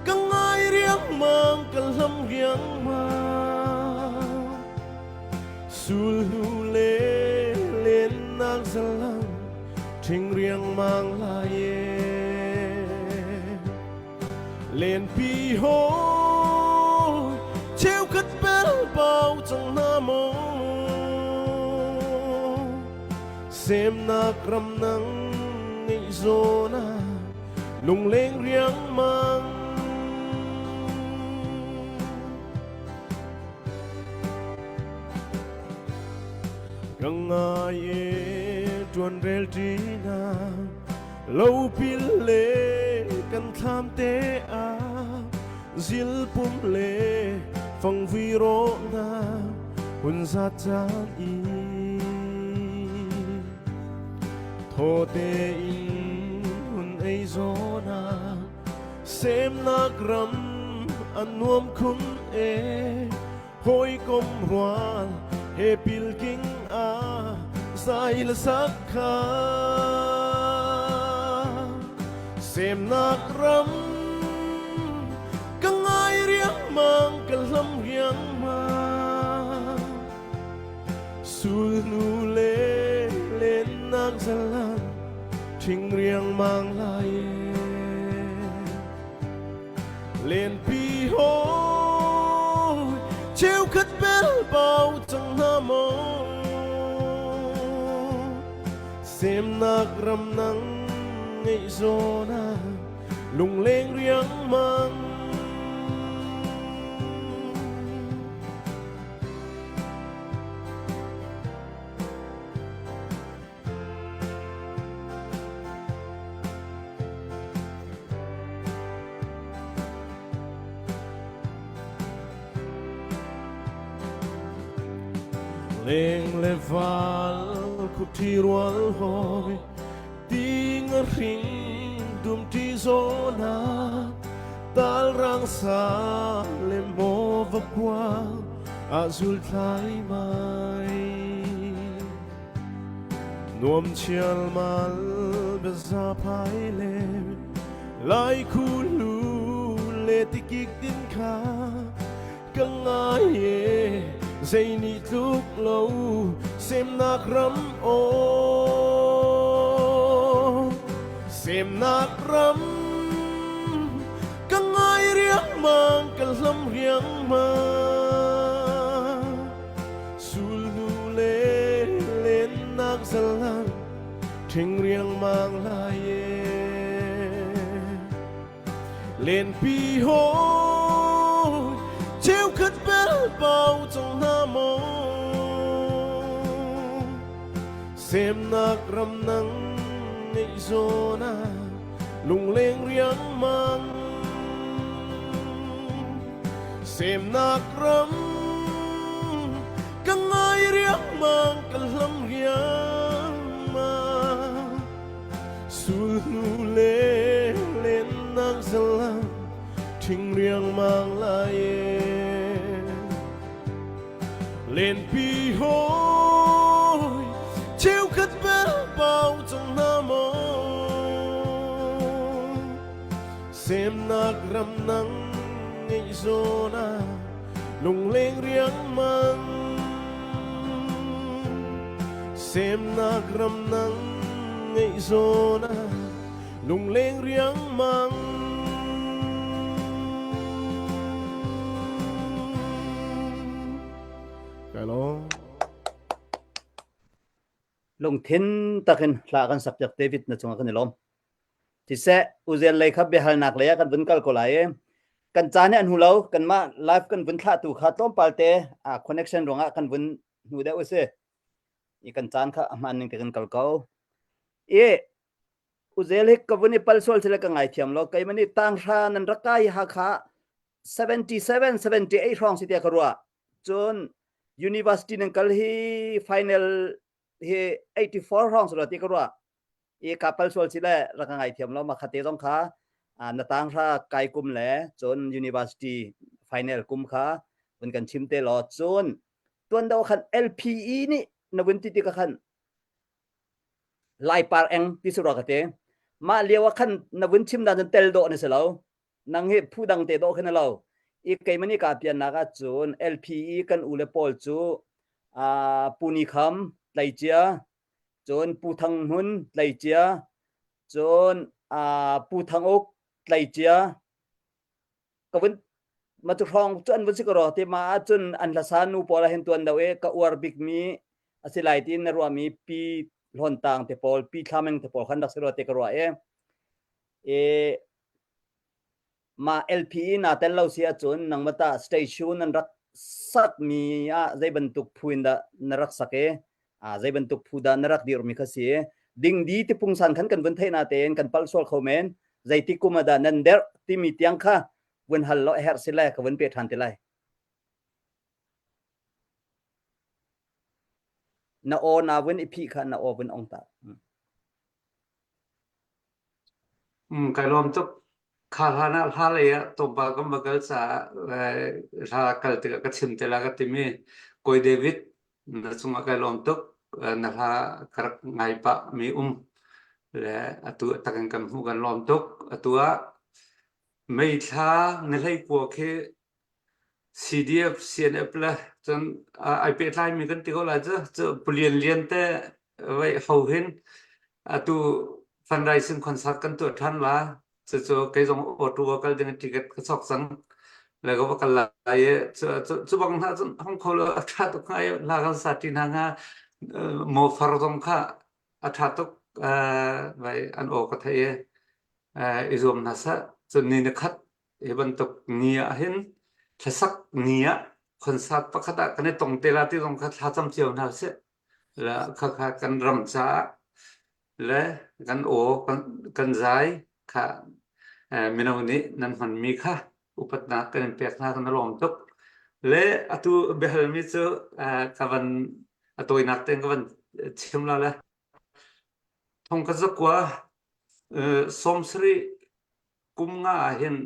ka ngai riangmang ka hlam riangmang sulhnu le lennak zalang ṭhing riangmang lai e Lenpi hawi cheukhat bel bau cang hna maw Semnak ram nang ngeih zawn ah lungleng riangmang Ka ngai e ṭuan rel ṭi na Lopil le kan thlam te ah zilpum le fangvui rawhnak hun zat caan i thaw tein hun ei zawn ah semnak ram an nuam khun e hawikom rual he pilking a zai le sak kha semnak ram ka ngai riangmang ka hlam riangmang sulnu le lennak zalan ṭhing riangmang lai Lenpi hawi cheukhat bel bau cang hna maw Semnak ram nang ngeih zawn ah lungleng riangmang Leng le val khup ṭhi rual hawi ting a hring dum ṭi zawn ah tal rang sa le maw va kuang a zul thlai mai. Nuam chialmal biaza phai le lai khulu le tikik din kha ka ngai e zei nih tluk lo semnak ram o semnak ram ka ngai riangmang ka hlam riangmang Sulhnu le lennak zalang ṭhing riangmang lai e. Lenpi hawi cheukhat bel bau cang hna maw Semnak ram nang ngeih zawn ah lungleng riangmang Semnak ram ka ngai riangmang ka hlam riangmang sulhnu le lennak zalang ṭhing riangmang lai e lenpi hawi cheukhat bel bau cang hna maw Semnak ram nang ngeih zawn ah. Lungleng riangmang Semnak ram nang ngeih zawn ah Lungleng riangmang Kai lawm. Lungthin takin hla kan sak piak David na cungah kan i lawm. Siseh, uzel lei kha biahalnak lei ah kan vun kal ko lai i kan caan hi an hu lo kanmah live kan vun thlahtu kha tlawmpal te a connection ruangah kan vun hnu deuh a si. I kan caan kha a hmaan ning te kan kal ko. I uzel hi ka vun i pal sual sile ka ngaithiam lo keimah nih tanghra nan rak kai Hakha 77 78 hrawng si tiah ka ruah. Cun university nan kal hi final hi 84 hrawng si lo ti ka ruah. I ka pal sual si le rak ka ngaithiam lo ma khate zong kha na tang hra kai kum le cun university final kum kha vun kan chim te law cun tuan do khan LPE nih na vun ti ti ka khan lai par eng ti su ra ka te mah lio ah khan na vun chim dan cun tel dawh na si lo nang hi phu dang te dawh khin lo i keimah ka pian nak ah cun LPE kan u le pawl cu Pu Ni Kham tleicia cun Pu Thang Hmun tleicia cun Pu Thang Uk tleicia ka vun ma cu hrawng cu an vun si ko ro ti ma ahcun an hlasa nu pawl ah hin tuan do i ka uar bikmi a si lai tiin na ruahmi pi Hlawn Tang te pawl pi Thlameng te pawl khan rak si rua te ka ruah i i Mah LPE naa tel lo si ahcun nangmah tah station nan rak sakmi ah zei bantuk phu in dah na rak sak i zei bantuk phu dah na rak dirhmi kha si. Dingdi ti pungsan khan kan vun theih na tein kan palh sual kho men. Zeiti kum ah dah nan derh timi tiang kha vun hal law a herh si le ka vun pe ṭhan te lai. Na aw naa vun i phih kha na aw vun ong ta. Kai lawm tuk. Kha hlan ah hla lei ah tlawmpal kan va kal caah hla kal tikah ka chim te la ka timi Kawi David na cungah kai lawm tuk. Na hla ka rak ngai pah mi um le atu tak in kan hmuh kan lawm tuk. Atu ah May thla ni 19 khi CDF, CNF le cun ai pehtlaimi kan ti ko lai cu. Cu Pu Lian Lian te vai ho hin atu fundraising concert kan tuah ṭhan la. Cucu kei zong auto a kal ding ticket ka chok cang. Le ka va kal lai i cu cu bang hna cun hong kho lo a ṭha tuk hnga i hla kan sa ṭi hna hnga. Maw far zong kha a ṭha tuk vai an aw ka theih i i zuam hna seh. Cun ni ni khat Hi bantuk ni ah hin thlasak ni ah concert pakhat ah kan i tong te la ti zong kha thlacam cio hna usih. La khakha kan ram caah le kan aw kan, kan zai kha eh, mino nih nan hmanmi kha upatnak kan in pek hna kan i lawm tuk. Le atu biahalmi cu eh, ka van a tawinak tein ka van chim la le thong ka zakua eh, 70 Kum nga ah hin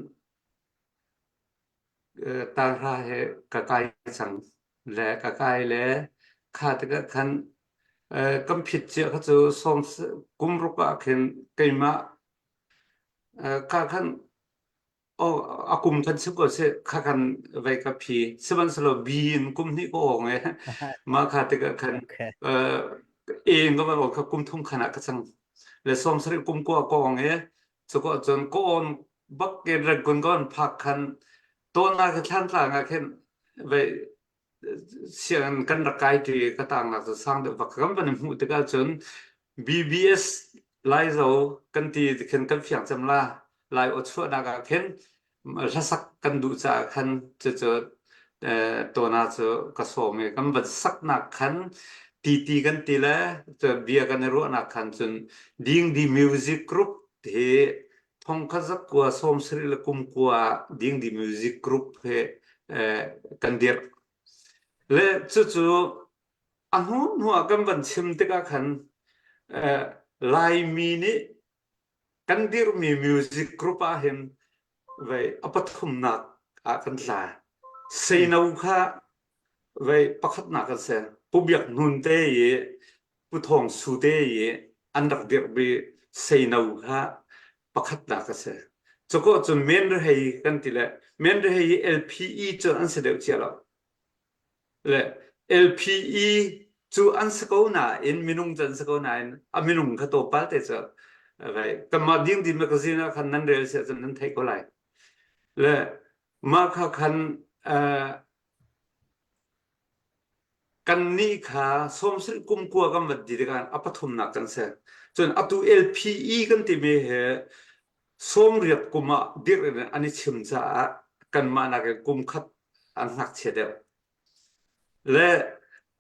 tanghra he ka kai cang le ka kai le kha tikah khan kan phit cia kha cu sawm kum ruk ah khin keimah kha khan a kum khan si ko seh kha khan vei ka phi sihmanhsehlaw B in kum hnih ka awng e mah kha tikah khan A in ka van aw kha kum thum khan ah ka cang le 70 kum kua ka awng e Cuka cun ka awn bak in Rangoon ka on phak khan tawnak hi Thlantlang ah khin vei sianginn kan rak kai ṭi i ka tangnak cu sang deuh bak kan van i hmuh tikah cun BBS Laizo kan ti khin kan fiang cem la Lai aw chuahnak ah khin hlasak kan duh caah khan cucu tawna cu ka sawm i kan van saknak khan titi kan ti le bia kan i ruahnak khan cun Dingdi Music Group hi thongkhat zakua 70 le kum kua Dingdi Music Group he kan dirh. Le cucu a hnu hnu ah kan van chim tikah khan Laimi nih Kan dirhmi music group ah hin vei a pathumnak ah kan tla. Seino kha vei pakhatnak an si. Pu Biak Hnun te i Pu Thawng Su te i an rak dirhmi seino kha pakhatnak a si. Cuko cu men rehei kan ti le men rehei hi LPE cu an si deuh cia lo. Le LPE cu an si ko nain minung cu an si ko nain a minung kha tawpal te cu kanmah Dingdi magazine ah khan nan rel si ahcun nan theih ko lai. Le mah kha khan Kannih kha sawmsarih kum kua kan van ti tikah a pathumnak kan si. Cun atu LPE kan timi hi sawmriat kum ah dirh in an i chim caah kanmah nakin kum khat an ngakchia deuh. Le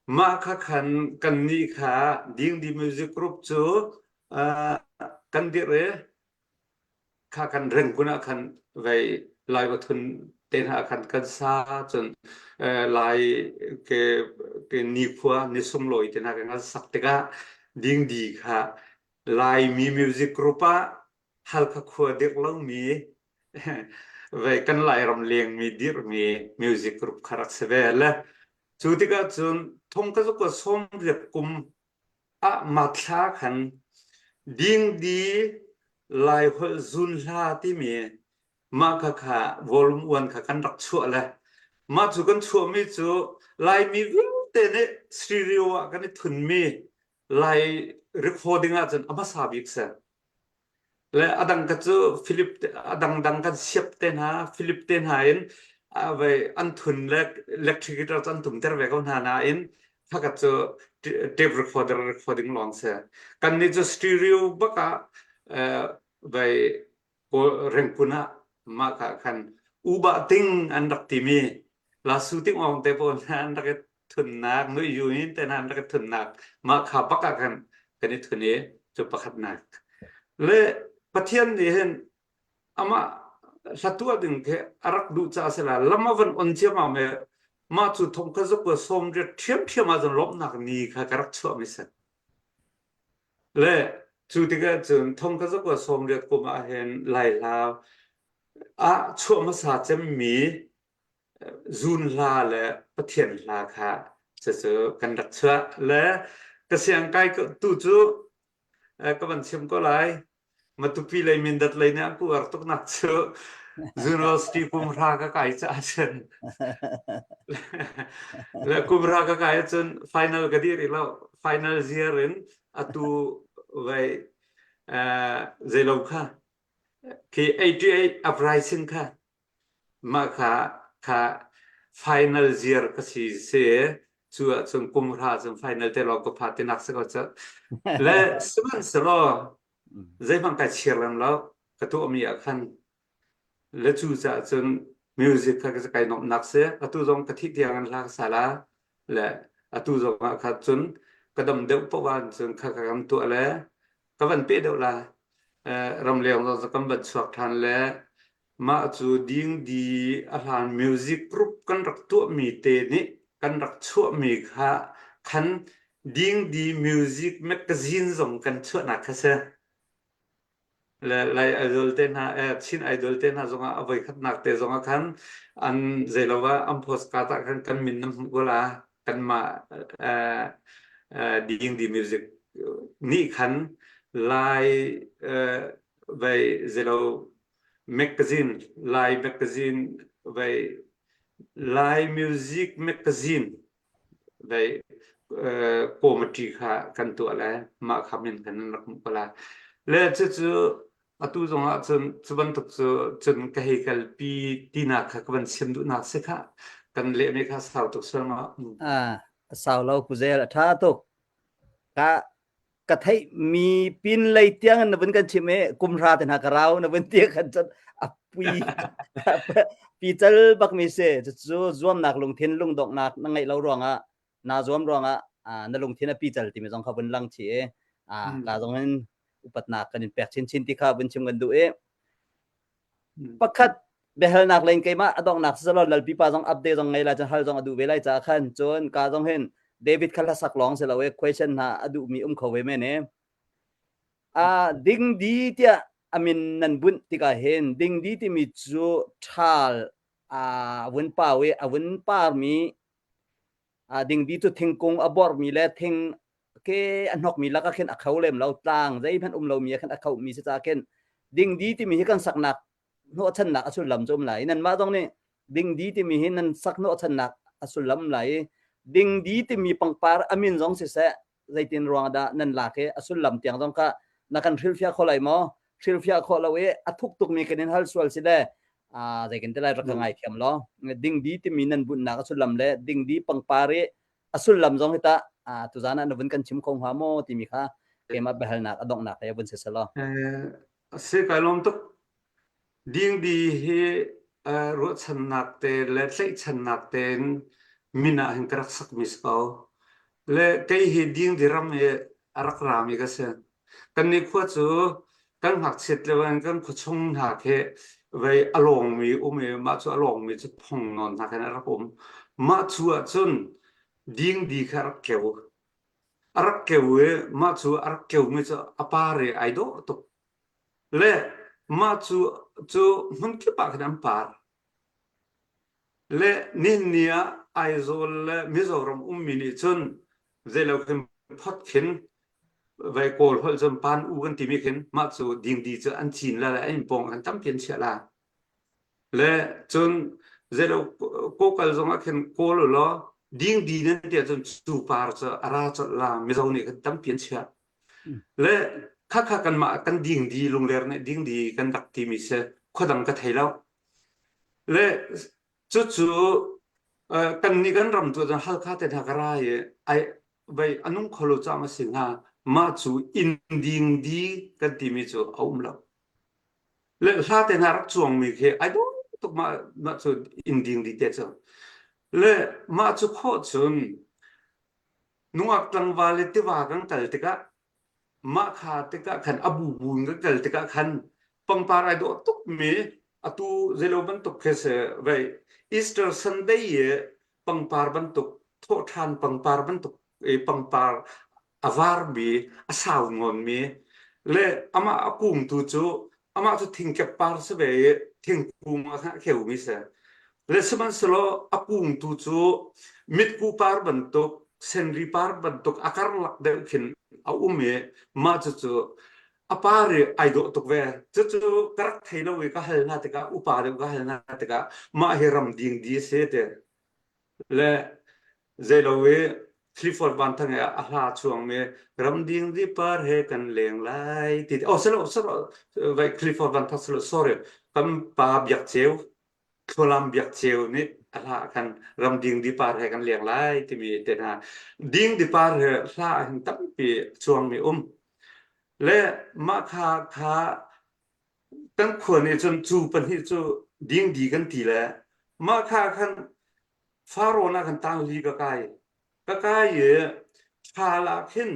mah kha khan kannih kha Dingdi Music Group cu uh, kan dirh i kha kan Rangoon ah khan vei Lai Wathun te hna ah khan kan sa cun Lai ke ke nikhua ni sunglawi te hna kan sak tikah dingdi kha Laimi music group ah Halkha khua dirh lomi vei kan Lairam lengmi dirhmi music group kha rak si ve le cu tikah cun thong ka zuk 90 kum Ah mathla khan dingdi Laiholh zunhla timi mah khakha volume one kha kan rak chuah le mah cu kan chuahmi cu Laimi vialte nih stereo ah kan i thunmi Lai recording ahcun a hmasa bik si. Le a dang ka cu Philip a dangdang kan siap te hna Philip te hna in vai an thun le electric guitar cu an tumter ve ko hna nain phakhat cu tape recorder recording lawng si. Kannih cu stereo bak ah vai Rengkun ah mah kha khan uba ting an rak timi lasu ting ong te pawl hna an rak i thunnak nui yu in te hna an rak i thunnak mah kha bak ah khan kan i thun i cu pakhatnak le Pathian nih hin amah hla tuah ding khi a rak duh caah si la lam a van on ciammam i mah cu thong kha zuk 80 ṭhiamṭhiam ah cun lawmhnak ni kha ka rak chuah mi si. Le cu tikah cun thong ka zakua 80 kum ah hin Lai hla ah chuah hmasa cemmi zun hla le Pathian hla kha cucu kan rak chuah. Le ka siangkai tu cu ka van chim ko lai. Matupi lei Mindat lei nih an ku uar tuknak cu University kum hra ka kai caah cun le kum hra ka kai ahcun final ka dir rih lo. Final year in atu vai zeilo kha khi 88 uprising kha Mah kha kha final year ka si si cu ahcun kum hra cun final te lawng ka pha tinak si ko cu. Le sihmanhsehlaw zeihmanh kai chir lem lo ka tuahmi ah khan le cu caah cun music kha kai nuamhnak si atu zong ka thih tiang in hla ka sa la le atu zong ah kha cun ka dam deuh paoh ah cun kha ka kan tuah le ka van peh deuh la ramleng zong kan van chuak ṭhan le Mah cu dingdi a hlan music group kan rak tuahmi te nih kan rak chuahmi kha khan dingdi music magazine zong kan chuahnak kha si. Le Lai Idol te hna, eh, Chin Idol te hna zongah a voikhatnak te zongah khan an zeilo ah an postcard ah khan kan min nan hmuh ko la. Kanmah eh, eh, dingdi music nih khan Lai eh, vai zeilo Magazine Lai magazine vai Lai music magazine vai committee kha kan tuah le mah kha min kan rak hmuh ko lai. Le cucu atu zong ah cun cu bantuk cu cun ka hei kalpi tinak kha ka van chim duhnak si kha kan lehmi kha sau tuk sual ma. Ah, sau lo puzel a tha tuk. Ka ka theih mi pin lei tiang na vun kan chim i kum hra te hna ka rau na vun ti khan cun a pui pi cal bak mi si cucu zuamnak lungthin lungdonghnak na ngeih lo ruangah naa zuam ruangah na lungthin a pi cal timi zong kha vun lang chi i ka zong in upatnak kan in pek chinchin ti kha vun chim kan duh i Pakhat biahalnak len keimah a donghnak siselaw lalpi pa zong update zong ngei lai cun hal zong a duh ve lai caah khan cun ka zong hin David kha hlasak lawng si lo i question hna a duhmi um kho ve men i a dingdi tiah a min nan bunh tikah hin dingdi timi cu ṭhal a vun pau i a vun parmi a dingdi cu thingkung a borhmi le thing ke a hnokmi lakah khin a kho lem lo tlang zeihmanh um lomi ah khin a khomi si caah khin dingdi timi hi kan saknak hnawhchannak a sullam cu um lai. Nanmah zong nih dingdi timi hi nan sak hnawhchannak a sullam um lai i dingdi timi pangpar a min zong siseh zeitin ruang dah nan lak i a sullam tiang zong kha na kan hrilhfiah kho lai maw? Hrilhfiah khawh lo i a thuk tukmi kan in hal sual si le zei kan ti lai rak ka ngai thiam law dingdi timi nan bunhnak a sullam le dingdi pangpar i a sullam zong hi tah tuzan ah na vun kan chim kho hnga maw timi kha keimah biahalnak a donghnak he vun si selaw. Si kai lawm tuk. Dingdi hi ruahchannak te le tlaihchannak tein min ah hin ka rak sakmi si ko. Le kei hi dingdi ram i a rak rami ka si. Kannih khua cu kan ngakchiat lio in kan khuachung hna khi vei a lawngmi um i mah cu a lawngmi cu phong nawn hna khin a rak um. Mah cu ahcun dingdi kha a rak keu. A rak keu i mah cu a rak keumi cu a par i ai dawh tuk. Le mah cu cu hmunkip ah khan an par. Le nihin ni ah Aizawl le Mizoram ummi nih cun zeilo khin phot khin vai Kawl holh cun pan u kan timi khin mah cu dingdi cu an cin la le an inn pawng khan tampi an chiah la. Le cun zeilo kawkal zong ah khin kawl u law dingdi nan ti ahcun cu par cu a ra colh la Mizo nih khan tampi an chiah. Le khakha kanmah kan dingdi lungler nih dingdi kan rak timi si khuadang ka thei lo. Le cucu kannih kan ram tu cun Halkha te hna ka ra i ai vei a nung kho lo cam a si hnga mah cu inn dingdi kan timi cu a um lo. Le hla te hna rak cuangmi khi ai dawh tuk mah mah cu inn dingdi te cu. Le mah cu khawh cun nungak tlangval le tiva kan kal tikah mah kha tikah khan a bubu in kan kal tikah khan pangpar ai dawh tukmi atu zeilo bantuk khi si vei Easter Sunday i pangpar bantuk thawhṭhan pangpar bantuk i pangpar a varmi a sau ngawnmi le amah a kung tu cu amah cu thingkep par si ve i thingkung ah khan a kheumi si le sihmanhsehlaw a kung tu cu mitku par bantuk senri par bantuk a karlak deuh khin a um i mah cucu a par i ai dawh tuk ve cucu ka rak thei lo i ka hal hna tikah upa deuh ka hal hna tikah mah hi ram ding di a si ti Le zeilo i Clifford Vanthang i a hla chuangmi ramding di par he kan leng lai ti oh silo silo vai Clifford Vanthang silo sorry kan pa Biak Ceu Thlualam Biak Ceu nih a hla khan ramding di par he kan leng lai timi te hna ding di par he hla hin tampi chuangmi um le mah kha kha kan khua nih cun cu pahnih cu dingdi kan ti le mah kha khan Farawn ah khan tangli ka kai ka kai i thal ah khin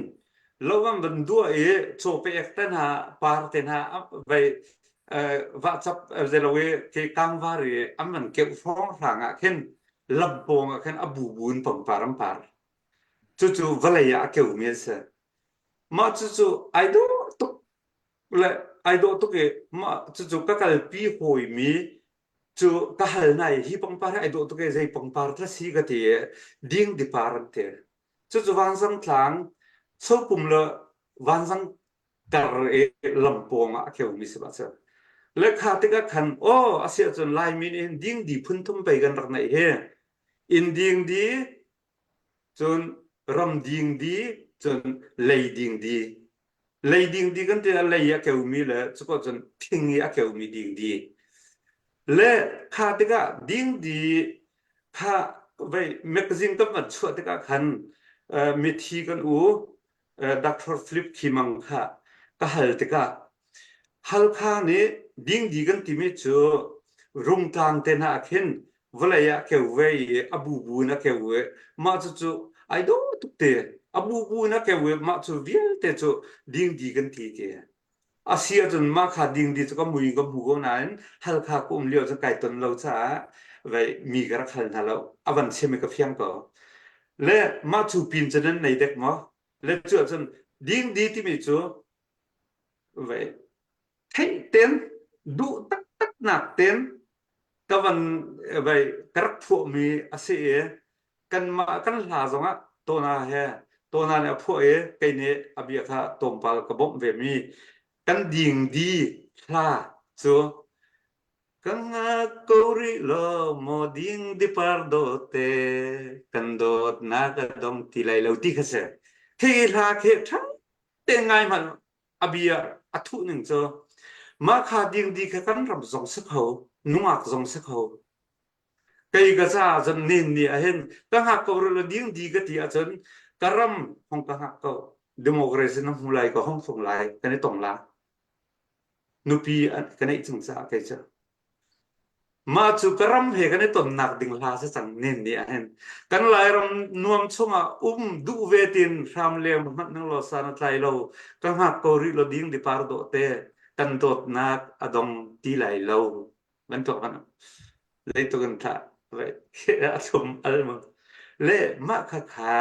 lo an van duah i cawpek te hna par te hna vai vahcap zeilo i ke kangvar i an van keuh hrawng hrang ah khin lampawng ah khin a bubu in pangpar an par cucu vawlei ah a keumi an si mah cucu ai dawh tuk le ai dawh tuk i mah cucu ka kalpi hawimi cu ka hal hna i hi pangpar hi ai dawh tuk i zei pangpar tla si ka ti i dingdipar an ti cucu vanzang tlang sopum le vanzang kar i lampawng ah a keumi si ba cu le kha tikah khan aw a si ahcun Laimi nih hin dingdi phun thum pei kan rak neih hi inn dingdi cun ram dingdi cun lei dingdi Lei dingdi kan ti ah lei a keumi le cuka cun thing i a keumi dingdi. Le kha tikah dingdi kha vei magazine kan van chuah tikah khan uh, mithi kan u uh, Dr. Philip Khimang kha ka hal tikah Halkha nih dingdi kan timi cu rungtlang te hna ah khin vawlei ah keu ve i a bubu in a keu i mah cucu ai dawh tuk te a bubu in a keu i mah cu vialte cu dingdi kan ti ti a si ahcun mah kha dingdi cu ka mui ka hmu ko nain Halkha ka um lio cu kai ton lo caah vei mi ka rak hal hna lo a van chim i ka fiang ko le mah cu pin cu nan nei dek maw le cu ahcun dingdi timi cu vei theih ten duh taktak nak ten ka van vai ka rak phuahmi a si i kanmah kan hla zongah tona he tona nih a phuah i kei nih a bia kha tlawmpal ka bawmh ve mi kan dingdi hla cu. Ka ngak ko rih law maw ding dipar dawte kan dawtnak a dong ti lai lo ti kha si. Khi hla khi ṭha tein ngai hmanh a bia a thuh ning cu mah kha dingdi kha kan ram zong si kho nungak zong si kho kei ka caah cun nen ni ah hin ka hngak ko rih lo dingdi ka ti ahcun ka ram hong ka hngak ko democracy na hmu lai ka hong fung lai kan i tong la nupi ka neih cung caah kei cu mah cu ka ram he kan i tonnak ding hla si cang nen ni ah hin kan Lairam nuam chungah um duh ve tin hram leng hmanh nang law san a tlai lo ka hngak ko rih lo ding di par dawh te kan dawtnak a dong ti lai lo bantuk kan zeitluk in thah a thlum al mu le mah kha kha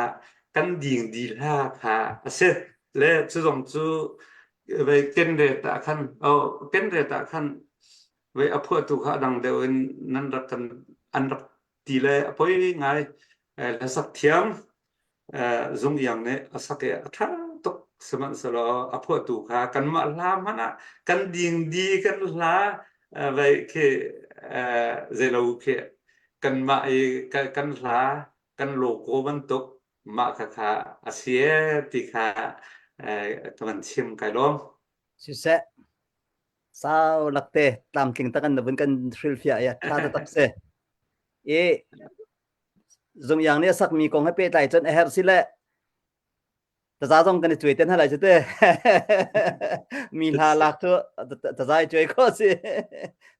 kan ding di hla kha a si le cu zong cu vei ken ret ah khan oh ken ret ah khan vei a phuahtu kha a dang deuh in nan rak kan an rak ti le a poi ngai hlasak thiam Zung Iang nih a sak i a ṭha tuk sihmanhsehlaw a phuahtu kha kanmah hla hmanh ah kan dingdi kan hla vei khi zeilo khi kanmah i kan hla kan logo bantuk mah kha kha a si ee ti kha ka van chim kai lawm. Siseh sau lakte tlamtling tak an na vun kan hrilhfiah i ṭha taktak si. I Zungyang nih a sakmi kong he pehtlai cun a herh si le taza zong kan i cuai te hna lai cu te. Mi hla lak cu taza i cuai khawh si.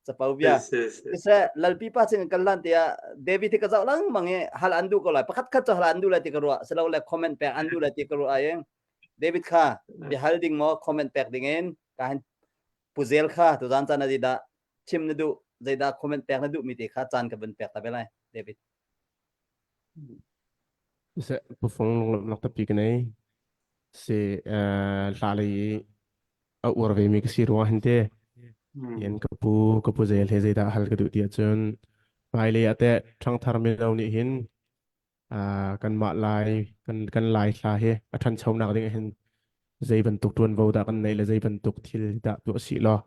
Capo bia. Siseh Lalpi pa sin kan lan tiah David hi ka zoh lengmang i hal an duh ko lai. Pakhat khat cu hal an duh lai ti ka ruah. Silo le comment pek an duh lai ti ka ruah i David kha bia hal ding maw comment pek ding in ka hin puzel kha tuzan caan ah dah chim na duh zeidah comment pek na duh mi te kha caan ka vun pek ta ve lai David. Siseh pufung lunglawmhnak tampi ka nei. Si hla lei i a uar ve mi ka si ruangah hin te yen ka pu ka pu zel he zeidah hal ka duh ti ahcun hmailei ah teh ṭhangthar mino nih hin kanmah lai kan kan lai hla hi a ṭhanchonak ding ah hin zei bantuk ṭuanvo dah kan neih le zei bantuk thil dah tuah sih law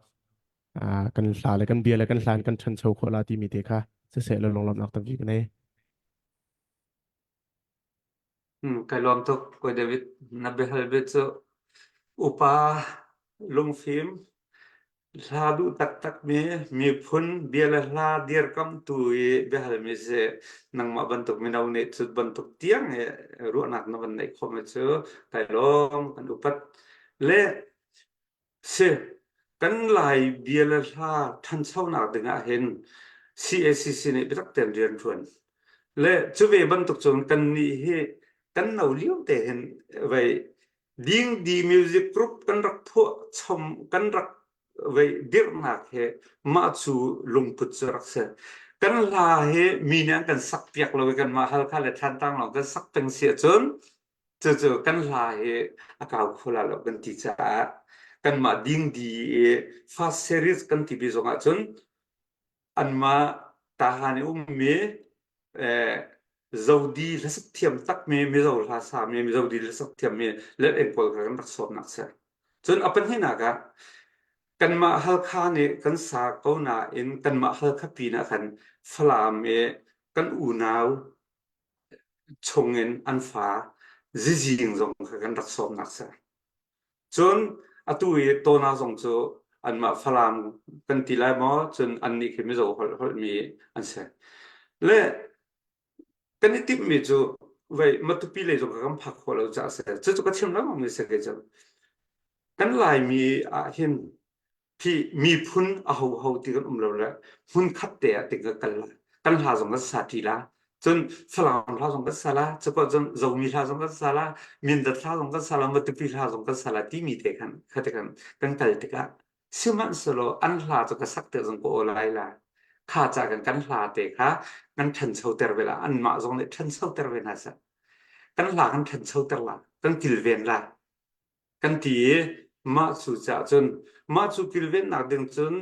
kan hla le kan bia le kan hlan kan ṭhancho khawh la timi te kha siseh law lunglawmhnak tampi ka nei. Kai lawm tuk Kawi David na biahal bia cu upa lungfim hla duh taktakmi miphun bia le hla dirkamtu i biahalmi si nangmah bantuk mino nih cu bantuk tiang i ruahnak na van neih khawhmi cu kai lawm kan upat le Si, kan Lai bia le hla ṭhanchonak ding ah hin CACC nih biatak tein rian ṭuan. Le cu ve bantuk cun kannih hi kan no lio te hin vei Dingdi Music Group kan rak phuah chom kan rak vei dirhnak hi mah cu lungput cu rak si. Kan hla hi mi nih an kan sak piak lo i kanmah Halkha le Thantlang lawng kan sak peng si ahcun Cucu kan hla hi a kau kho la lo kan ti caah kanmah dingdi i fast series kan ti bi zong ahcun anmah tahan i ummi eh, zodi hlasak thiam takmi Mizo hla sami Mizo di hlasak thiammi let eng pawl kha kan rak sawmnak si. Cun a pahnihnak ah kanmah Halkha nih kan sa ko nain kanmah Halkha pin ah khan Falam i kan unau chungin an fa zizing zong kha kan rak sawmnak si. Cun atu i tona zong cu anmah Falam kan ti lai maw cun annih khi Mizo holh holhmi an si. Le kan i timhmi cu vei Matupi lei zong kha kan phak khawh lo caah si. Cucu ka chim lengmang mi si kei cu. Kan Laimi ah hin Hi miphun ahoho ti kan um lo le hmunkhat te ah ting ka kal la. Kan hla zong kan sa ṭi la. Cun Falam hla zong kan sa la, cukah cun Zomi hla zong kan sa la, Mindat hla zong kan sa la, Matupi hla zong kan sa la timi te khan kha te khan kan kal tikah sihmanhsehlaw an hla cu ka sak te zong ka aw lai la. Kha ca kan kan hla te kha kan ṭhanchoter ve la, anmah zong nih ṭhanchoter ve hna seh. Kan hla kan ṭhanchoter la, kan kilven la. Kan ti i mah cu caah cun mah cu kilvennak ding cun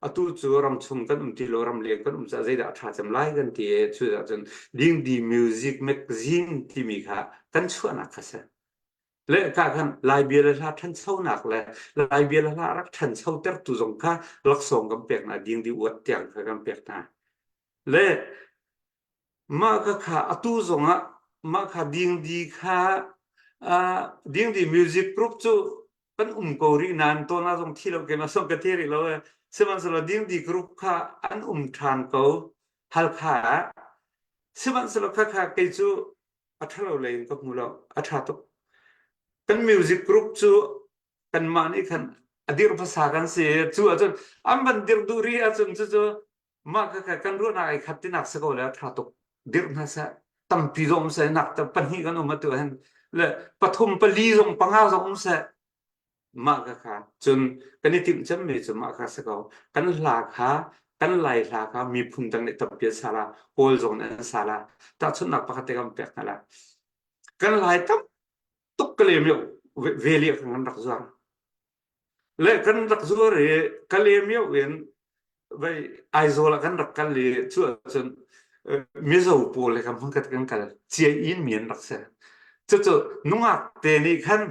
atu cu ramchung kan um ti lo ramleng kan um caah zeidah a ṭha cem lai kan ti i cucaah cun Dingdi Music Magazine timi kha kan chuahnak kha si. Le ka khan Lai bia le hla ṭhanchonak le Lai bia le hla rak ṭhanchotertu zong kha laksawng kan pek hna ding di uat tiang kha kan pek hna. Le mah ka kha atu zongah mah kha dingdi kha uh, dingdi music group cu kan um ko rih nain tona zong thi lo keimah zong ka thi rih lo e sihmanhsehlaw dingdi group kha an um ṭhan ko Halkha ah sihmanhsehlaw kha kha kei cu a ṭhalo lei in ka hmu lo a ṭha tuk kan music group cu kanmah nih khan a dir hmasa kan si cu ahcun an van dir duh rih ahcun cucu mah kha kan ruahnak ai khat tinak si ko le a ṭha tuk dirh hna seh tampi zong um seh nak pahnih kan um atu hin le pathum pali zong panga zong um seh mah kha kha cun kan i timh cemmi cu mah kha si ko kan hla kha kan lai hla kha miphun dang nih tampi an sa la kawl zong nih an sa la tahchunhnak pakhat te kan pek hna la kan lai tam tuk ka lem ve li kan rak zuar Le kan rak zuar i Kalaymyo in vei Aizawl ah kan rak kal i cu ahcun Mizo pawl he kan hmunkhat kan kal ciai in mi an rak si. Cucu nungak te nih khan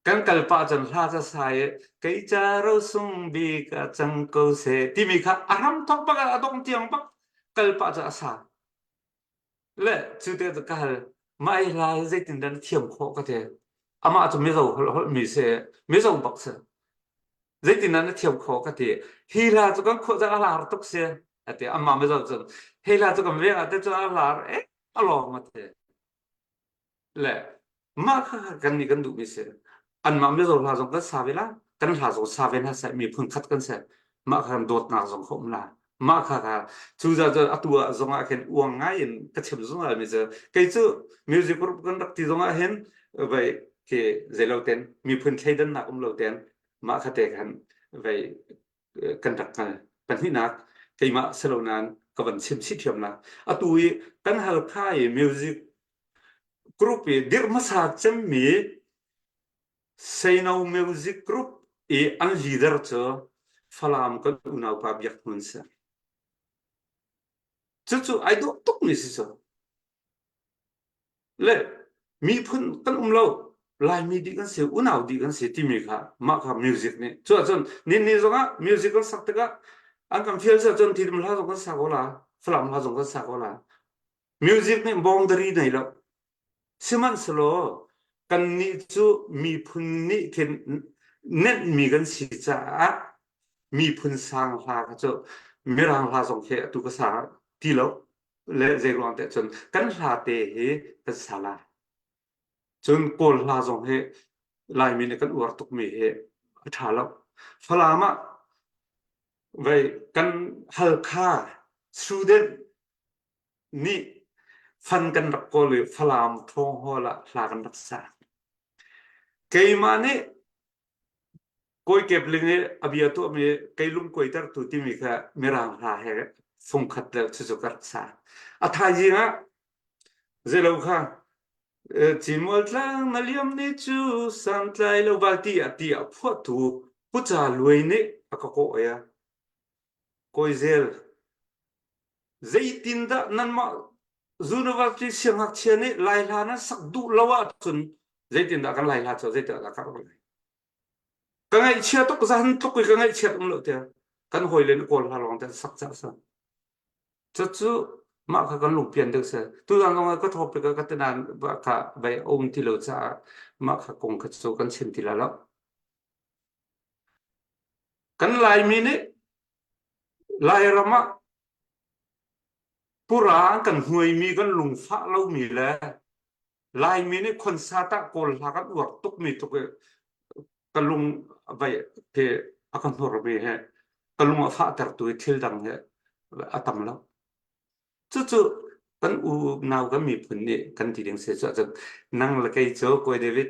kan kal pah cun hla ca sa i kei ca rosung bik ah cang ko seh timi kha a hram thawk bak ah a dong tiang bak kal pah cu a sa. Le cu te cu ka hal mah hi hla hi zeitindah na thiam khawh ka ti. Amah cu Mizo holh holh mi si Mizo bak si. Zeitindah na thiam khawh ka ti. Hi hla cu kan khua cang a lar tuk si a ti. Amah Mizo cun hi hla cu kan veng ah te cun a lar eh a lawng a ti. Le mah kha kan nih kan duhmi si. Anmah Mizo hla zong kan sa ve la, kan hla zong sa ve hna seh, miphun khat kan si. Mah kha kan dawtnak zong kha um la. Mah kha kha cu za cu atu ah zong ah khin uang ngai in ka chim zungzal mi cu kei cu music group kan rak ti zong ah hin vei khi zeilo ten miphun thleidannak um lo ten mah kha te khan vei kan rak hngal. Pahnihnak keimah si lo nain ka van chim chih ṭhiam la. Atu i kan Halkha i music group i dirh hmasa cemmi Seino Music Group i an leader cu Falam kan unaupa Biak Hmun si. Cucu ai dawh tukmi si cu. Le miphun kan um lo Laimi dih kan si unau dih kan si timi kha mah kha music nih cu ahcun ninni zongah music kan sak tikah an kan fial si ahcun Tidum hla zong kan sa ko la Falam hla zong kan sa ko la music nih boundary nei lo sihmanhsehlaw kannih cu miphun nih khin nenhmi kan si caah miphun sang hla kha cu mirang hla zong khi atu ka sa ti lo le zei ruang teh cun kan hla te hi kan sa lai cun kawl hla zong hi laimi nih kan uar tukmi hi a ṭha lo Falam ah vei kan Halkha student nih fan kan rak kawl i Falam Thawng Hall ah hla kan rak sa keimah nih Kawi Kepling i a bia tuahmi kei lungkuaitertu timi kha Mirang hla he fungkhat le cucu ka rak sa. A thaizing ah zeilo kha Cinmual tlang na liam ni cu santlai lo val ti ah ti a phuahtu Pu Ca Luai nih a ka kawh ia. Kawi Zel, zeitindah nanmah university siangngakchia nih Lai hla nan sak duh lo ahcun zeitindah kan Lai hla cu zeitindah ka rak lai? Ka ngaihchia tuk zan tluk i ka ngaihchiat um lo tiah kan hawile nih kawl hla lawng te sak cah sa. Cucu mah kha kan lungpian deuh seh. Tuzan zong ah ka topic ah ka tenan kha vai a um ti lo caah mah kha kong kha cu kan chim ti la lo. Kan Laimi nih Lairam ah pura kan hnuaimi kan lungfah lomi le Laimi nih concert ah Kawl hla kan uar tukmi tuk i ka lung vai he a ka hnurmi he ka lung a fahtertu i thil dang he a tam lo. Cucu kan unau kan miphun nih kan ti ding si cu ahcun nang le kei cu Kawi David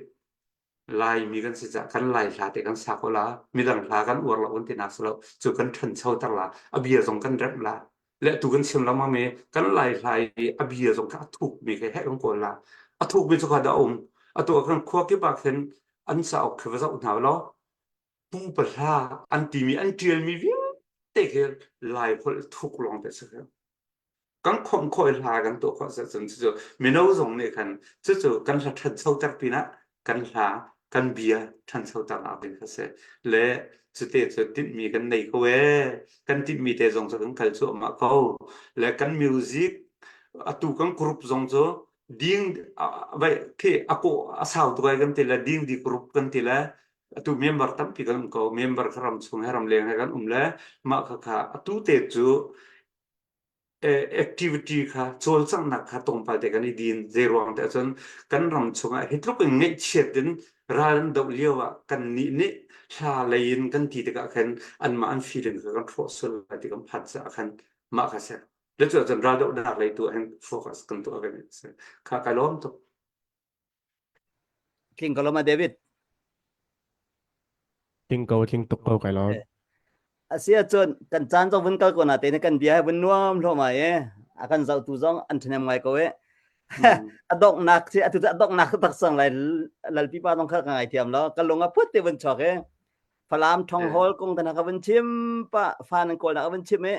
Laimi kan si caah kan Lai hla te kan sa ko la midang hla kan uar lo kan ti nak si lo cu kan ṭhanchoter la a bia zong kan remh la le tu kan chim lengmang mi kan Lai hla i a bia zong kha a thuk mi kha heh kan kawl la a thuk mi cu kha dah um atu ah khan khua kip ah khin an cauk khi va zoh hna law pupa hla an timi an ṭialmi vialte khi Lai holh thuk lawng te si kan khawmh khawh i hla kan tuah khawh cun cucu mino zong nih khan cucu kan hla ṭhanchoter pinah. Kan hla, kan bia ṭhanchoter ding kha si. Le cute cu tinhmi kan nei ko ee. Kan tinhmi te zong cu kan kal cuahmah ko. Le kan music atu kan group zong cu ding vai khi a kawh a sau tuk ai kan ti le ding di group kan ti le atu member tampi kan um ko member kha ram chung he ram leng he kan um le mah kha kha atu te cu activity kha cawlcanghnak kha tlawmpal te kan i din zei ruang te ahcun kan ram chungah hi tluk in ngaihchiat in ral an doh lio ah kan nih nih hla lei in kan ti tikah khan anmah an feeling kha kan hrawh sual lai ti kan phan caah khan mah kha si le cu ahcun ral dohnak lei tu hin focus kan tuah ve mi si kha kai lawm tuk Tling ko lo ma David? Tling ko, tling tuk ko kai lawm. Asi ahcun kan caan zong vun kal ko na te kan bia he vun nuam hlo mai e. A kan zohtu zong an ṭhahnem ngai ko e. A donghnak si atu a donghnak tak sang lai lalpi pa zong kha ka ngai thiam lo. Ka lung a phut te vun chuak e. Falam thong hall kong tana ka vun chim pa fa nan kawl nak ka vun chim e.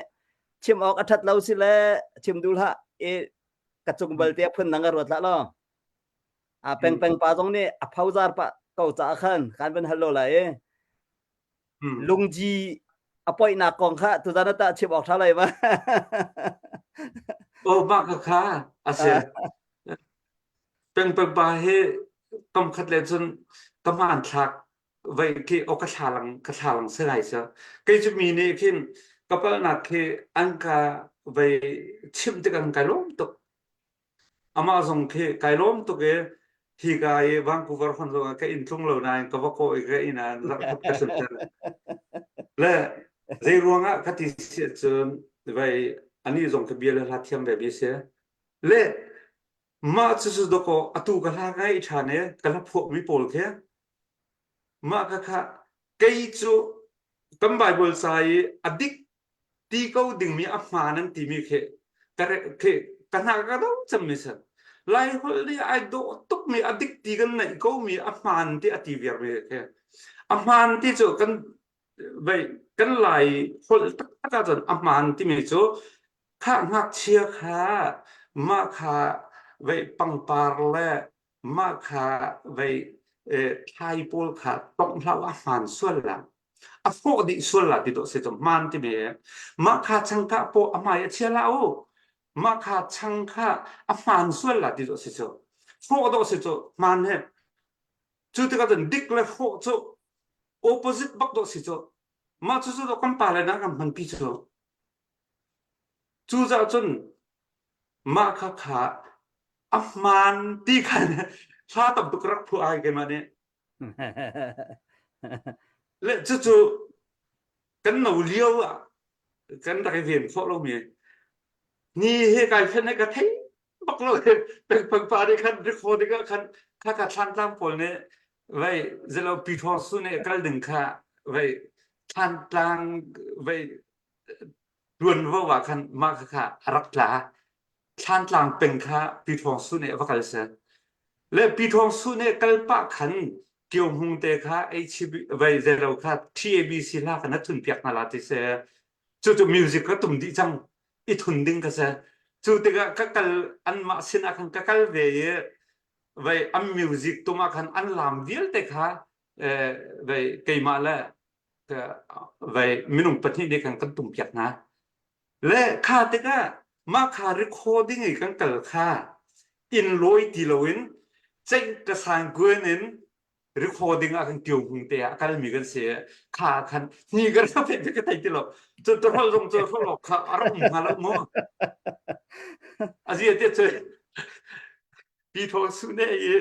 Chim awk a ṭhat lo si le chim duh hlah e ka cung balte a phun nang ka ruat hlah lo. A peng peng pa zong nih a phozar pah ko caah khan kan van hal lo lai i lungji a poihnak kong kha tuzan ah tah chim awk ṭha lai ma. Oh mah kha kha a si. Peng peng pa hi kam khat le cun ka hmanthlak vai khi o ka thlalang ka thlalang se lai sa kei cu mi nih khin ka palnak khi an ka vai chimh tik an kai lawm tuk Amah zong khi kai lawm tuk i hika i Vancouver hon zong ah ka inn tlung lo nain ka va kawh i ka inn ah zarhkhat ka tlunter. Le zei ruangah ka ti si ahcun vai anih zong khi bia le hla thiam ve mi si. Le mah cucu dawkaw atu ka hla ngai ṭhan i ka hla phuahmi pawl khi mah kha kha kei cu kan Bible ca i a dik ti ko dingmi a hmaan an timi khi ka khi ka hna ka do cemmi si lai holh nih ai dawh tukmi a dik ti kan neih ko mi a hmaan ti a ti viar mi khi a hmaan ti cu kan vei kan lai holh taktak ahcun a hmaan timi cu kha ngakchia kha mah kha vei pangpar le mah kha vei thlai pawl kha tongh hlah a hmaan sual la a fawh dih sual la ti dawh si cu hmaan timi mah kha changka paw a hmai a chia la u mah kha chang kha a hmaan sual la ti dawh si cu hrawh dawh si cu hmaan he cu tikah cun dik le hrawh cu opposite bak dawh si cu mah cu cu kan pa le na kan hman pi cu cu zah cun mah kha kha a hmaan ti khan hla tam tuk rak phu ai keimah nih Le cucu kan no lio ah kan rak i ven khawh lomi ni he kai fen he ka thei bak lo peng pa nih khan recording ah khan kha ka thlantlang pawl nih vei zelo pi thawng su nih kal ding kha vei thlantlang vei tuanvo ah khan mah kha kha a rak tla Thlantlang peng kha Pi Thawng Su nih a va kal si. Le Pi Thawng Su nih kal pah khan Kio Hmung te kha HB vai zero kha TABC hla kha na thun piak hna la ti si. Cu cu music ka tum dih cang i thun ding ka si. Cu tikah ka kal anmah sin ah khan ka kal ve i vai an music tum ah khan an lam vialte kha eh, vai keimah le vai minung pahnih nih khan kan tum piak hna. Le kha tikah mah kha recording i kan kal kha inn lawi ti loin ceih ka sang guen in recording ah kan kio hung te ah a kalmi kan si kha khan ni ka rak theih ka thei ti lo cun tawhrolh zong cu hrolh awk kha a rak um hnga lo mu azia te cu pi thawng su ne i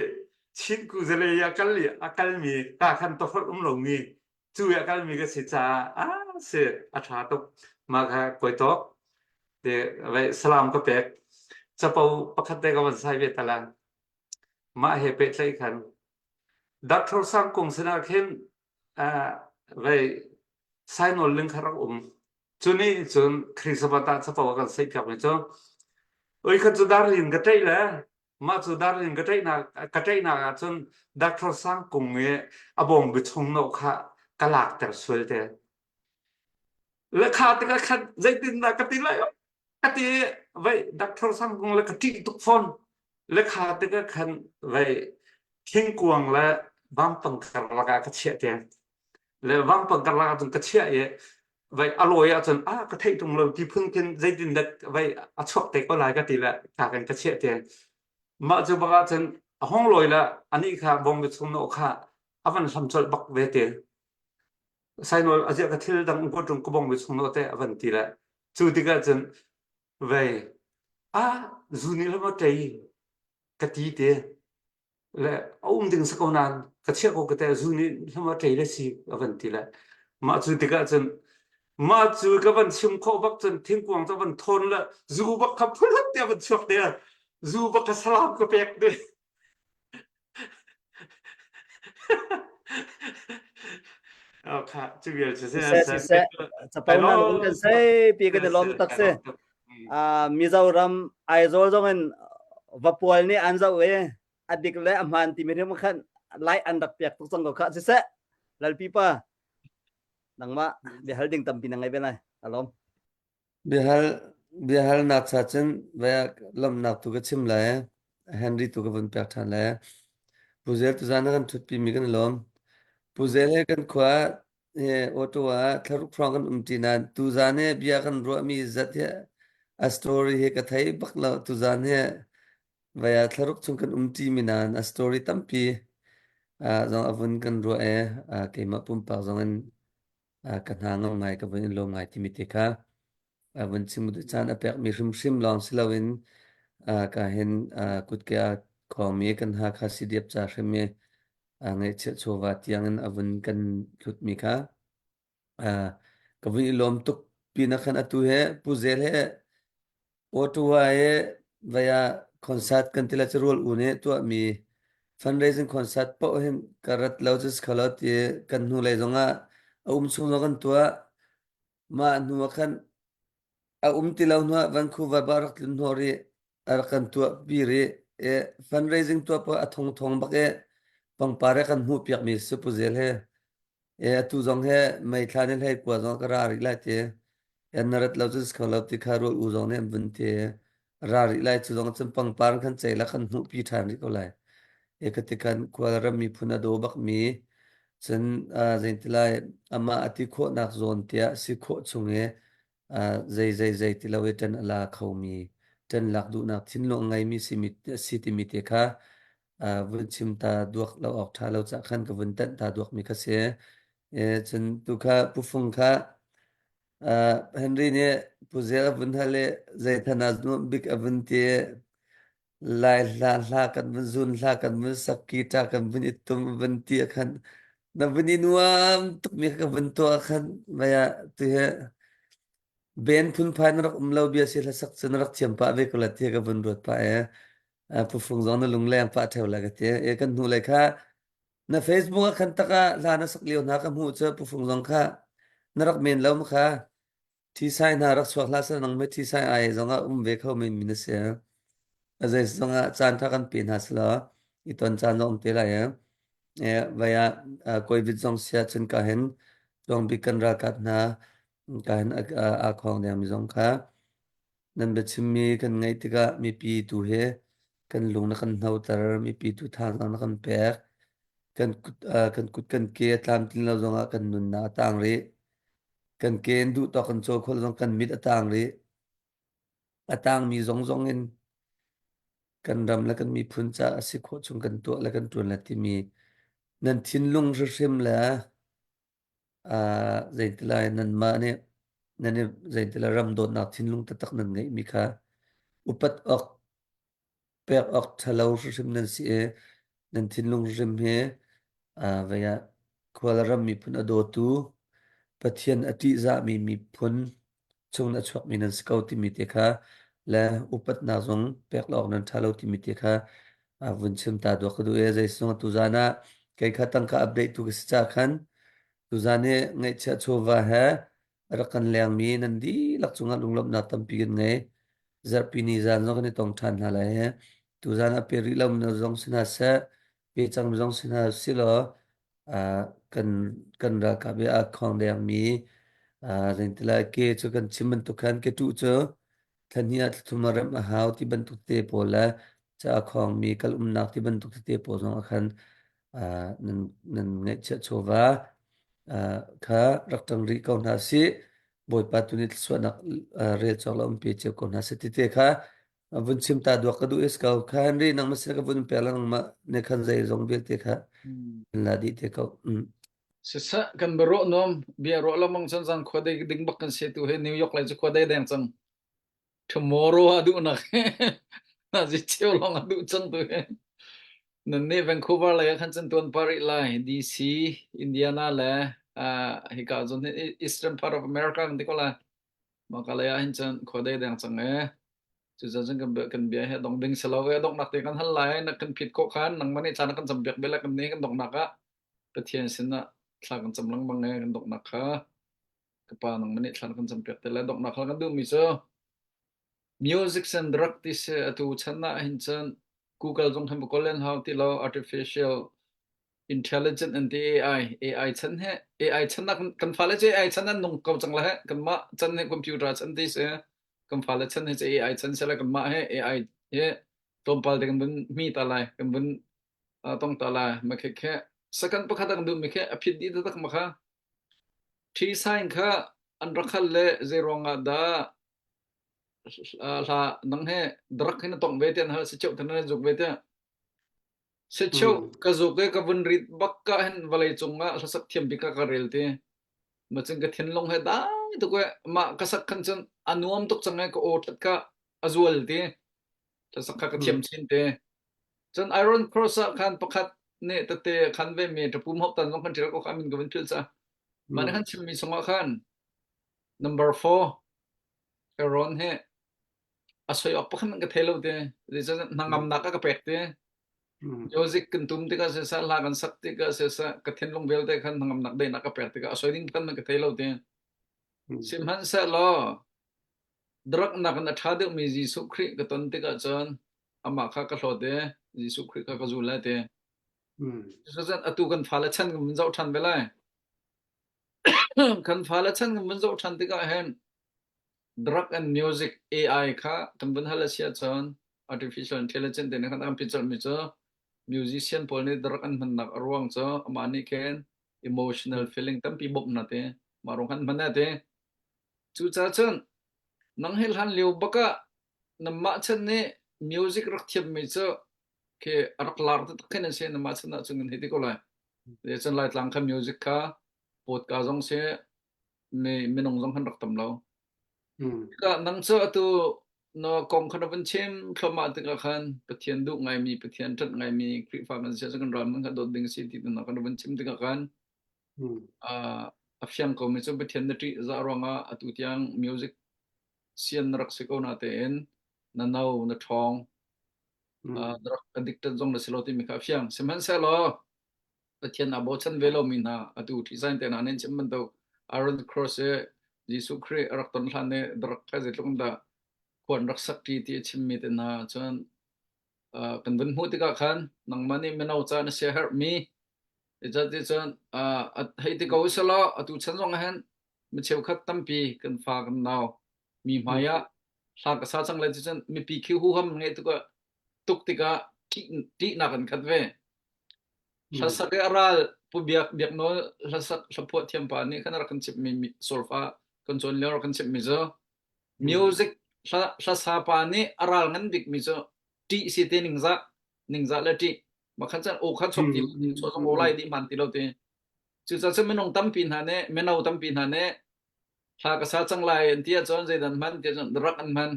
Chin ku zale a kal i a kalmi ka khan tawhrolh um lomi cu a kalmi ka si caah a si a ṭha tuk mah kha koi tawk te vai salam ka pek capo pakhat te ka van sai ve tala mah he pehtlaih khan Dr. Sang Kung sinah khin vai sainawl ling kha rak um cu nih cun Christmas ah capo a kan saih piak mi cu oi khat cu darlin ka ṭaih le Mah cu darling ka ṭaihnak ka ṭaihnak ahcun Doctor Sang Kung i a bawngbi chung nawh kha ka lakter sual te. Le kha tikah khan zeitindah ka ti lai ka ti vai Doctor Sang Kung le ka ṭih tuk fawn. Le kha tikah khan vai. Thingkuang le vampang karlak ah ka chiah te. Le vampang karlak ah cun ka chiah i vai a lawi ahcun ah ka theih tung lo ti phun khin zeitin dah vai a chuak te ko lai ka ti le ka kan ka chiah te. Mah cu bak ahcun a hong lawi le anih kha bawng chung nawh kha a van hlam colh bak ve te. Sainawl a ziah ka thil dang um ko ṭung ka bawng chung nawh te a van ti le cu tikah cun vei ah zu nih hlama ṭei ka ti te le a um ding si ko nain ka chiah ko ka te zu nih hlama ṭei le si a van ti le mah cu tikah cun mah cu ka van chim khawh bak cun thingkuang cu van thawn le zu bak kha phulat te van chuak te zu bak kha salam ka pek te kha cu vial cu siseh siseh capo na lung kan sei pi kan i lawm tak si Mizoram Aizawl zong in vapual nih an zoh i a dik le a hmaan timi hrim khan lai an rak piak tuk cang ko kha siseh lalpi pa nangmah biahal ding tampi na ngei ve lai alom Biahal biahalnak cha cun vai lawmhnak tu ka chim lai. Henry tu ka vun pek ṭhan lai. Pu Zel tuzaan na kan ṭhutpi mi kan i lawm. Pu Zel he kan khua he auto ah thlaruk hrawng kan um ṭi nain tuzaan he bia kan ruahmi zat hi a story hi ka thei bak lo. Tuzaan he vai ah thlaruk chung kan um ṭi mi nain a story tampi ah zong a vun kan ruah i ah keimah pumpak zong in ka hna ngam ngai ka vun in lawm ngai timi te kha vun chim caan a pekmi hrimhrim lawng si loin ka hin kutke a khawngmi kan Hakha CDF ca hrim i ngaihchiah chawva tiang in a vun kan hlutmi kha ka vun i lawm tuk pina khan atu he Pu Zel he Ottawa i vai ah concert kan ti le carual u nih tuahmi fundraising concert paoh hin ka rat lo cu si kho lo ti kan hnulei zongah a um chung zong kan tuah. Mah hnu ah khan a um ti lo hnu ah Vancouver bah rak tlun hnawh rih, a rak kan tuahpi rih. I fundraising tuah paoh a thongthong bak i pangpar he kan hmuhpiakmi si Pu Zel he. E atu zong he meithla ni hlei kua zong ka ra rih lai ti. En na rat lo cun si kho lo ti kha rual u zong nih an vun ti. Ra rih lai cu zong cun pangpar kan cei la kan hmuh pi ṭhan rih ko lai. E ka ti kan khual ram miphun a daw bak mi cun zeiti lai amah a ti khawhnak zawn tiah si khawh chung i zei zei zei ti lo i ṭan a la khomi ṭan lak duhnak thinlung a ngeimi si timi te kha vun chim ta duak lo awk ṭha lo cah khan ka vun tanh ta duak mi kha si. E, cun tu kha Pu Fung kha Henry nih Pu Zel a vun hal i zeithan ah nuam bik a vun ti lai hla hla kan vun zun hla kan vun sak guitar kan vun i tum vun ti ah khan na vun i nuam tuk mi ka vun tuah khan maya tu he ben phunphai na rak um lo bia si hlasak cu na rak thiam pah ve ko la ti ka vun ruat pah e phufung zong na lungleng pah theo la ka ti e kan hnu lei kha na Facebook ah khan taka hla na sak lio hna ka hmuh cu pufung zong kha na rak men lo ma kha Thisai hna rak chuak hlah seh nang me thisai ai zong ah um ve kho men mi na si. A zei zong ah caan tha kan pe hna selaw i ton caan zong um te lai e. E vai ah kawivit zong sia cun ka hin tuang bik kan ralkap hna ka hin a khong deng mi zong kha nan biachimmi kan ngaih tikah mipi tu he kan lung na kan hnoter mipi tu thazaang na kan pek kan kut kan kut kan ke a tlamtlin lo zongah kan nunnak a tang rih kan ke in duh tawk kan cawl khawh zong kan mit a tang rih a tangmi zong zong in kan ram le kan miphun caah a si khawh chung kan tuah le kan ṭuan le timi nan thinlung hrimhrim le uh, zeitilai nanmah nih nan i zeitilai ram dawtnak thinlung taktak nan ngeihmi kha upat awk pek awk ṭhalo hrimhrim nan si i nan thinlung hrim hi uh, vei ah khual ram miphun a dawtu Pathian a ṭihzahmi miphun chung a chuakmi nan si ko timi te kha le upatnak zong pek lo awk nan ṭha lo timi te kha uh, vun chim ta duak ka duh i zeisung tuzan ah kei kha tangka update tu ka si ca khan tuzan hi ngaihchiah chawva he rak kan lengmi nan dihlak cungah lunglawmhnak tampi kan ngei. Zarhpi ni zan zong kan i tong ṭhan hna lai he. Tuzan ah pe rih lo mi zong si hna seh, pe cang mi zong si hna si law uh, kan kan ralkap i a khong dengmi uh, zeitilai ke cu kan chim bantuk khan ke tu cu thla hnih ah thla thum ah remh a hau ti bantuk te pawl le. Ca a khawngmi kal umnak ti bantuk tete pawl zong ah khan uh, nan nan ngaihchiah chawva uh, kha rak ṭang rih ko hna sih. Bawipa tu nih thluachuahnak uh, rel cawk la umpi cio ko hna seh ti te kha vun chim ta duak ka duh is ko. Kha Henry nangmah sin ka vun pek la nangmah ne khan zei zong vialte kha la dih te ko. Mm. Siseh kan biaruah nuam bia ruah lengmang cun zan khua dei ding bak kan si tu hi New York lei cu khua dei deng cang. Tomorrow a duhnak na zi cheu lawng a duh cang tu hi. Nan nih Vancouver lei ah khan cun tuan parih lai DC, Indiana le uh, hika zon hi Eastern part of America kan ti ko lai. Mah ka lei ah hin cun khua dei deng cang e. Cucaah cun kan kan bia hi a dong ding si lo e donghnak te kan hal lai na kan phit khawh khan nangmah nih thla na kan cam piak bel kan nih kan donghnak ah Pathian sinah thla kan cam lengmang e kan donghnak kha ka pa nangmah nih thla na kan cam piak te lai donghnak hal kan duhmi cu music and drug ti si atu chan ah hin cun Google zong han kawl len hau ti lo artificial intelligent an ti AI AI chan he AI chan nak kan fale cu AI chan an nung ko cang la he kanmah chan he computer chan ti si kan fale chan he AI chan se la kanmah he AI he tlawmpal te kan vun mi ta lai kan vun tong ta lai ma khe khe second pakhat ang duh mi khe a phit dih taktak ma kha Thi sign kha an rak hal le zei ruangah dah hla nang he drug hi na tong ve tiah an hal si cheu than na zuk ve tiah si cheu ka zuk i ka vun rit bak ka hin vawlei cung ah hlasak thiam bik ka ka rel ti ma cun ka thinlung he dai tuk e mah ka sak khan cun a nuam tuk cang e ka aw that ka a zual ti hlasak kha ka thiam chin te Cun Iron Cross ah khan pakhat nih tete khan ve mi ṭapum hok tan zong kan ṭial ko kha min ka vun ṭil ca. Mah nih khan chimmi chungah khan number 4 Aaron he a soi awk pakhat ka thei lo te. Zeicah hnangamnak a ka pek te. Music kan tum tikah siseh, hla kan sak tikah siseh, ka thinlung vialte khan hnangamnak daihnak ka pek tikah a soi ding pakhat ka thei lo te. Sihmanhsehlaw drug nakin a ṭha deuhmi Jesuh Khrih ka ton tikah cun amah kha ka hlawt i Jesuh Khrih kha ka zul lai ti. Cucaah atu kan fale chan kan vun zoh ṭhan ve lai. Kan fale chan kan vun zoh ṭhan tikah hin drug and music AI kha kan vun hal a si ahcun artificial intelligence te nih khan a kan phit colhmi cu musician pawl nih drug an hmannak a ruang cu amah nih khin emotional feeling tampi bawmh na ti. Mah ruang khan hman a ti. Cucaah cun nang hi hlan lio bak ah Nanmah chan nih music rak thiammi cu khi a rak lar taktak khin an si. Nanmah chan ahcun kan hei ti ko lai. Cun Laitlang kha music kha pawtka zong si mi minung zong kan rak tam lo. Tikah nang cu atu na kong kha na vun chim thluahmah tikah khan Pathian duh ngaimi, Pathian ṭanh ngaimi Khrihfa kan si ahcun kan ral hmanh kha dawt ding a si ti na kan vun chim tikah khan a fiang komi cu Pathian na ṭih zah ruangah atu tiang music sian na rak si ko natein na no na ṭhawng uh, na rak addicted zong na si lo timi kha a fiang sihmanhsehlaw Pathian aa bochan ve lomi hna atu ṭihzain te hna nan chim bantuk Iron Cross i Jesuh Khrih a rak ton hlan i rak kha zeitluk in dah khuan rak sak ṭi ti a chimmi te hna cun uh, kan vun hmuh tikah khan nangmah nih mino ca na siaherhmi cun uh, hei ti ko usalaw atu chan zong ah hin mi cheukhat tampi kan fa kan nau mi hmai ah hla ka sa cang lai cun mipi khi huham ngei tuk tuk tikah ṭihnak an khat ve hlasak i a ral pu biak biak nawl hlasak hlaphuah thiam pa nih khan rak kan chimh mi solfa kan cawn lio rak kan chimh mi cu music hla hlasa pa nih a ral ngan bik mi cu ṭih si te ningzah ningzah le ṭih ma khan chan aw khan chok ti chuah zong aw lai di man ti lo te Cucaah cun minung tampi hna nih mino tampi hna nih hla ka sa cang lai an ti ahcun zeidah an hman ti ahcun drug an hman.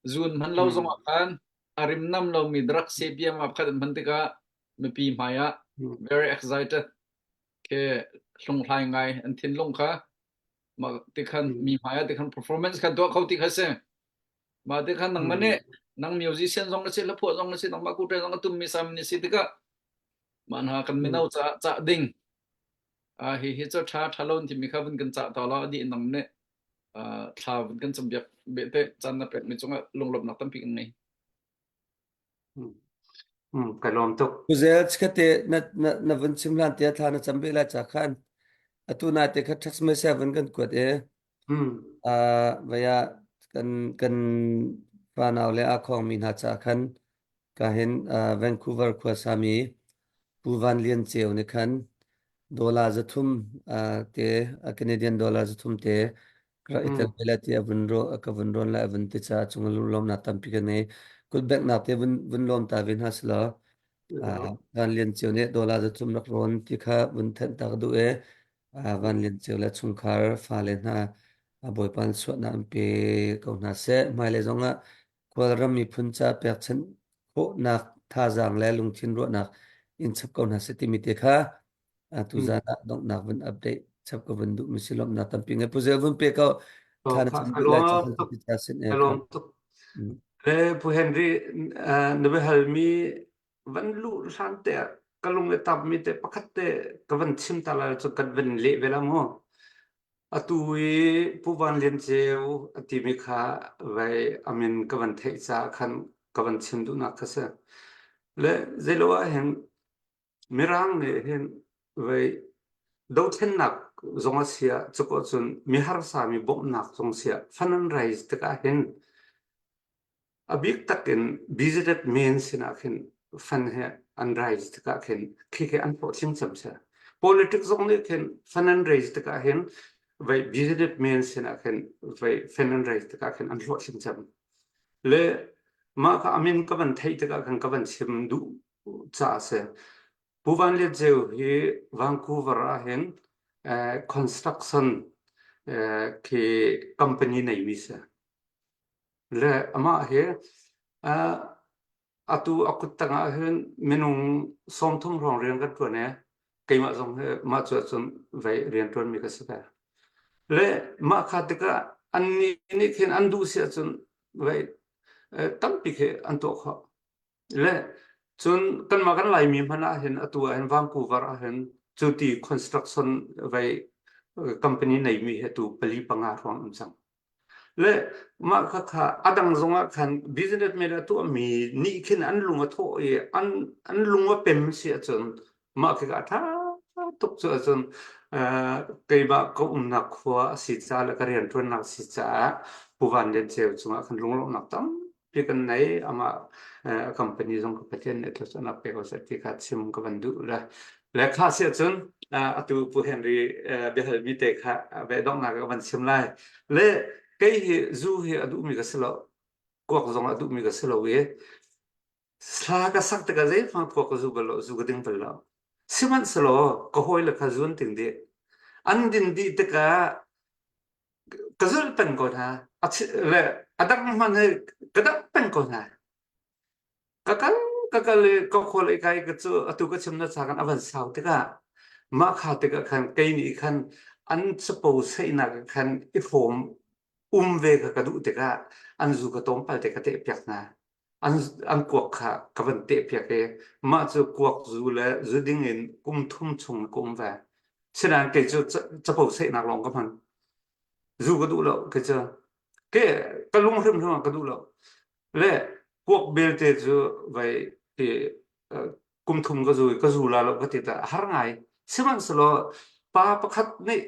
Zun hman lo zongah khan a rimnam lomi drug sepiam ah khat an hman tikah mipi hmai ah very excited ke hlunghlai ngai an thinlung kha mah tikhan mi hmai ah tikhan performance khan tuah kho ti kha si. Mah tikhan nangmah nih nang musician zong na si hlaphuah zong na si nangmah kuṭe zong a tummi sam ni si tikah Mah hna kan mino caah cah ding. Uh, hi hi cu ṭha ṭha lo timi kha vun kan cah ta law a dih nang nih uh, thla vun kan cam biak beh te caan na pekmi cungah lunglawmhnak tampi kan ngei. Mm, ka lawm tuk. Kuzel chikhate na na na vun chim hlan tia thla na cam ve lai cha khan atu na te kha text message vun kan kuat e Mm. uh vaya kan kan fanau le a khong mi hna cha khan. Ka hin Vancouver khua sami Pu Van Lian Ceu nih khan dollar 300 te Canadian dollar 300 te rak i tel ve lai ti a vun ro ka vun rawn lai a vun ti caah cung lawmnak tampi ka ngei. Kut benghnak te vun vun lawm ta ve hna selaw Van Lian Ceu nih dollar 300 rak rawn ti kha vun thanh ta ka duh i Van Lian Ceu le chungkhar fale hna Bawipa nih chuahnak an pe ko hna seh. Hmailei zongah Kawlram miphun ca pekchanh khawhnak thazaang le lungthin ruahnak in chap ko hna seh timi te kha tuzan ah donghnak vun update chap ka vun duh mi si lawmhnak tampi ngai Pu Zel vun pe ko thla na cam duh lai ca sin e lawm tuk le Pu Henry na biahal mi van luh hlan te ka lung le tap mi te pakhat te ka van chim ta lai cu kan van leh ve la mu Atu i Pu Van Lian Ceu a timi kha vei a min ka van theih caah khan ka van chim duhnak kha si. Le zeilo ah hin Mirang nih hin vei dothlennak zong a si ah cuko cun mi harsa mi bawmhnak zong si ah fund an raise tikah hin A bik tak in businessmen sinah khin fund he an raise tikah khin khikhi an hlawhtling cem si. Politics zong nih khin fund an raise tikah hin vei businessmen sinah khin vei fund an raise tikah khin an hlawhtling cem. Le mah ka amin ka van theih tikah khan ka van chim duh caah si. Pu Van Lian Ceu hi Vancouver ah hin eh, construction eh, khi company neimi si. Le amah hi uh, atu a kut tangah hin minung 30 hrawng rian kan ṭuan i keimah zong hi mah cu ahcun vei rian ṭuanmi ka si ve. Le mah kha tikah annih nih khin an duh si ahcun vei tampi khi an tuah khawh. Le cun kanmah kan Laimi hmanh ah hin atu ah hin Vancouver ah hin cu ti construction vei company neimi hi atu pali panga hrawng um cang. Le mah khakha a dang zongah khan businessman a tuahmi nih khin an lung a thawh i an an lung a pem si ahcun mah khika a ṭha tuk cu ahcun uh, keimah ka umnak khua a si caah le ka rianṭuannak a si caah Pu Van Lian Ceu cungah khan lunglawmhnak tam pi kan nei amah company zong ka Pathian nih thluachuahnak pe ko seh ti kha chim ka van duh le le kha si ahcun atu Pu Henry biahalmi te kha ve donghnak ka van chim lai le kei hi zu hi a duhmi ka si lo kuak zong a duhmi ka si lo i thla ka sak tikah zeihmanh kuak ka zu bal lo zu ka ding bal lo sihmanhsehlaw ka hawile kha zu an ting dih an din dih tikah ka zulh peng ko hna a le a dang hmanh hi ka dang peng ko hna ka kal ka kal i ka khual i kai ka cu atu ka chim na cha kan a van sau tikah mah kha tikah khan kei nih khan an capo seihnak khan i hrawm um ve kha ka duh tikah an zu ka tawm pal te ka teh piak hna an an kuak kha ka van teh piak i mah cu kuak zu le zu ding in kum thum chung ka um ve sinain kei cu capo seihnak lawng ka hman zu ka duh lo kei cu ke ka lung hrimhrim ah ka duh lo le kuak belte cu vai ti kum thum ka zu ka zu la lo ka ti ta har ngai sihmanhsehlaw pa pakhat nih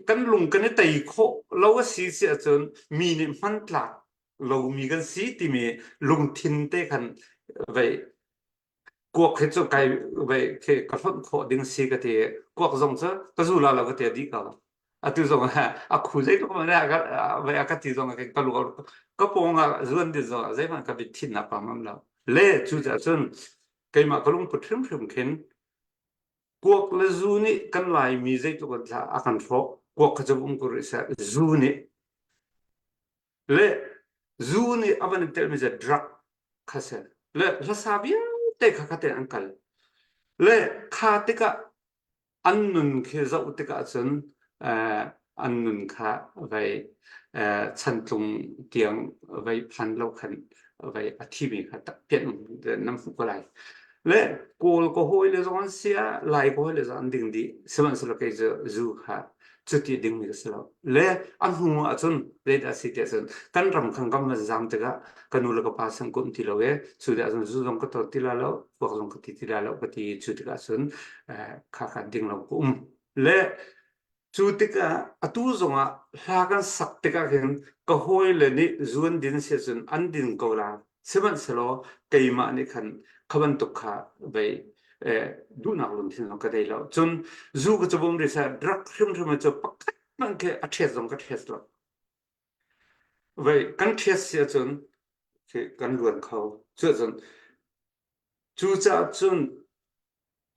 kan lung kan i tei khawh lo a si si ahcun mi nih hmantlak lomi kan si timi lungthin te khan vei kuak hi cu kai vei khi ka hlonh khawh ding si ka ti kuak zong cu ka zu la lo ka ti dih ko atu zong a khu zeitluk man vei a ka ti zong ka lu ka pawng ah zuan din zong zeihmanh ka bit thin na pam am lo le cu cah cun keimah ka lungput hrimhrim khin kuak le zu nih kan laimi zeitluk an thla a kan hrawh kuak kha cu um ko rih seh zu nih Le zu nih a van in telmi cu drug kha si. Le hlasa vialte kha kha tein an kal. Le kha tikah an nun khi zoh tikah cun eh, an nun kha vei eh, chantlung tiang vei phan lo khan vei a thimi kha tak pian nan hmuh ko lai. Le Kawl ka hawi le zong an sia, Lai ka hawi le zong an ding dih. Sihmanhsehlaw kei cu zu kha cuti dingmi ka si lo. Le a hnu ahcun zeidah a si tiah cun kan ram khan kan van zaam tikah ka nu le ka pa sin ka um ti lo i cu tikah cun zu zong ka tor ti la lo, kuak zong ka ti ti la lo ka ti i cu tikah cun kha kha ding lo ka um. Le cu tikah atu zongah hla kan sak tikah khin ka hawile nih zu an din si ahcun an din ko la. Sihmanhsehlaw keimah nih khan kha bantuk kha vei duhnak lungthin zong ka nei lo. Cun zu ka cu um rih seh drug hrimhrim cu pakhat hmanh khi a ṭhet zong ka ṭhet lo. Vei kan ṭhet si ahcun kan luan kho. Cuahcun cucaah cun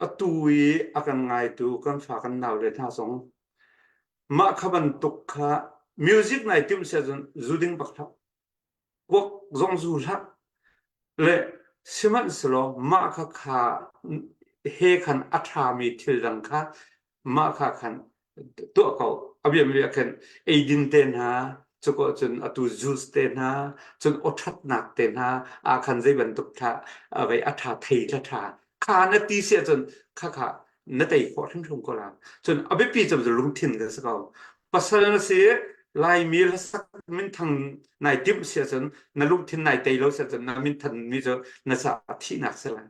atu i a kan ngaitu kan fa kan naule hna zong mah kha bantuk kha music nai timh si ahcun zu ding bak hlah. Kuak zong zu hlah. Le sihmanhsehlaw mah kha kha he khan a ṭhami thil dang kha mah kha khan tuah ko. A biami ah khan eidin te hna, cuko cun atu juice te hna, cun aw ṭhatnak te hna ah khan zei bantuk thla vei a ṭha thei tla ṭha kha na ti si ahcun kha kha na tei khawh hrimhrim ko la. Cun a biapi cem cu lungthin ka si ko. Pasal na si Laimi hlasak minthang nai timh si ahcun na lungthin nai tei lo si ahcun na minthan mi cu na caah thihnak si lai.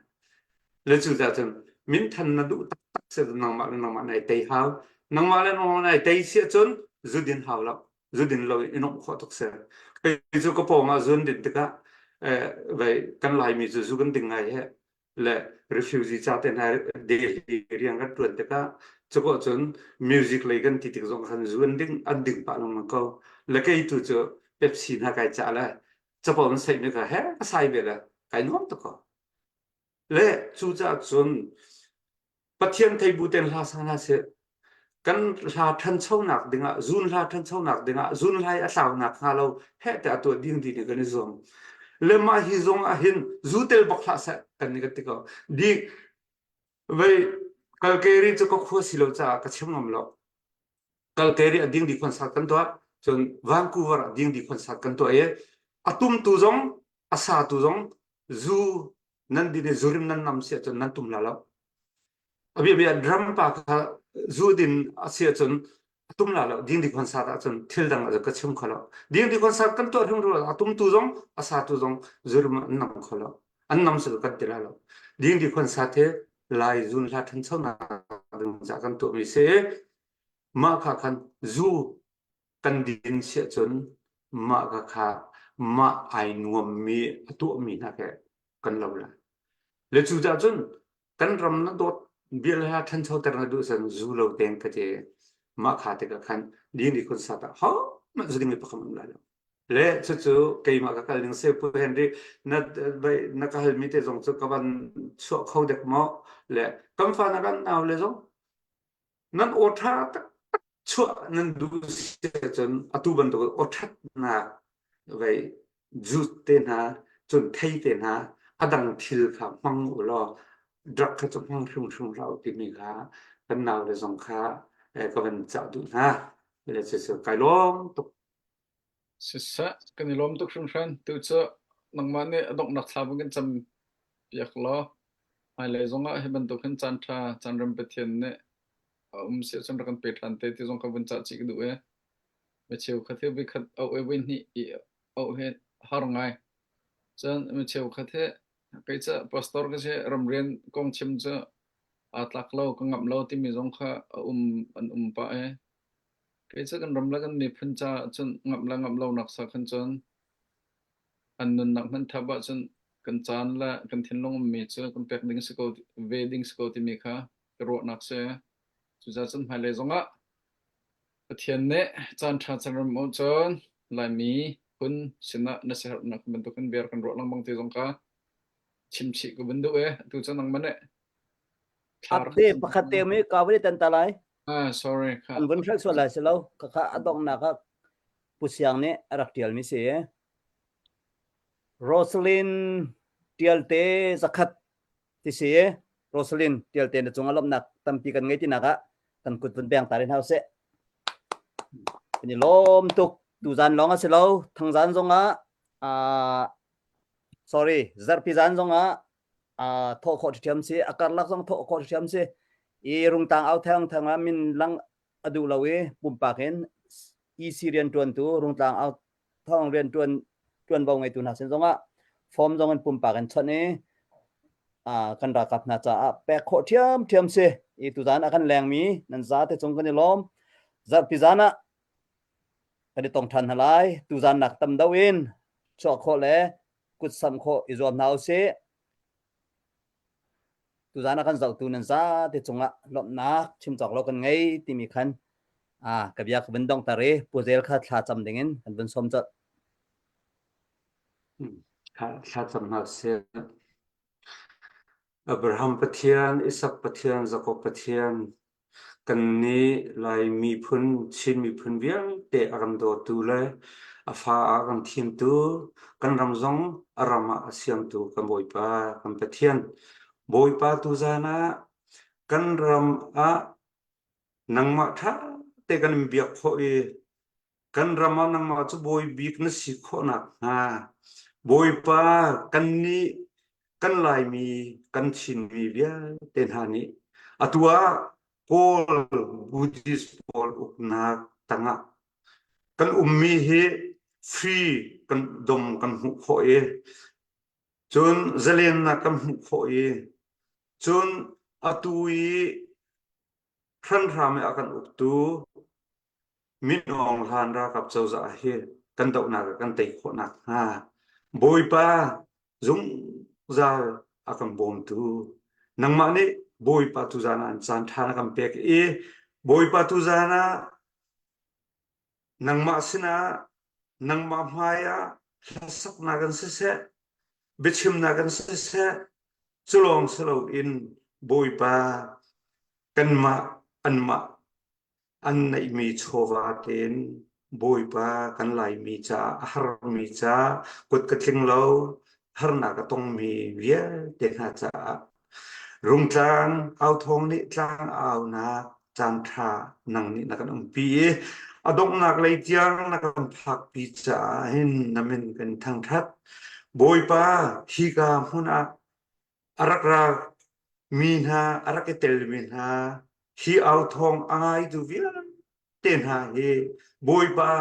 Le cucaah cun minthan na duh taktak si ahcun nangmah le nangmah nai tei hau. Nangmah le nangmah nai tei si ahcun zu din hau lo. Zu din lo in i nuamh khawh tuk si. Kei cu ka pawng ah zun din tikah eh, vei kan Laimi cu zu kan ding ngai he le refugee ca te hna Delhi rian kan ṭuan tikah cuko cun music lei kan ti tik zong khan zu an ding an ding pah lengmang ko. Le kei tu cu Pepsi hna kai cah le capo an saih mi kha he ka sai ve le kai nuam tuk ko. Le cucaah cun Pathian thei bu ten hla sa hna seh. Kan hla ṭhanchonak dingah, zun hla ṭhanchonak dingah, zun hlai a tlaunak hnga lo heh tiah tuah ding ding in kan i zuam. Le mah hi zong ah hin zu tel bak hlah seh kan ni kan ti ko. Di vei kalkeri cu ka khua si lo caah ka chim ngam lo. Kalkeri a ding di concert kan tuah. Cun Vancouver ah ding di concert kan tuah i a tumtu zong a satu zong zu nan din i zurim nan nam si ahcun nan tum la lo. A bia drum pa kha zu din a si ahcun a tum la lo. Ding di concert ahcun thil dang ah ka chim kho lo. Ding di concert kan tuah hrim a tumtu zong a satu zong zurim an nam kho lo. An nam sil kan ti la lo. Ding di concert hi lai zun hla ṭhanchonak ding ca kan tuahmi si. Mah kha khan zu kan din si ahcun mah ka kha mah ai nuammi a tuahmi hna ke kan lo lai. Le cu cah cun kan ram na dawt bial ha ṭhanchoter na duh san zu lo teng ka ti mah kha tikah khan dini kun sat ah ho mah zu ding mi pakhat um lai lo. Le cucu keimah ka kal ning se Pu Henry na na ka hal mi te zong cu ka van chuah kho dek maw le kan fa na kan nau le zong nan aw ṭha taktak chuah nan duh si ahcun atu bantuk aw ṭhatnak vei zut te hna cun thei te hna a dang thil kha hmang u law drug kha cu hmang hrimhrim hlah u timi kha kan naule zong kha ka van cah duh hna. Le cucu kai lawm tuk. Siseh, kan i lawm tuk hringhran. Tu cu nangmah nih a donghnak thla van kan cam piak law hmailei zongah hi bantuk hin caan ṭha, caan rem Pathian nih a um si ahcun rak kan pe ṭhan te ti zong ka vun cah chih ka duh i mi cheukhat hi voikhat auh i voihnih i auh hi har ngai. Cun mi cheukhat hi kei cu pastor ka si ramrian kong chim cu aa tlak lo, ka ngamh lo timi zong kha a um an um pah i Kei cu kan ram le kan miphun caah cun ngamh le ngamh lonak sa khan cun an nunnak hmanh thap ahcun kan caan le kan thinlung ummi cu kan pek ding si ko ve ding si ko timi kha ka ruahnak si. Cucaah cun hmailei zongah Pathian nih caan ṭha caan ram um cun Laimi phun sinah na siaherhnak bantukin bia kan ruah lengmang ti zong kha chim chih ka vun duh i atu cu nangmah nih thla rak Update pakhat te mi ka vun i tan ta lai. Ah, sorry. Kha. An vun hrelh sual lai si lo. Khakha a donghnak ah Pu Siang nih a rak ṭialmi si. Rosalyn ṭialte zakhat ti si. Rosalyn ṭialte na cung ah lawmhnak tampi kan ngei tinak ah kan kut vun beng ta rih hna usih. Kan i lawm tuk. Tuzan lawng a si lo. Thangzan zong ah uh, sorry, zarhpi zan zong ah thawh khawh ṭhiam si a karlak zong thawh khawh ṭhiam si i rungtang au theng theng ah min lang a duh lo i pumpak in EC rianṭuantu rungtlang au thawng rianṭuan ṭuanvo ngeitu hna sin zongah form zong in pumpak in chawnh i kan ralkap hna caah pek khawh ṭhiamṭhiam si i tuzan a kan lengmi nan zate cung kan i lawm zarhpi zan ah kan i tong ṭhan hna lai tuzan nak tam deuh in chuah khawh le. kutsamh khawh i zuam hna usih. Tuzaan ah kan zohtu nan zate cungah lawmhnak chim cawk lo kan ngei timi khan ah ka bia ka vun donghter i Pu Zel kha thla cam dingin kan vun sawm colh. Thla cam hna sih. Abraham Pathian, Isak Pathian, Jakob Pathian, Kannih Lai miphun, Chin miphun vialte a kan dawtu le a fa ah a kan thimtu, kan ram zong a ram ah a siamtu kan Bawipa, kan Pathian. Bawipa tuzaan ah kan ram ah nangmah ṭha te kan in biak khawh i Kan ram ah nangmah cu bawi bik na si khawh nakhnga Bawipa kannih kan Laimi kan Chinmi vialte hna nih atu ah Kawl Buddhist pawl uknak tangah kan ummi hi free kan dom kan hmuh khawh i cun zalennak kan hmuh khawh i cun atu i hranhram i a kan uktu Min Aung Hlaing ralkap cozah hi kan dohnak ah kan tei khawh nakhnga Bawipa zungzal a kan bawmtu nangmah nih Bawipa tuzaan ah an caan ṭha na kan pek i Bawipa tuzaan ah nangmah sinah nangmah hmai ah hlasaknak in siseh biachimnak in siseh cu lawng si loin Bawipa kanmah anmah An neihmi chawva tein Bawipa kan Laimi caah a harmi ca kut ka tling lo harnak a tongmi vialte hna caah Rungtlang authawng nih tlang aunak caanṭha nang nih na kan umpi i a donghnak lei tiang na kan phakpi caah hin na min kan thangṭhat. Bawipa hika hmun ah a rak ra mi hna a rak i telmi hna hi authawng a ngaitu vialte hna hi Bawipa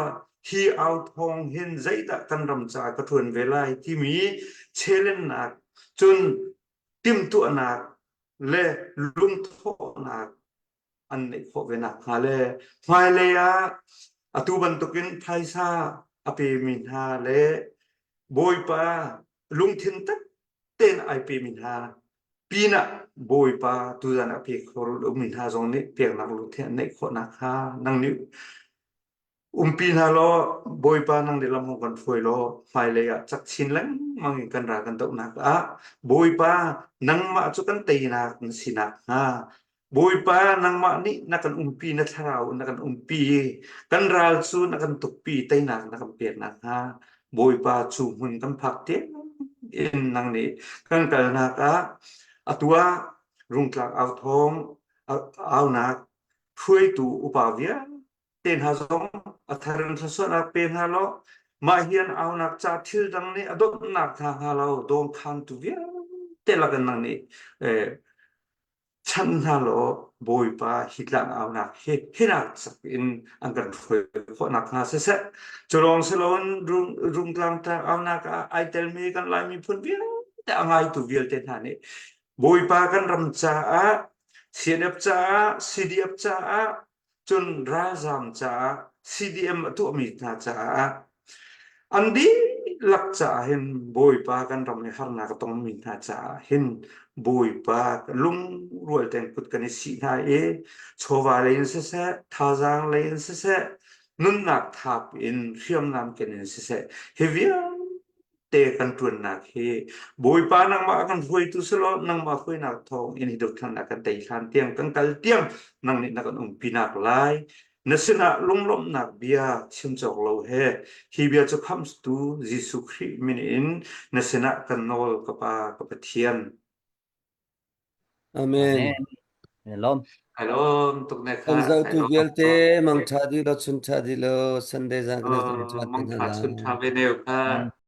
hi authawng hin zeidah kan ram caah ka ṭuan ve lai timi chelennak cun timhtuahnak le lungthawhnak an neih khawh ve nakhnga le hmailei ah atu bantukin phaisa a pemi hna le Bawipa lungthin tak tein ai pemi hna pinah Bawipa tuzan a pe kho lomi hna zong nih peknak lungthin an neih khawh nakhnga nang nih Umpi hna law Bawipa nang nih lam hung kan hruai law hmailei ah cak chin lengmang in kan ral kan dohnak ah Bawipa nangmah cu kan teinak na si nakhnga Bawipa nangmah nih na kan umpi na thlarau na kan umpi kan ral cu na kan tukpi teinak na kan pek nakhnga Bawipa cu hmun kan phak tiang in nang nih kan kalnak ah atu ah rungtlak au thawng aunak hruaitu upa vialte te hna zong a thar in thluachuahnak pe hna law mah hi an aunak ca thil dang nih a donghnak hna hnga lo dawnkhantu vialte lakin nang nih eh, chanh hna law Bawipa hi tlang aunak hi hinak sak in an kan hruai khawhnak hnga siseh cu lawng si loin rungtlang tlang aunak ah ai telmi kan Lai miphun vialte a ngaitu vialte hna nih Bawipa kan ram caah CNF caah CDF caah cun ralzaam caah CDM a tuahmi hna caah an dihlak caah hin Bawipa kan ram i harnak a tongmi hna caah hin Bawipa lungrual tein kut kan i sih hna i chawva lei in siseh thazaang lei in siseh nunnak thap in hriamnam ken in siseh hi vialte te kan ṭuannak hi Bawipa nangmah a kan hruaitu si law nangmah hruainak thawng in hi dothlannak kan tei hlan tiang kan kal tiang nang nih na kan umpinak lai na sinah lunglawmhnak bia chim cawk lo he hi bia cu khamhtu Jesuh Khrih min in na sinah kan nawl ka Pa ka Pathian Amen. Amen. Lawm. Ai lawm tuk ne kha. Kan zohtu vialte mang ṭha dih lo chun ṭha dih lo Sunday zan kan i ṭha Mang ṭha chun ṭha ve neu kha.